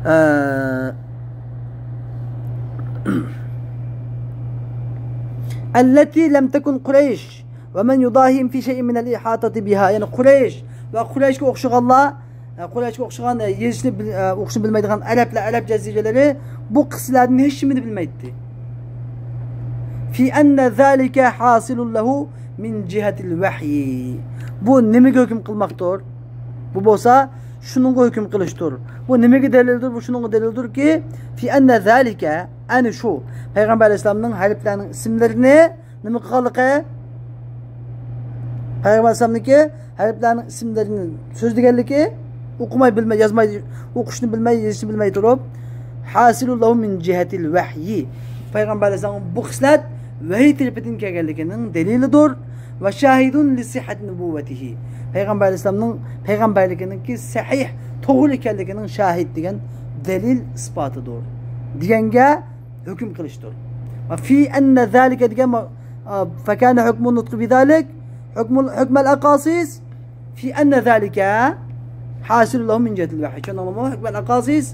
ئە، التي لم تكن قريش ومن يضاهيهم في شيء من الإحاطة بها. يەنى قۇرەيش ۋە قۇرەيشكە ئوخشىغانلار، ئە، قۇرەيشكە ئوخشىغان، ئە، يېزىشنى بىل-، ئە، ئوقۇشنى بىلمەيدىغان ئەرەبلەر، ئەرەب جەزىرىلىرى بۇ قىسسىلەردىن ھېچنېمىنى بىلمەيتتى. في أن ذلك حاصل له من جهة الوحي. بۇ نېمىگە ھۆكۈم قىلماقتۇر؟ بۇ بولسا شۇنىڭغا ھۆكۈم قىلىشتۇر. بۇ نېمىگە دەلىلدۇر؟ بۇ شۇنىڭغا دەلىلدۇركى، في أن ذلك، ئەنە شۇ پەيغەمبەر ئەلەيھىسسالامنىڭ ھەرپلەرنىڭ ئىسىملىرىنى نېمە قىلغانلىقى؟ پەيغەمبەر ئەلەيھىسسالامنىڭكى ھەرپلەرنىڭ ئىسىملىرىنى سۆزلىگەنلىكى، ئوقۇماي، بىلمەي، يازماي، ئوقۇشنى بىلمەي، يېزىشنى بىلمەي تۇرۇپ، حاصل له من جهة الوحي. پەيغەمبەر ئەلەيھىسسالامغا بۇ خىسلەت ۋەھىي تەرىپىدىن كەلگەنلىكىنىڭ دەلىلىدۇر. وشاهد لصحة نبوته. پەيغەمبەر ئەلەيھىسسالامنىڭ پەيغەمبەرلىكىنىڭكى سەھىھ، توغرا ئىكەنلىكىنىڭ شاھىت دېگەن دەلىل ئىسپاتىدۇر دېگەنگە ھۆكۈم قىلىشتۇر. في أن ذلك دېگەن، ئا، فكان حكم النطق بذلك حكم، حكم الأقاصيص في أن ذلك حاصل له من جهة الوحي. چۈشەندىڭلارمۇ؟ حكم الأقاصيص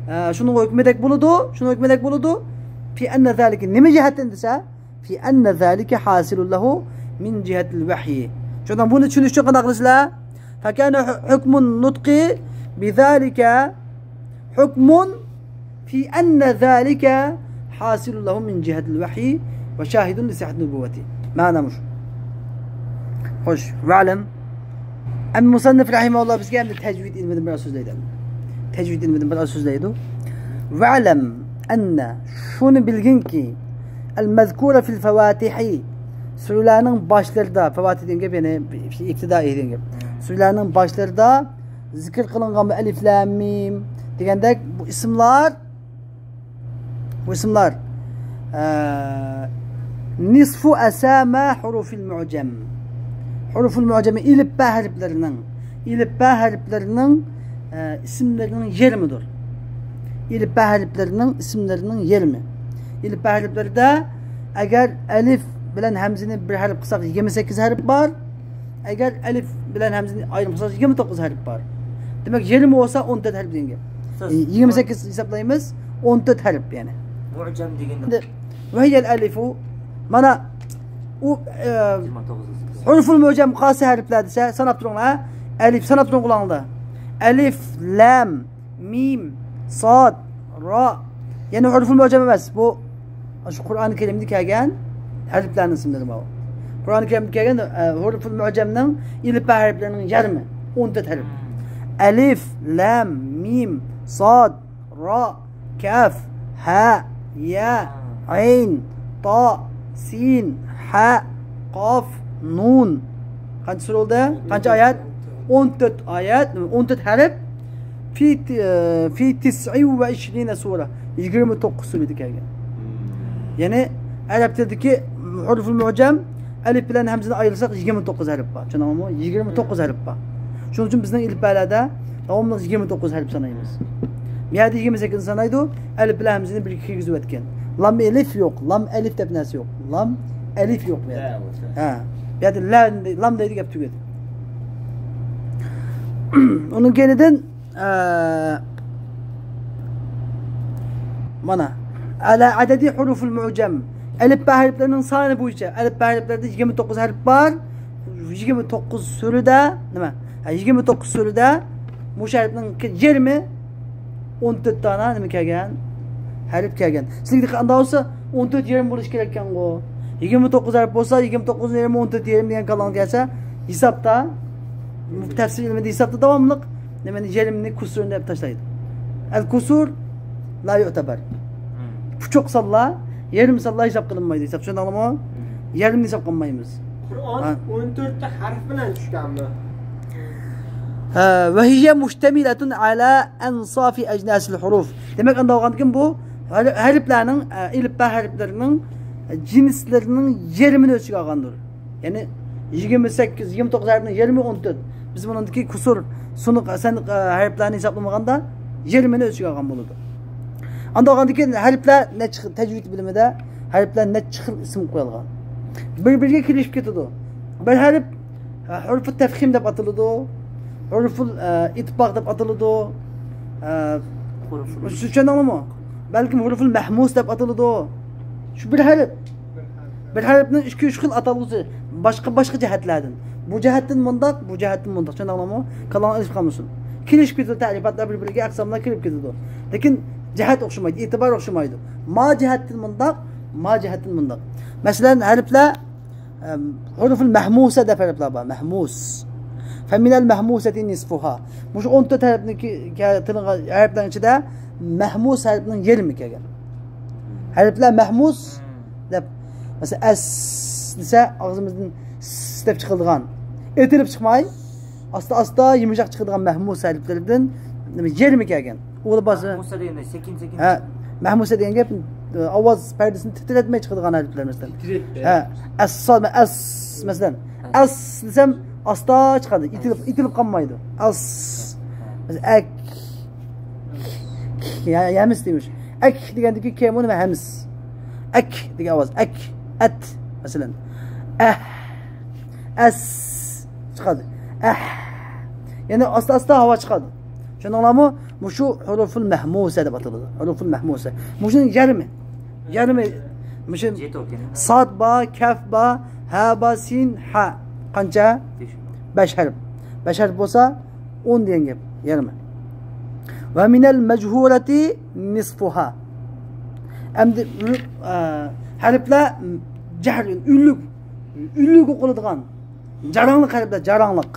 ئە، شۇنىڭ ھۆكمىدەك بولىدۇ، شۇنىڭ ھۆكمىدەك بولىدۇ. في أن ذلك، نېمە جەھەتتىن دېسە، في أن ذلك حاصل له من جهة الوحي. شۇنداق بۇنى چۈشىنىش ئۈچۈن قانداق قىلىسىلەر؟ فكان حكم النطق بذلك حكم في أن ذلك حاصل له من جهة الوحي وشاهد لصحة النبوة. مانا مۇشۇ. خوش، واعلم. ئەمدى مۇسەننىپ رەھىمەھۇللا بىزگە ئەمدى تەجۋىد ئىلمىدىن بىر ئاز سۆزلەيدۇ. تەجۋىد ئىلمىدىن بىر ئاز سۆزلەيدۇ. واعلم أن، شۇنى بىلگىنكى، المذكور في الفواتح، سۈرىلەرنىڭ باشلىرىدا، فواتىھ دېگەن گەپ يەنى ئىپتىدائىي دېگەن گەپ. سۈرىلەرنىڭ باشلىرىدا زىكىر قىلىنغان بۇ ئەلىف لام مىم دېگەندەك بۇ ئىسىملار، بۇ ئىسىملار، ئە، نىسفۇ ئەسامە ھۇرۇفىل مۇئجەم. ھۇرۇفۇل مۇئجەم ئېلىپبە ھەرپلىرىنىڭ، ئېلىپبە ھەرپلىرىنىڭ، ئە، ئىسىملىرىنىڭ يېرىمىدۇر. ئېلىپبە ھەرپلىرىنىڭ ئىسىملىرىنىڭ يېرىمى. ئېلىپبە ھەرپلىرىدە ئەگەر ئەلىف بىلەن ھەمزىنى بىر ھەرپ قىلساق، يىگىرمە سەككىز ھەرپ بار. ئەگەر ئەلىف بىلەن ھەمزىنى ئايرىم قىلساق، يىگىرمە توققۇز ھەرپ بار. دېمەك، يېرىمى بولسا ئون تۆت ھەرپ دېگەن گەپ. ئۇستاز، يىگىرمە سەككىز ھېسابلايمىز، ئون تۆت ھەرپ يەنى. مۇئجەم دېگەندە. ئەمدى، ۋەھىيەل ئەلىفۇ. مانا، ئۇ، ئە، يىگىرمە توققۇز. ھۇرۇفۇل مۇئجەم قايسى ھەرپلەر دېسە، ساناپ تۇرۇڭلار. ئەلىپ، ساناپ تۇرۇڭ قۇلاقىڭدا. ئەلىف، لام، مىم، ساد، را. يەنى ھۇرۇفۇل مۇئجەم ئەمەس. بۇ شۇ قۇرئان كەرىمدە كەلگەن ھەرپلەرنىڭ ئىسىملىرى بۇ. قۇرئان كەرىمدە كەلگەن، ئە، ھۇرۇفۇل مۇئجەمنىڭ ئېلىپبە ھەرپلىرىنىڭ يېرىمى. ئون تۆت ھەرپ. ئەلىف، لام، مىم، ساد، را، كاف، ھا، يا، ئەين، تا، سىن، ھا، قاف، نۇن. قانچە سۈرە بولدى؟ قانچە ئايەت؟ ئون تۆت ئايەت، ئون تۆت ھەرپ. في، في تسع وعشرين سورة. يىگىرمە توققۇز سۈرىدە كەلگەن. يەنى ئەرەب تىلىدىكى ھۇرۇفۇل مۇئجەم، ئەلىپ بىلەن ھەمزىنى ئايرىساق، يىگىرمە توققۇز ھەرپ بار. چۈشەندىڭىزمۇ؟ يىگىرمە توققۇز ھەرپ بار. شۇنىڭ ئۈچۈن بىزنىڭ ئېلىپبەلەردە داۋاملىق يىگىرمە توققۇز ھەرپ سانايمىز. بۇ يەردە يىگىرمە سەككىز سانايدۇ، ئەلىپ بىلەن ھەمزىنى بىرگە كىرگۈزۈۋەتكەن. لام ئېلىف يوق، لام ئەلىف دەپ نەرسە يوق. لام ئەلىف يوق بۇ يەردە. ھە، بۇ يەردە لە، لام دەيدۇ، گەپ تۈگىدى. ئۇنىڭ كەينىدىن، ئە، مانا، ئەلە ئەدەدى ھۇرۇفۇل مۇئجەم. ئەلىپبە ھەرپلىرىنىڭ سانى بويىچە. ئەلىپبە ھەرپلىرىدە يىگىرمە توققۇز ھەرپ بار. يىگىرمە توققۇز سۈرىدە، نېمە؟ ھە، يىگىرمە توققۇز سۈرىدە مۇشۇ ھەرپنىڭ يېرىمى، ئون تۆت دانە نېمە كەلگەن؟ ھەرپ كەلگەن. سىزگە ئانداق بولسا، ئون تۆت يېرىم بولۇشى كېرەك ئىكەنغۇ؟ يىگىرمە توققۇز ھەرپ بولسا، يىگىرمە توققۇز يېرىم، ئون تۆت يېرىم دېگەن كاللاڭغا كەلسە، ھېسابتا، تەپسىر ئىلمىدە ھېسابتا داۋاملىق نېمىنى، يېرىمنى كۇسۇرنى دەپ تاشلايدۇ. ئەل كۇسۇر لا يۇئتەبەر. پۇچۇق سانلار، يېرىم سانلار ھېساب قىلىنمايدۇ. ھېساب چۈشەندىڭلارمۇ؟ يېرىمنى ھېساب قىلمايمىز. قۇرئان ھە. ئون تۆتتە ھەرپ بىلەن چۈشكەنمۇ؟ ھە، وهي مشتملة على أنصاف أجناس الحروف. دېمەك، ئانداق بولغاندىكىن بۇ ھەر-، ھەرپلەرنىڭ، ئە، ئېلىپبە ھەرپلىرىنىڭ جىنسلىرىنىڭ يېرىمىنى ئۆز ئىچىگە ئالغاندۇر. يەنى يىگىرمە سەككىز، يىگىرمە توققۇز ھەرپنىڭ يېرىمى ئون تۆت. بىز بۇنىڭدىكى كۇسۇر، سۇنۇق، سەنىق، ئە، ھەرپلەرنى ھېسابلىمىغاندا يېرىمىنى ئۆز ئىچىگە ئالغان بولىدۇ. ئانداق بولغاندىكىن ھەرپلەر نەچچە خىل، تەجۋىد بىلىمىدە ھەرپلەر نەچچە خىل ئىسىم قويۇلغان. بىر-بىرىگە كىرىشىپ كېتىدۇ. بىر ھەرپ، ئە، ھۇرۇفۇ تەفخىم دەپ ئاتىلىدۇ. ھۇرۇفۇل، ئە، ئىتباق دەپ ئاتىلىدۇ. ئە، ھۇرۇفۇل. چۈشەندىڭلارمۇ؟ بەلكىم ھۇرۇفۇل مەھمۇس دەپ ئاتىلىدۇ. شۇ بىر ھەرپ. بىر ھەرپنىڭ ئىككى، ئۈچ خىل ئاتالغۇسى، باشقا، باشقا جەھەتلەردىن. بۇ جەھەتتىن مۇنداق، بۇ جەھەتتىن مۇنداق. چۈشەندىڭلارمۇ؟ كاللاڭ ئېلىشىپ قالمىسۇن. كېلىشىپ كېتىدۇ، تەرىپاتلار بىر-بىرىگە، ئەقساملار كىرىپ كېتىدۇ. لېكىن جەھەت ئوخشىمايدۇ، ئېتىبار ئوخشىمايدۇ. ما جەھەتتىن مۇنداق، ما جەھەتتىن مۇنداق. مەسىلەن، ھەرپلەر، ئەم، ھۇرۇفۇل مەھمۇسە دەپ ھەرپلەر بار. مەھمۇس. فمن المحموسة نصفها. مۇشۇ ئون تۆت ھەرپنىڭكى، كە-، تىلىغا، ھەرپلەرنىڭ ئىچىدە مەھمۇس ھەرپنىڭ يېرىمى كەلگەن. ھەرپلەر مەھمۇس دەپ، مەسىلەن، ئەس دېسە، ئاغزىمىزدىن س دەپ چىقىدىغان، ئېتىلىپ چىقماي، ئاستا-ئاستا يۇمشاق چىقىدىغان مەھمۇس ھەرپلىرىدىن نېمە، يېرىمى كەلگەن. ئۇ بولسا مەھمۇسە دېگەندە سېكىن-سېكىن. ھە، مەھمۇسە دېگەن گەپ، ئاۋاز پەردىسىنى تىترەتمەي چىقىدىغان ھەرپلەر، مەسىلەن. تىترەتمەي. ھە، ئەس، ئەس، مەسىلەن. ئەس دېسەم، ئاستا چىقىدۇ، ئېتىلىپ، ئېتىلىپ قالمايدۇ. ئەس. مەسىلەن، ئەك. يا، يەمىس دېمىش. ئەك دېگەندىكى كېيىن بۇ نېمە؟ ھەمىس. ئەك دېگەن ئاۋاز. ئەك، ئەت، مەسىلەن. ئەھ، ئەس چىقىدۇ. ئەھ. يەنى ئاستا-ئاستا ھاۋا چىقىدۇ. چۈشەندىڭلارمۇ؟ مۇشۇ ھۇرۇفۇل مەھمۇسە دەپ ئاتىلىدۇ. ھۇرۇفۇل مەھمۇسە. مۇشۇنىڭ يېرىمى. يېرىمى. مۇشۇ ساد بار، كەف بار، ھە بار، سىن، ھە. قانچە؟ بەش ھەرپ. بەش ھەرپ بولسا، ئون دېگەن گەپ. يېرىمى. ۋە مىنەل مەجھۇلەتى نىسفۇھا. ئەمدى، ئە، ھەرپلەر جەھر، ئۈنلۈك، ئۈنلۈك ئوقۇلىدىغان. جاراڭلىق ھەرپلەر، جاراڭلىق.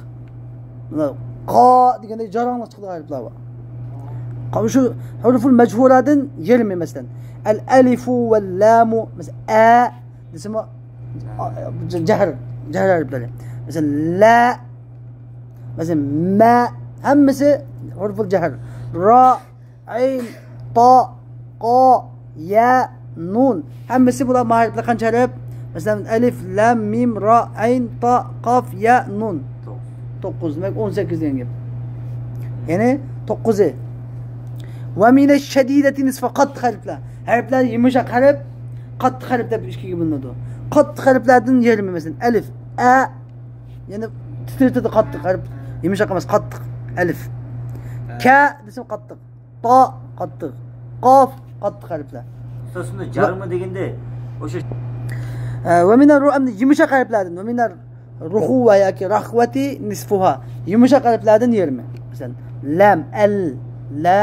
قا دېگەندە جاراڭلىق چىقىدىغان ھەرپلەر بار. قا-، شۇ ھۇرۇفۇل مەجھۇلادىن يېرىمى، مەسىلەن. ئەل ئەلىفۇ ۋەل لامۇ. مەسىلەن، ئە دېسىمۇ، ئا، جەھر، جەھر ھەرپلىرى. مەسىلەن، لە، مەسىلەن، مە، ھەممىسى ھۇرۇفۇل جەھر. را، ئەين، تا، قا، يە، نۇن. ھەممىسى بۇلار ما ھەرپلەر قانچە ھەرپ؟ مەسىلەن، ئەلىف، لام، مىم، را، ئەين، تا، قاف، يە، نۇن. توققۇز. دېمەك، ئون سەككىز دېگەن گەپ. يەنى توققۇزى. ۋە مىنە شەدىدەتى نىسفا، قاتتىق ھەرپلەر. ھەرپلەر يۇمشاق ھەرپ، قاتتىق ھەرپ دەپ ئىككىگە بۆلۈنىدۇ. قاتتىق ھەرپلەردىن يېرىمى، مەسىلەن، ئەلىف، ئە، يەنى تىترىتىدۇ قاتتىق ھەرپ، يۇمشاق ئەمەس، قاتتىق. ئەلىف. كە دېسە قاتتىق. تا قاتتىق، قاف قاتتىق ھەرپلەر. ئۇستاز، شۇندا جارمۇ دېگەندە، ئوشۇ. ئە، ۋە مىنەر رۇ، ئەمدى يۇمشاق ھەرپلەردىن، ۋە مىنەر رۇخۇۋە ياكى راخۋەتى نىسفۇھا. يۇمشاق ھەرپلەردىن يېرىمى. مەسىلەن، لام، ئەل، لە،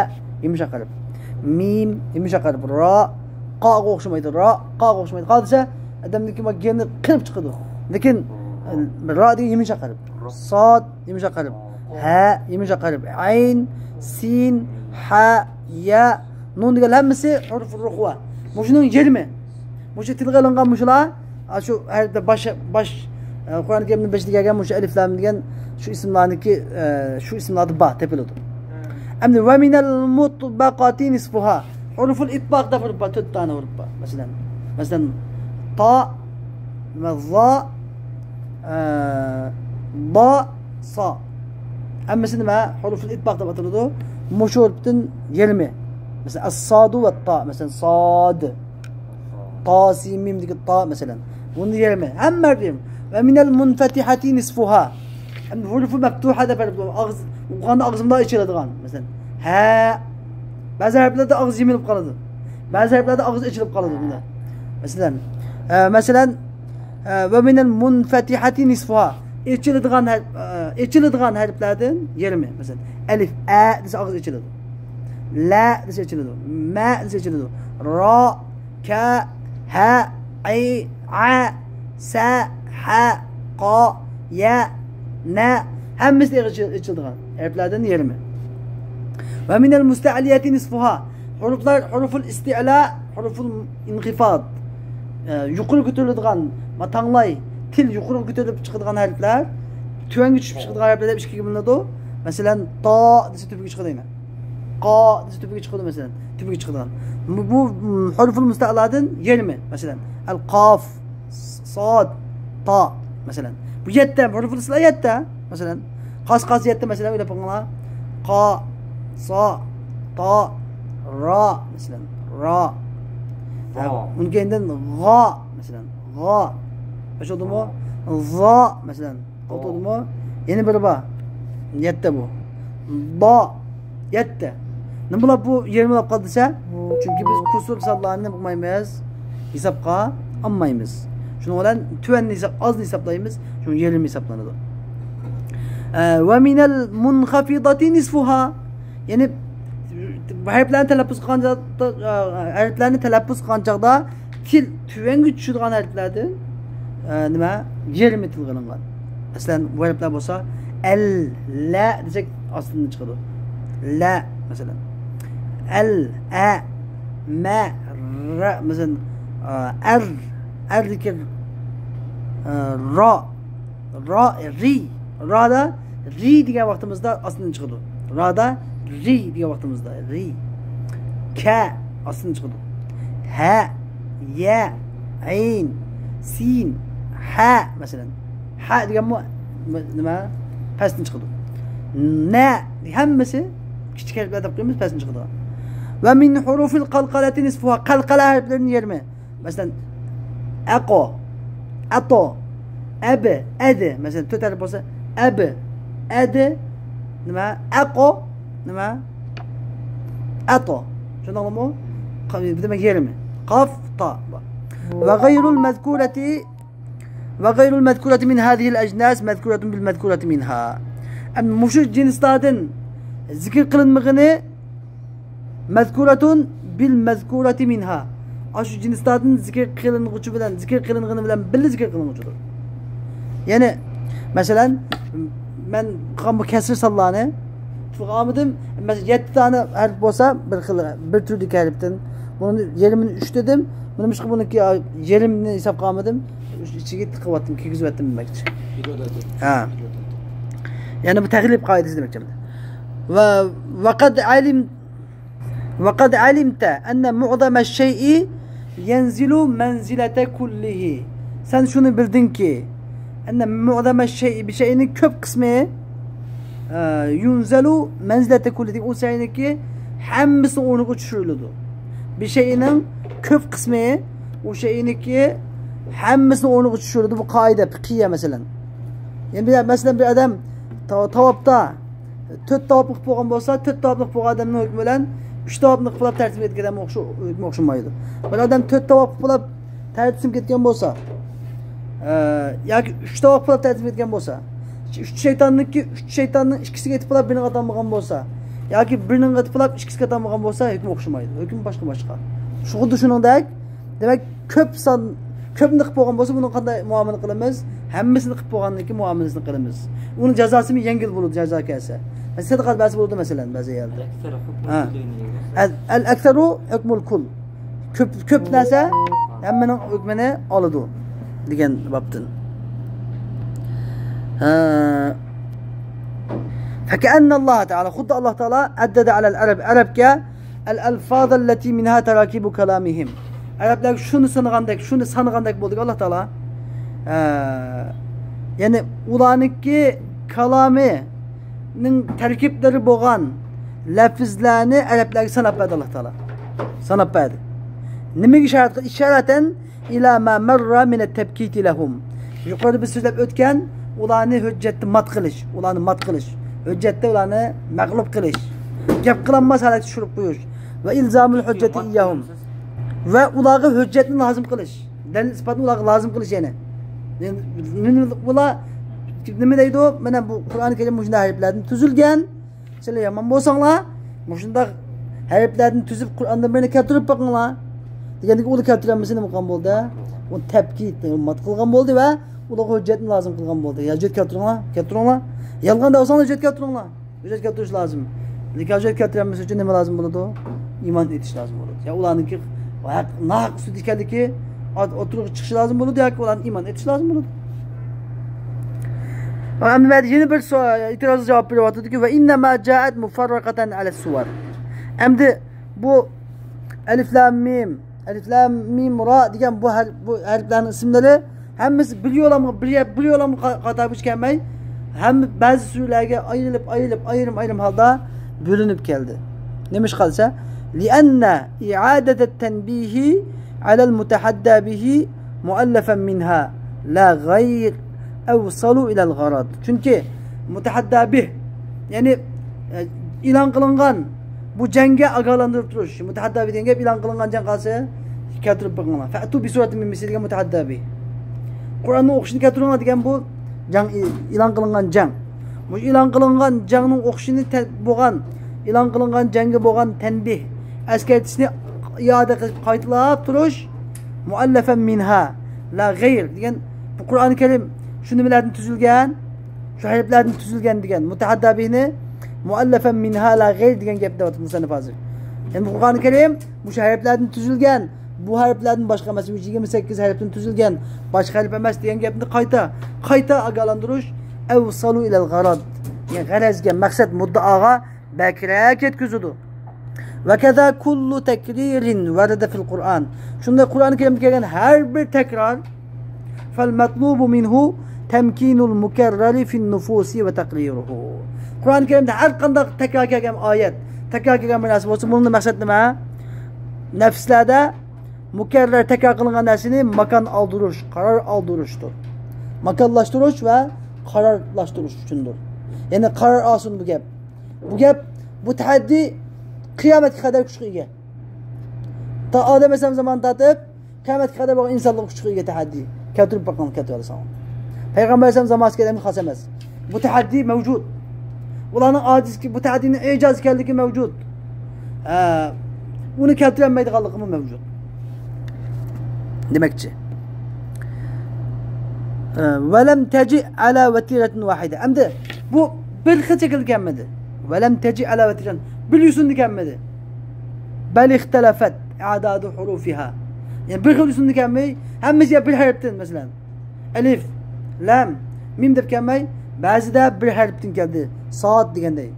يۇمشاق ھەرپ. مىم، يۇمشاق ھەرپ. را، قاغا ئوخشىمايدۇ. را، قاغا ئوخشىمايدۇ. قا دېسە، ئادەمدىكى ما گېنى قېلىپ چىقىدۇ. لېكىن، ئە، را دېگەن يۇمشاق ھەرپ. ساد، يۇمشاق ھەرپ. ھە، يۇمشاق ھەرپ. ئەين، سىن، ھە، يە، نۇن دېگەن ھەممىسى ھۇرۇفۇ رۇخۋە. مۇشۇنىڭ يېرىمى. مۇشۇ تىلغا ئېلىنغان مۇشۇلار، ئا، شۇ ھەرپتە باش، باش، ئە، قۇرئان كەرىمنىڭ بېشىدا كەلگەن مۇشۇ ئەلىف لام دېگەن شۇ ئىسىملارنىڭكى، ئە، شۇ ئىسىملاردا بار، تېپىلىدۇ. ئەمدى ۋە مىنەل مۇتبەقاتى نىسفۇھا. ھۇرۇفۇل ئىتباق دەپ ھۇرۇپ بار، تۆت دانە ھۇرۇپ بار. مەسىلەن، مەسىلەن، تا، ۋە ۋا، ئە، با، سا. ھەممىسى نېمە؟ ھۇرۇفۇل ئىتباق دەپ ئاتىلىدۇ. مۇشۇ ھۇرۇپتىن يېرىمى. مەسىلەن، ئەس-سادۇ ۋە تا. مەسىلەن، ساد. تا، سىن، مىمدىكى تا، مەسىلەن. بۇنى يېرىمى. ھەممە ھەرپى يېرىمى. ۋە مىنەل مۇنفەتىھەتى نىسفۇھا. ئەمدى ھۇرۇفۇ مەپتۇھا دەپ ھەرپ بار. ئاغزى، ئوقۇغاندا ئاغزىمدا ئېچىلىدىغان. مەسىلەن، ھە. بەزى ھەرپلەردە ئاغزى يېمىلىپ قالىدۇ. بەزى ھەرپلەردە ئاغزى ئېچىلىپ قالىدۇ بۇندا. مەسىلەن، ئە، مەسىلەن، ئە، ۋە مىنەل مۇنفەتىھەتى نىسفۇھا. ئېچىلىدىغان ھەرپ، ئە، ئېچىلىدىغان ھەرپلەردىن يېرىمى. مەسىلەن، ئەلىف، ئە دېسە ئاغزى ئېچىلىدۇ. لە دېسە ئېچىلىدۇ. مە دېسە ئېچىلىدۇ. را، كە، ھە، ئەي، ئە، سە، ھە، قا، يە، نە، ھەممىسى ئېغىز ئېچىلىدىغان ھەرپلەردىن يېرىمى. ۋە مىنەل مۇستەئلىيەتى نىسفۇھا. ھۇرۇپلار، ھۇرۇفۇل ئىستىئلا، ھۇرۇفۇل ئىنخىفاد. ئە، يۇقىرى كۆتۈرۈلىدىغان، ما تاڭلاي، تىل يۇقىرىغا كۆتۈرۈلۈپ چىقىدىغان ھەرپلەر، تۈۋەنگە چۈشۈپ چىقىدىغان ھەرپلەر دەپ ئىككىگە بۆلۈنىدۇ. مەسىلەن، تا دېسە تۈۋىگە چىقىدۇ دەيمەن. قا دېسە تۈۋىگە چىقىدۇ، مەسىلەن، تۈۋىگە چىقىدىغان. بۇ، بۇ، م، ھۇرۇفۇل مۇستەئلادىن يېرىمى، مەسىلەن، ئەل قاف، ساد، تا، مەسىلەن. بۇ يەتتە، ھۇرۇفۇل ئىستىئلا يەتتە، مەسىلەن. قاس، قاس يەتتە، مەسىلەن، ئويلاپ بېقىڭلار. قا، سا، تا، را، مەسىلەن، را. ۋا. ئۇنىڭ كەينىدىن غا، مەسىلەن، غا. بەش بولدىمۇ؟ زا، مەسىلەن. ئالتە بولدىمۇ؟ يەنە بىرى بار. يەتتە بۇ. با. يەتتە. نېمە بولۇپ بۇ يېرىم بولۇپ قالدى دېسە؟ چۈنكى بىز كۇسۇر سانلارنى نېمە قىلمايمىز؟ ھېسابقا ئالمايمىز. شۇنىڭ بىلەن تۆۋەننى ھېساب، ئازنى ھېسابلايمىز. شۇڭا يېرىم ھېسابلىنىدۇ. ئە، ۋە مىنەل مۇنخەفىداتى نىسفۇھا. يەنى ھەرپلەرنى تەلەپپۇز قىلغان چاغدا، ھەرپلەرنى تەلەپپۇز قىلغان چاغدا تىل تۆۋەنگە چۈشىدىغان ھەرپلەردىن، ئە، نېمە، يېرىمى تىلغا ئېلىنغان. مەسىلەن، بۇ ھەرپلەر بولسا، ئەل، لە دېسەك ئاستىدىن چىقىدۇ. لە، مەسىلەن. ئەل، ئە، مە، رە، مەسىلەن، ئە، ئەر، ئەردىكى، ئە، را. را، رى. رادا رى دېگەن ۋاقتىمىزدا ئاستىدىن چىقىدۇ. رادا رى دېگەن ۋاقتىمىزدا رى. كە ئاستىدىن چىقىدۇ. ھە، يە، ئەين، سىن، ھە، مەسىلەن. ھە دېگەنمۇ نېمە؟ پەستىن چىقىدۇ. نە، ھەممىسى كىچىك ھەرپلەر دەپ قويىمىز، پەستىن چىقىدىغان. ۋە مىن ھۇرۇفىل قەلقەلەتى نىسفۇھا، قەلقەلە ھەرپلىرىنىڭ يېرىمى. مەسىلەن، ئەقو، ئەتو، ئەبى، ئەدى. مەسىلەن، تۆت ھەرپ بولسا، ئەبى، ئەدى، نېمە؟ ئەقو، نېمە؟ ئەتو. چۈشەندىڭلارمۇ؟ قا-، بىر دېمەك يېرىمى. قاف، تا. ۋە غەيرۇل مەزكۇرەتى، ۋە غەيرۇل مەزكۇرەتى مىن ھازىھىل ئەجناس مەزكۇرەتۇن بىل مەزكۇرەتى مىنھا. ئەمما مۇشۇ جىنسلاردىن زىكىر قىلىنمىغىنى مەزكۇرەتۇن بىل مەزكۇرەتى مىنھا. ئاشۇ جىنسلاردىن زىكىر قىلىنغۇچى بىلەن، زىكىر قىلىنغىنى بىلەن بىللە زىكىر قىلىنغۇچىدۇر. يەنى، مەسىلەن، مەن قىلغان بۇ كەسىر سانلارنى تىلغا ئالمىدىم. مەسىلەن، يەتتە دانە ھەرپ بولسا، بىر خىل، بىر تۈردىكى ھەرپتىن. بۇنى يېرىمىنى ئۈچ دېدىم. بۇنى مۇشۇقا بۇنىڭكى يېرىمىنى ھېسابقا ئالمىدىم. ئىچىگە تىقىۋەتتىم، كىرگۈزۈۋەتتىم دېمەكچى. ھە. يەنى بۇ تەغلىب قائىدىسى دېمەكچى. ۋە، ۋەقەد ئەلىم، ۋەقەد ئەلىمتە ئەننە مۇئزەمە شەيئى يەنزىلۇ مەنزىلەتە كۇللىھى. سەن شۇنى بىلدىڭكى، ئەننە مۇئزەمە شەيئى، بىر شەيئىنىڭ كۆپ قىسمى، ئە، يۇنزەلۇ مەنزىلەتە كۇللىھى، ئۇ شەيئىنىڭكى ھەممىسىنىڭ ئورنىغا چۈشۈرۈلىدۇ. بىر شەيئىنىڭ كۆپ قىسمى ئۇ شەيئىنىڭكى ھەممىسىنىڭ ئورنىغا چۈشۈرۈلىدۇ. بۇ قائىدە، پىقھىيە مەسىلەن. يەنى بىر، مەسىلەن، بىر ئادەم تا-، تاۋاپتا تۆت تاۋاپنى قىلىپ بولغان بولسا، تۆت تاۋاپنى قىلىپ بولغان ئادەمنىڭ ھۆكمى بىلەن ئۈچ تاۋاپنى قىلىپ بولۇپ تەرتىپكە كەتكەن ئادەم ئوخشا-، ھۆكمى ئوخشىمايدۇ. بىر ئادەم تۆت تاۋاپ قىلىپ بولۇپ تەرتىپكە كەتكەن بولسا، ئە، ياكى ئۈچ تاۋاپ قىلىپ تەرتىپكە كەتكەن بولسا، ئۈچ شەيتاننىڭكى، ئۈچ شەيتاننىڭ ئىككىسىگە ئېتىپ بولۇپ بىرىنى ئاتالمىغان بولسا، ياكى بىرىنىڭ ئېتىپ بولۇپ ئىككىسىگە ئاتالمىغان بولسا، ھۆكمى ئوخشىمايدۇ. ھۆكمى باشقا باشقا. شۇ خۇددى شۇنىڭدەك، دېمەك، كۆپ سان، كۆپنى قىلىپ بولغان بولسا، بۇنىڭغا قانداق مۇئامىلە قىلىمىز؟ ھەممىسىنى قىلىپ بولغاندىن كېيىن مۇئامىلىسىنى قىلىمىز. ئۇنىڭ جازاسىمۇ يەڭگىل بولىدۇ، جازا كەلسە. مەسىلەن، سەدىقە بەرسە بولىدۇ، مەسىلەن، بەزى يەردە. ھە. ئەل-، ئەل-ئەكسەرۇ ھۆكمۇل كۇل. كۆپ، كۆپ نەرسە ھەممىنىڭ ھۆكمىنى ئالىدۇ دېگەن بابتىن. ھە. فكأن الله تعالى، خۇددى ئاللا تائالا، عدد على العرب، ئەرەبكە، الألفاظ التي منها تراكيب كلامهم. ئەرەبلەرگە شۇنى سانىغاندەك، شۇنى سانىغاندەك بولدى ئاللا تائالا. ئە، يەنى ئۇلارنىڭكى كالامىنىڭ تەركىبلىرى بولغان لەپىزلەرنى ئەرەبلەرگە ساناپ بەردى ئاللا تائالا. ساناپ بەردى. نېمىگە ئىشارەت قىلدى؟ إشارة إلى ما مر من التبكيت لهم. يۇقىرىدا بىز سۆزلەپ ئۆتكەن ئۇلارنى ھۆججەتتە مات قىلىش، ئۇلارنى مات قىلىش، ھۆججەتتە ئۇلارنى مەغلۇپ قىلىش، گەپ قىلالماس ھالەتكە چۈشۈرۈپ قويۇش. وإلزام الحجة إياهم. ۋە ئۇلارغا ھۆججەتنى لازىم قىلىش، دەلىل ئىسپاتنى ئۇلارغا لازىم قىلىش يەنى. يەنى ئۇلار نېمە دەيدۇ؟ مانا بۇ قۇرئان كەرىم مۇشۇنداق ھەرپلەردىن تۈزۈلگەن. سىلەر يامان بولساڭلار، مۇشۇنداق ھەرپلەردىن تۈزۈپ قۇرئاندىن بىرنى كەلتۈرۈپ بېقىڭلار دېگەندىكىن، ئۇلار كەلتۈرەلمىسە نېمە قىلغان بولدى؟ ئۇنى تەبكىت، مات قىلغان بولدى ۋە ئۇلارغا ھۆججەتنى لازىم قىلغان بولدى. يا ھۆججەت كەلتۈرۈڭلار، كەلتۈرۈڭلار. يالغان دەۋساڭلار ھۆججەت كەلتۈرۈڭلار. ھۆججەت كەلتۈرۈش لازىم. لېكىن ھۆججەت كەلتۈرەلمىسى ئۈچۈن نېمە لازىم بولىدۇ؟ ئىمان ئېيتىش لازىم بولىدۇ. يا ئۇلارنىڭكى ھەق، ناھەق ئۈستىدە ئىكەنلىكى ئوت-، ئوتتۇرىغا چىقىشى لازىم بولىدۇ ياكى ئۇلارنى ئىمان ئېيتىش لازىم بولىدۇ. ئەمدى مەن يەنە بىر سوئال، ئېتىرازغا جاۋاب بېرىۋاتىدۇكى، وإنما جاءت مفرقة على السور. ئەمدى بۇ ئەلىف لام مىم، ئەلىف لام مىم را دېگەن بۇ ھەر-، بۇ ھەرپلەرنىڭ ئىسىملىرى ھەممىسى بىر يولامغا، بىر يە-، بىر يولامغا قا-، قاتار بولۇشى كەلمەي، ھەممە بەزى سۈرىلەرگە ئايرىلىپ، ئايرىلىپ، ئايرىم-ئايرىم ھالدا بۆلۈنۈپ كەلدى. نېمىشقا دېسە، لأن إعادة التنبيه على المتحدى به مؤلفا منها لا غير أوصل إلى الغرض. چۈنكى مۇتەھەددا بىھ، يەنى، ئە، ئېلان قىلىنغان بۇ جەڭگە ئاگاھلاندۇرۇپ تۇرۇش. مۇتەھەددا بىھ دېگەن گەپ ئېلان قىلىنغان جەڭ قالسا كەلتۈرۈپ بېقىڭلار. فأتوا بسورة من مثله دېگەن مۇتەھەددا بىھ. قۇرئاننىڭ ئوقۇشىنى كەلتۈرۈڭلار دېگەن بۇ جەڭ، ئېلان قىلىنغان جەڭ. مۇشۇ ئېلان قىلىنغان جەڭنىڭ ئوقۇشىنى تە-، بولغان، ئېلان قىلىنغان جەڭگە بولغان تەنبىھ، ئەسكەرتىشنى ئىئادە قىلىپ قايتىلاپ تۇرۇش، مۇئەللەفەن مىنھا لا غەير دېگەن بۇ قۇرئان كەرىم شۇ نېمىلەردىن تۈزۈلگەن؟ شۇ ھەرپلەردىن تۈزۈلگەن دېگەن. مۇتەھەددا بىھنى مۇئەللەفەن مىنھا لا غەير دېگەن گەپنى دەۋاتىدۇ مۇسەننىپ ھازىر. يەنى بۇ قۇرئان كەرىم مۇشۇ ھەرپلەردىن تۈزۈلگەن، بۇ ھەرپلەردىن باشقا ئەمەس، يۈز يىگىرمە سەككىز ھەرپتىن تۈزۈلگەن، باشقا ھەرپ ئەمەس دېگەن گەپنى قايتا، قايتا ئاگاھلاندۇرۇش. ئەۋسالۇ ئىلەل غەرەز. يەنى غەرەزگە، مەقسەت، مۇددىئاغا بەكرەك يەتكۈزىدۇ. ۋەكەزا كۇللۇ تەكرىرىن ۋەرەدە فىل قۇرئان. شۇنداق قۇرئان كەرىمدە كەلگەن ھەر بىر تەكرار، فەل مەتلۇبۇ مىنھۇ تەمكىنۇل مۇكەررەرى فىن نۇفۇسى ۋە تەقرىرۇھۇ. قۇرئان كەرىمدە ھەر قانداق تەكرار كەلگەن ئايەت، تەكرار كەلگەن بىر نەرسە بولسا، بۇنىڭ مەقسەت نېمە؟ نەپسلەردە مۇكەررەر تەكرار قىلىنغان نەرسىنى ماكان ئالدۇرۇش، قارار ئالدۇرۇشتۇر. ماكانلاشتۇرۇش ۋە قارارلاشتۇرۇش ئۈچۈندۇر. يەنى قارار ئالسۇن بۇ گەپ. بۇ گەپ بۇ تەھەددىي قىيامەتكە قەدەر كۈچكە ئىگە. تا ئادەم ئەلەيھىسسالام زامانىدىن تارتىپ قىيامەتكە قەدەر بولغان ئىنسانلىققا كۈچكە ئىگە تەھەددىي. كەلتۈرۈپ باققىن، كەلتۈرۈۋالساڭ. پەيغەمبەر ئەلەيھىسسالام زامانىسىگە ئەمدى خاس ئەمەس. بۇ تەھەددىي مەۋجۇت. ئۇلارنىڭ ئاجىز، بۇ تەھەددىينىڭ ئىجاز ئىكەنلىكى مەۋجۇت. ئە، ئۇنى كەلتۈرەلمەيدىغانلىقىمۇ مەۋجۇت. دېمەكچى. ئە، ۋەلەم تەجىئ ئەلا ۋەتىرەتىن ۋاھىدە. ئەمدى بۇ بىر خىل شەكىلدە كەلمىدى. ۋەلەم تەجىئ ئەلا ۋەتىرەتىن. بىر يۈسۈندە كەلمىدى. بەل ئىختەلەفەت ئەدادۇ ھۇرۇفىھا. يەنى بىر خىل يۈسۈندە كەلمەي، ھەممىسى بىر ھەرپتىن، مەسىلەن. ئەلىف، لام، مىم دەپ كەلمەي، بەزىدە بىر ھەرپتىن كەلدى. ساد دېگەندەي،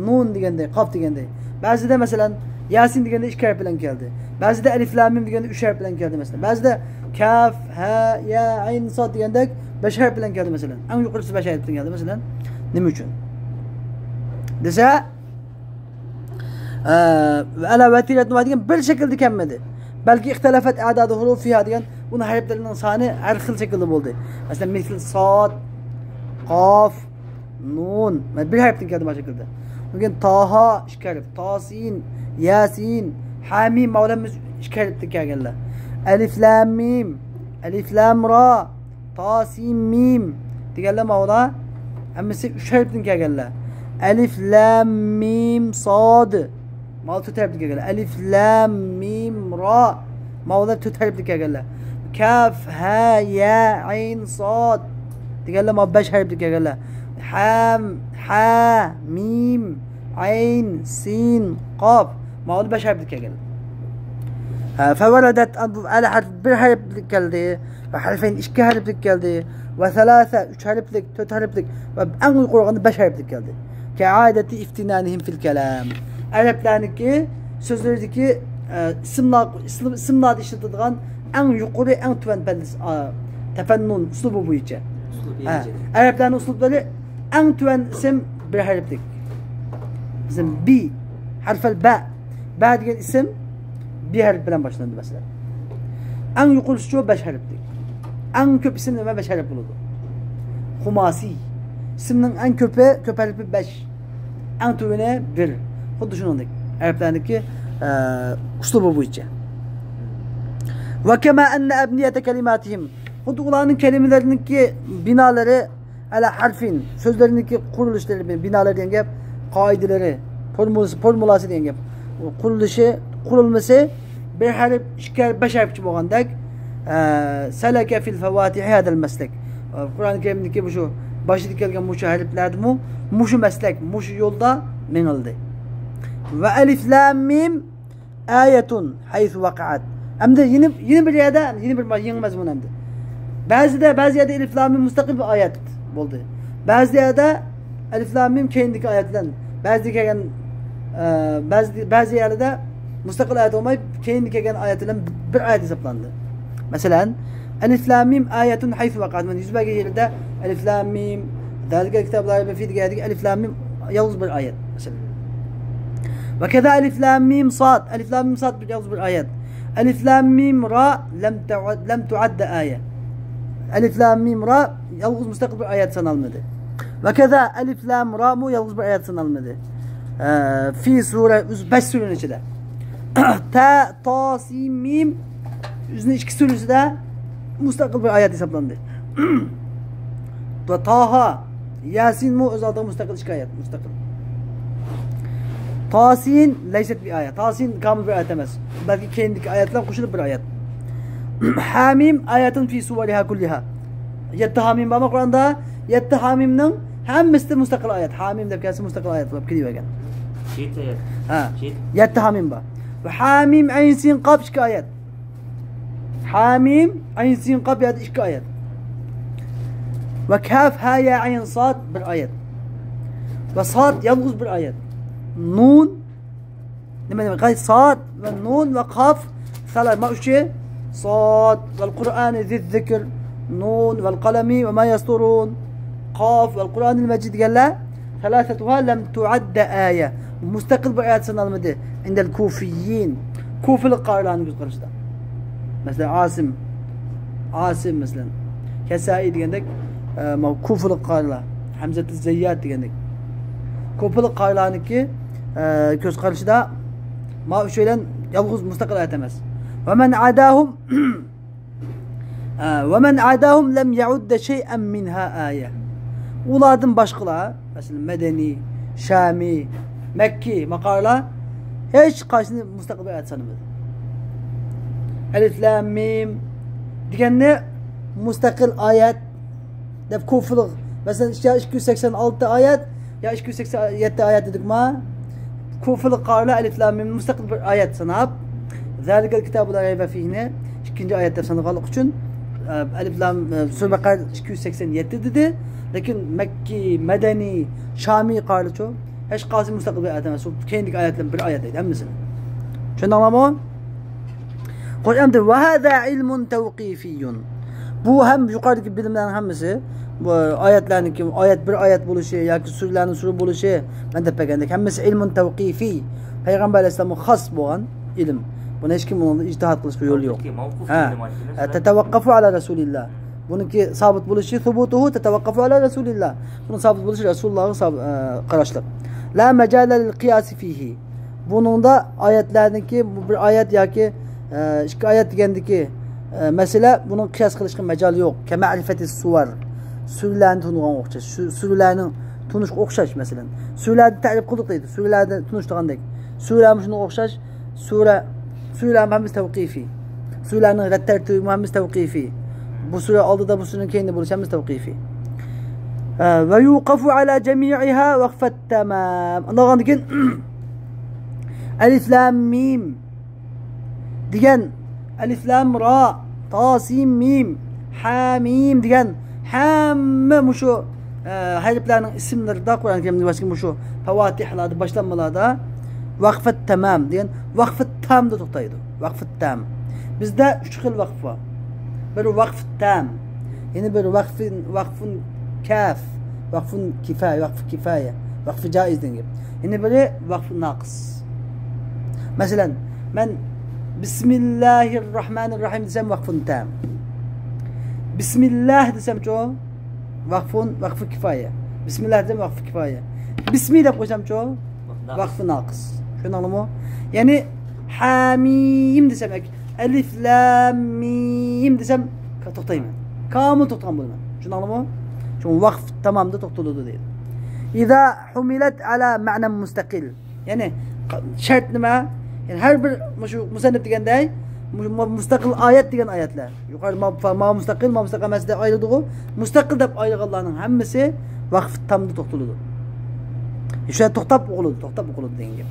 نۇن دېگەندەي، قاف دېگەندەي. بەزىدە، مەسىلەن، ياسىن دېگەندە ئىككى ھەرپ بىلەن كەلدى. بەزىدە ئەلىف، لام، مىم دېگەندە ئۈچ ھەرپ بىلەن كەلدى، مەسىلەن. بەزىدە كاف، ھە، يا، ئەين، ساد دېگەندەك بەش ھەرپ بىلەن كەلدى، مەسىلەن. ئەڭ يۇقىرىسى بەش ھەرپتىن كەلدى، مەسىلەن. نېمە ئۈچۈن دېسە، ئە، ئەلا ۋەتىرەتىن ۋاھىدە دېگەن بىر شەكىلدە كەلمىدى. بەلكى ئىختەلەفەت ئەدادۇ ھۇرۇفىھا دېگەن، بۇنىڭ ھەرپلىرىنىڭ سانى ھەر خىل شەكىلدە بولدى. مەسىلەن، مىسىل ساد، قاف، نۇن. مانا بىر ھەرپتىن كەلدى مانا شەكىلدە. بۈگۈن تاھا ئىككى ھەرپ، تاسىن، ياسىن، ھامىم، ماۋۇلار ئىككى ھەرپتىن كەلگەنلەر. ئەلىف لام مىم، ئەلىف لام را، تاسىمىم دېگەنلەر ماۋۇلار ھەممىسى ئۈچ ھەرپتىن كەلگەنلەر. ئەلىف لام مىم ساد، ماۋۇ تۆت ھەرپتىن كەلگەنلەر. ئەلىف لام مىم را، ماۋۇلار تۆت ھەرپتىن كەلگەنلەر. كاف ھە يا ئەين ساد دېگەنلەر ماۋۇ بەش ھەرپتىن كەلگەنلەر. ھەم، ھە، مىم، ئەين، سىن، قاف، ماۋۇلار بەش ھەرپتىن كەلگەنلەر. ھە، فەۋەرەدەت، بۇ ئەل ھەرپ بىر ھەرپلىك كەلدى. ۋە ھەرفەين، ئىككى ھەرپلىك كەلدى. ۋە سەلاسە، ئۈچ ھەرپلىك، تۆت ھەرپلىك ۋە ئەڭ يۇقىرى بولغاندا بەش ھەرپلىك كەلدى. كەئادەتى ئىفتىنانىھىم فىل كەلام. ئەرەبلەرنىڭكى سۆزلىرىدىكى، ئە، ئىسىملار، ئىسىم-، ئىسىملاردا ئىشلىتىدىغان ئەڭ يۇقىرى، ئەڭ تۆۋەن پەن-، ئا، تەپەننۇن ئۇسلۇبى بويىچە. ئۇسلۇبى ھە، بويىچە. ئەرەبلەرنىڭ ئۇسلۇبلىرى ئەڭ تۆۋەن ئىسىم بىر ھەرپلىك. مىسال، بى، ھەرفەل بە. بە دېگەن ئىسىم بى ھەرپ بىلەن باشلىنىدۇ، مەسىلەن. ئەڭ يۇقىرىسىچۇ بەش ھەرپلىك. ئەڭ كۆپ ئىسىم نېمە؟ بەش ھەرپ بولىدۇ. خۇماسىي. ئىسىمنىڭ ئەڭ كۆپى، كۆپ ھەرپى بەش. ئەڭ تۆۋىنى بىر. خۇددى شۇنىڭدەك. ئەرەبلەرنىڭكى، ئە، ئۇسلۇبى بويىچە. ۋە كەما ئەننە ئەبنىيەتە كەلىماتىھىم. خۇددى ئۇلارنىڭ كەلىمىلىرىنىڭكى بىنالىرى ئەلا ھەرفىن، سۆزلەرنىڭكى قۇرۇلۇشلىرى، بىنالىرى دېگەن گەپ، قائىدىلىرى، فورمۇلىسى، فورمۇلاسى دېگەن گەپ. قۇرۇلۇشى، قۇرۇلمىسى بىر ھەرپ، ئىككى ھەرپ، بەش ھەرپچە بولغاندەك، ئە، سەلەكە فىل فەۋاتىھى ھەدەل مەسلەك. ئە، قۇرئان كەرىمدىكى مۇشۇ باشىدا كەلگەن مۇشۇ ھەرپلەردىمۇ مۇشۇ مەسلەك، مۇشۇ يولدا مېڭىلدى. ۋە ئەلىف لام مىم ئايەتۇن ھەيسۇ ۋەقەئەت. ئەمدى يەنە، يەنە بىر يەردە، يەنە بىر يېڭى مەزمۇن ئەمدى. بەزىدە، بەزى يەردە ئەلىف لام مىم مۇستەقىل بىر ئايەت بولدى. بەزى يەردە ئەلىف لام مىم كەينىدىكى ئايەت بىلەن، بەزىدە كەلگەن، ئە، بەزى، بەزى يەردە مۇستەقىل ئايەت بولماي، كەينىدە كەلگەن ئايەت بىلەن بىر ئايەت ھېسابلاندى. مەسىلەن، ئەلىف لام مىم ئايەتۇن ھەيسۇ ۋەقەئەت. مانا يۈز بەرگەن يېرىدە ئەلىف لام مىم، زالىكەل كىتابۇ لا رەيبە فىھ دېگەن يەردىكى ئەلىف لام مىم يالغۇز بىر ئايەت. مەسىلەن. ۋە كەزا ئەلىف لام مىم ساد. ئەلىف لام مىم ساد بىر، يالغۇز بىر ئايەت. ئەلىف لام مىم را لەم تەئۇد، لەم تۇئەددە ئايە. ئەلىف لام مىم را يالغۇز مۇستەقىل بىر ئايەت سانالمىدى. ۋە كەزا ئەلىف لام رامۇ يالغۇز بىر ئايەت سانالمىدى. ئە، فى سۇرە، ئۆز بەش سۈرىنىڭ ئىچىدە. تا، تا، سىن، مىم، ئۆزىنىڭ ئىككى سۈرىسىدە مۇستەقىل بىر ئايەت ھېسابلاندى. ۋە تاھا، ياسىنمۇ ئۆز ئالدىغا مۇستەقىل ئىككى ئايەت، مۇستەقىل. تاسىن لەيسەت بى ئايە. تاسىن كامىل بىر ئايەت ئەمەس. بەلكى كەينىدىكى ئايەتلەر قوشۇلۇپ بىر ئايەت. ھامىم ئايەتۇن فى سۇۋەرىھا كۇللىھا. يەتتە ھامىم بارمۇ قۇرئاندا؟ يەتتە ھامىمنىڭ ھەممىسى مۇستەقىل ئايەت. ھامىم دەپ كەلسە مۇستەقىل ئايەت بولۇپ كېلىۋەرگەن. يەتتە ئايەت. ھە. يەتتە. يەتتە ھامىم بار. ۋە ھامىم ئەين سىن قاف ئىككى ئايەت. ھامىم ئەين سىن قاف يەردە ئىككى ئايەت. ۋە كاف ھا يا ئەين ساد بىر ئايەت. ۋە ساد يالغۇز بىر ئايەت. نۇن نېمە، نېمە؟ غەي، ساد ۋە نۇن ۋە قاف. سالا، ما ئۈچى. ساد ۋەل قۇرئانى زىز زىكر. نۇن ۋەل قەلەمى ۋە ما يەستۇرۇن. قاف ۋەل قۇرئانىل مەجىد دېگەنلەر. سەلاسەتۇھا لەم تۇئەددە ئايە. مۇستەقىل بىر ئايەت سانالمىدى. ئىندەل كۇفىيين. كۇفىلىق قارىلارنىڭ كۆز قارىشىدا. مەسىلەن، ئاسىم. ئاسىم، مەسىلەن. كەسائى دېگەندەك، ئە، ما كۇفىلىق قارىلار. ھەمزەتۇ زەييات دېگەندەك. كۇفىلىق قارىلارنىڭكى ئە، كۆز قارىشىدا ما ئۈچەيلەن يالغۇز مۇستەقىل ئايەت ئەمەس. ومن عداهم، ئە، ومن عداهم لم يعد شيئا منها آية. ئۇلاردىن باشقىلار، مەسىلەن، مەدەنىي، شامىي، مەككىي ماقارلار ھېچ قايسىنى مۇستەقىل بىر ئايەت سانىمىدى. ئەلىف لام مىم دېگەننى مۇستەقىل ئايەت دەپ كۇفىلىق، مەسىلەن، يا ئىككى يۈز سەكسەن ئالتە ئايەت، يا ئىككى يۈز سەكسەن يەتتە ئايەت دېدۇقما؟ كۇفىلىق قارىلار ئەلىف لام مىم مۇستەقىل بىر ئايەت ساناپ، زالىكەل كىتابۇ لا رەيبە فىھىنى ئىككىنچى ئايەت دەپ سانىغانلىقى ئۈچۈن، ئە، ئەلىف لام، ئە، سۈرە بەقەرە ئىككى يۈز سەكسەن يەتتە دېدى. لېكىن مەككىي، مەدەنىي، شامىي قارىلىچۇ؟ ھېچ قايسى مۇستەقىل بىر ئايەت ئەمەس. ئۇ كەينىدىكى ئايەتلەرنىڭ بىر ئايەت دەيدۇ ھەممىسىنى. چۈشەندىڭلارمۇ؟ خوش، ئەمدى، وهذا علم توقيفي. بۇ ھەم يۇقىرىدىكى بىلىملەرنىڭ ھەممىسى، بۇ ئايەتلەرنىڭكى، ئايەت بىر ئايەت بولۇشى ياكى سۈرىلەرنىڭ سۈرە بولۇشى، مەن دەپ بەرگەندەك، ھەممىسى ئىلمۇن تەۋقىفىي. پەيغەمبەر ئەلەيھىسسالامغا خاس بولغان ئىلىم. بۇنى ھېچكىم ئۇنىڭدا ئىجتىھات قىلىشقا يولى يوق. مەۋقۇف ھە. دېگىنى نېمە ئىكەن؟ ھە، تەتەۋەققەفۇ ئەلا رەسۇلىللا. بۇنىڭكى سابىت بولۇشى، سۇبۇتۇھۇ تەتەۋەققەفۇ ئەلا رەسۇلىللا. بۇنىڭ سابىت بولۇشى رەسۇلۇللاغا ساب-، ئە، قاراشلىق. لا مەجالە لىل قىياسى فىھى. بۇنىڭدا ئايەتلەرنىڭكى، بۇ بىر ئايەت ياكى، ئە، ئىككى ئايەت دېگەندىكى، ئە، مەسىلە، بۇنىڭ قىياس قىلىشقا مەجال يوق. كەمەئرىفەتى سۇۋار. سۈرىلەرنى تونۇغانغا ئوخشاش. سۈ-، سۈرىلەرنىڭ تونۇشقا ئوخشاش، مەسىلەن. سۈرىلەردە تەرىپ قىلدۇق دەيدۇ. سۈرىلەردە تونۇشتۇرغاندەك. سۈرىلەرمۇ شۇنىڭغا ئوخشاش. سۈرە، سۈرىلەرمۇ ھەممىسى تەۋقىفىي. سۈرىلەرنىڭ رەت تەرتىبىمۇ ھەممىسى تەۋقىفىي. بۇ سۈرە ئالدىدا، بۇ سۈرىنىڭ كەينىدە بولۇشى ھەممىسى تەۋقىفىي. ئە، ۋە يۇقەفۇ ئەلا جەمىئىھا ۋەقفەت تامام. ئاندىن كېيىن ئەلىف لام مىم دېگەن، ئەلىف لام را، تا سىن مىم، ھا مىم دېگەن ھەممە مۇشۇ، ئە، ھەرپلەرنىڭ ئىسىملىرىدا قۇرئان كەرىمدە مۇشۇ پەۋاتىھلاردا، باشلانمىلاردا ۋەقفەت تامام دېگەن ۋەقفەت تامدا توختايدۇ. ۋەقفۇت تام. بىزدە ئۈچ خىل ۋەقف بار. بىر ۋەقفۇت تام. يەنە بىر ۋەقفۇن، ۋەقفۇن كاف، ۋەقفۇن كىفايە، ۋەقفۇ كىفايە، ۋەقفۇ جائىز دېگەن گەپ. يەنە بىرى ۋەقفۇ ناقىس. مەسىلەن، مەن بىسمىللاھىر راھمانىر راھىم دېسەم، ۋەقفۇن تام. بىسمىللاھ دېسەمچۇ؟ ۋەقفۇن، ۋەقفۇ كىفايە. بىسمىللاھ دېسەم، ۋەقفۇ كىفايە. بىسمى دەپ قويسامچۇ؟ ۋەقفۇ ناقىس. چۈشەندىڭلارمۇ؟ يەنى، ھامىم دېسەم، ئەلىف لام مىم دېسەم، توختايمەن. كامىل توختىغان بولىمەن. چۈشەندىڭلارمۇ؟ شۇڭا ۋەقف تامامدا توختىلىدۇ دەيدۇ. ئىزا ھۇمىلەت ئەلا مەنەن مۇستەقىل. يەنى، شەرت نېمە؟ يەنى، ھەر بىر مۇشۇ مۇسەننىپ دېگەندەك، مۇ-، مۇ-، مۇستەقىل ئايەت دېگەن ئايەتلەر. يۇقىرىدا ما، ما مۇستەقىل، ما مۇستەقىل ئەمەس دەپ ئايرىلدىغۇ. مۇستەقىل دەپ ئايرىلغانلارنىڭ ھەممىسى ۋەقف تامدا توختىلىدۇ. شۇ يەردە توختاپ ئوقۇلىدۇ، توختاپ ئوقۇلىدۇ دېگەن گەپ.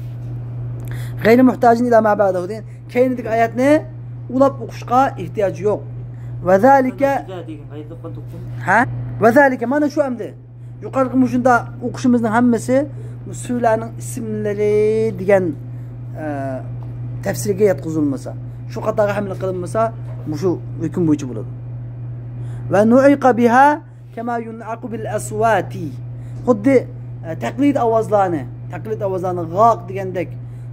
غەيرى مۇھتاجىن ئىلا ما بەئدەھۇ دېگەن كەينىدىكى ئايەتنى ئۇلاپ ئوقۇشقا ئېھتىياج يوق. ۋەزالىكە. ھە؟ ۋەزالىكە، مانا شۇ ئەمدى. يۇقىرىقى مۇشۇنداق ئوقۇشىمىزنىڭ ھەممىسى سۈرىلەرنىڭ ئىسىملىرى دېگەن، ئە، تەپسىرگە ياتقۇزۇلمىسا، شۇ قاتارغا ھەملە قىلىنمىسا، مۇشۇ ھۆكۈم بويىچە بولىدۇ. ۋە نۇئىقە بىھا كەما يۇنئەقۇ بىل ئەسۋاتى. خۇددى، ئە، تەقلىد ئاۋازلارنى، تەقلىد ئاۋازلارنى غاق دېگەندەك،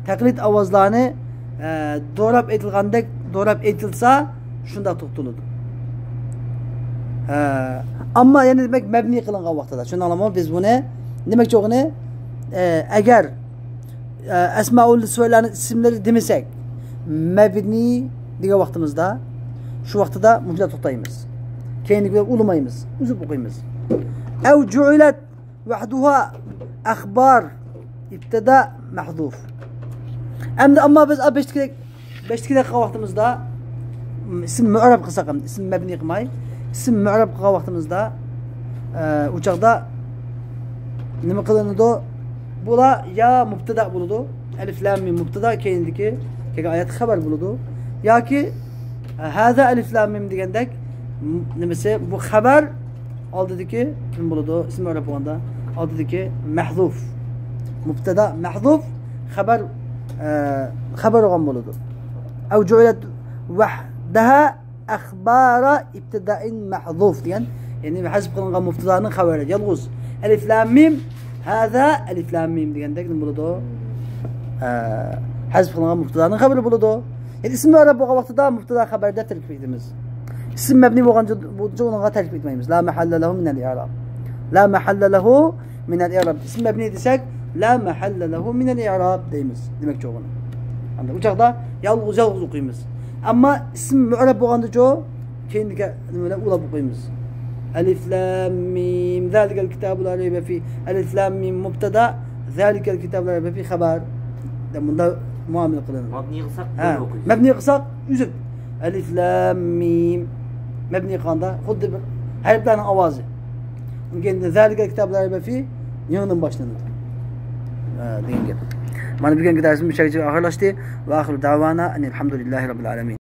تەقلىد ئاۋازلارنى، ئە، دوراپ ئېيتىلغاندەك دوراپ ئېيتىلسا، شۇنداق توختىلىدۇ. ئە، ئەمما يەنە دېمەك، مەبنىي قىلىنغان ۋاقتىدا. چۈشەندىڭلارمۇ؟ بىز بۇنى دېمەكچى بولغىنى، ئە، ئەگەر، ئە، ئەسمائۇل سۈرىلەرنىڭ ئىسىملىرى دېمىسەك، مەبنىي دېگەن ۋاقتىمىزدا، شۇ ۋاقتىدا مۇشۇنداق توختايمىز. كەينىدىكىلەرنى ئۇلىمايمىز، ئۈزۈپ ئوقۇيمىز. ئەۋ جۇئىلەت ۋەھدۇھا ئەخبار ئىبتىدا مەھزۇف. ئەمدى ئەمما بىز بەشتىكىدەك، بەشتىكىدەك قىلغان ۋاقتىمىزدا، ئىسىم مۇئرەب قىلساق ھەم، ئىسىم مەبنىي قىلماي، ئىسىم مۇئرەب قىلغان ۋاقتىمىزدا، ئە، ئۇ چاغدا نېمە قىلىنىدۇ؟ بۇلار يا مۇبتەدا بولىدۇ، ئەلىف لام مىم مۇبتەدا، كەينىدىكى كەلگەن ئايەت خەۋەر بولىدۇ. ياكى، ئە، ھازا ئەلىف لام مىم دېگەندەك، م-، نېمىسى، بۇ خەۋەر ئالدىدىكى نېمە بولىدۇ؟ ئىسىم ئەرەب بولغاندا ئالدىدىكى مەھزۇف. مۇبتەدا مەھزۇف، خەۋەر، ئە، خەۋەر بولغان بولىدۇ. ئەۋ جۇئىلەت ۋەھدەھا ئەخبارا ئىبتىدائىن مەھزۇف دېگەن، يەنى ھەزف قىلىنغان مۇبتەدانىڭ خەۋىرى يالغۇز. ئەلىف لام مىم، ھازا ئەلىف لام مىم دېگەندەك نېمە بولىدۇ؟ ئە، ھەزف قىلىنغان مۇبتەدانىڭ خەۋىرى بولىدۇ. يەنى ئىسمى ئەرەب بولغان ۋاقتىدا مۇبتەدا خەۋەردە تەركىب ئېيتىمىز. ئىسىم مەبنىي بولغان بويىچە ئۇنىڭغا تەركىب ئېيتمايمىز. لا مەھەللە لەھۇ مىنەل ئىئراب. لا مەھەللە لەھۇ مىنەل ئىئراب. ئىسىم مەبنىي دېسەك، لا محل له من الإعراب دەيمىز دېمەكچى بولغىنى. ئەمدى ئۇ چاغدا يالغۇز يالغۇز ئوقۇيمىز. ئەمما ئىسىم مۇئرەب بولغاندىچۇ كېيىندىكى نېمە بىلەن ئۇلاپ ئوقۇيمىز. ألف لام ميم ذلك الكتاب لا ريب فيه. ألف لام ميم مبتدا، ذلك الكتاب لا ريب فيه خبر. دە بۇندا مۇئامىلە قىلىنىدۇ. مەبنى قىلساق ھە، بۇنى ئوقۇيمىز. مەبنى قىلساق ئۈزۈپ. ألف لام ميم. مەبنى قىلغاندا خۇددى بىر ھەرپلەرنىڭ ئاۋازى. كېيىن ذلك الكتاب لا ريب فيه يېڭىدىن باشلىنىدۇ. ھە، دېگەن گەپ. مانا بۈگۈنكى دەرسىمىز شۇ يەرگىچە ئاخىرلاشتى. وآخر دعوانا أن الحمد لله رب العالمين.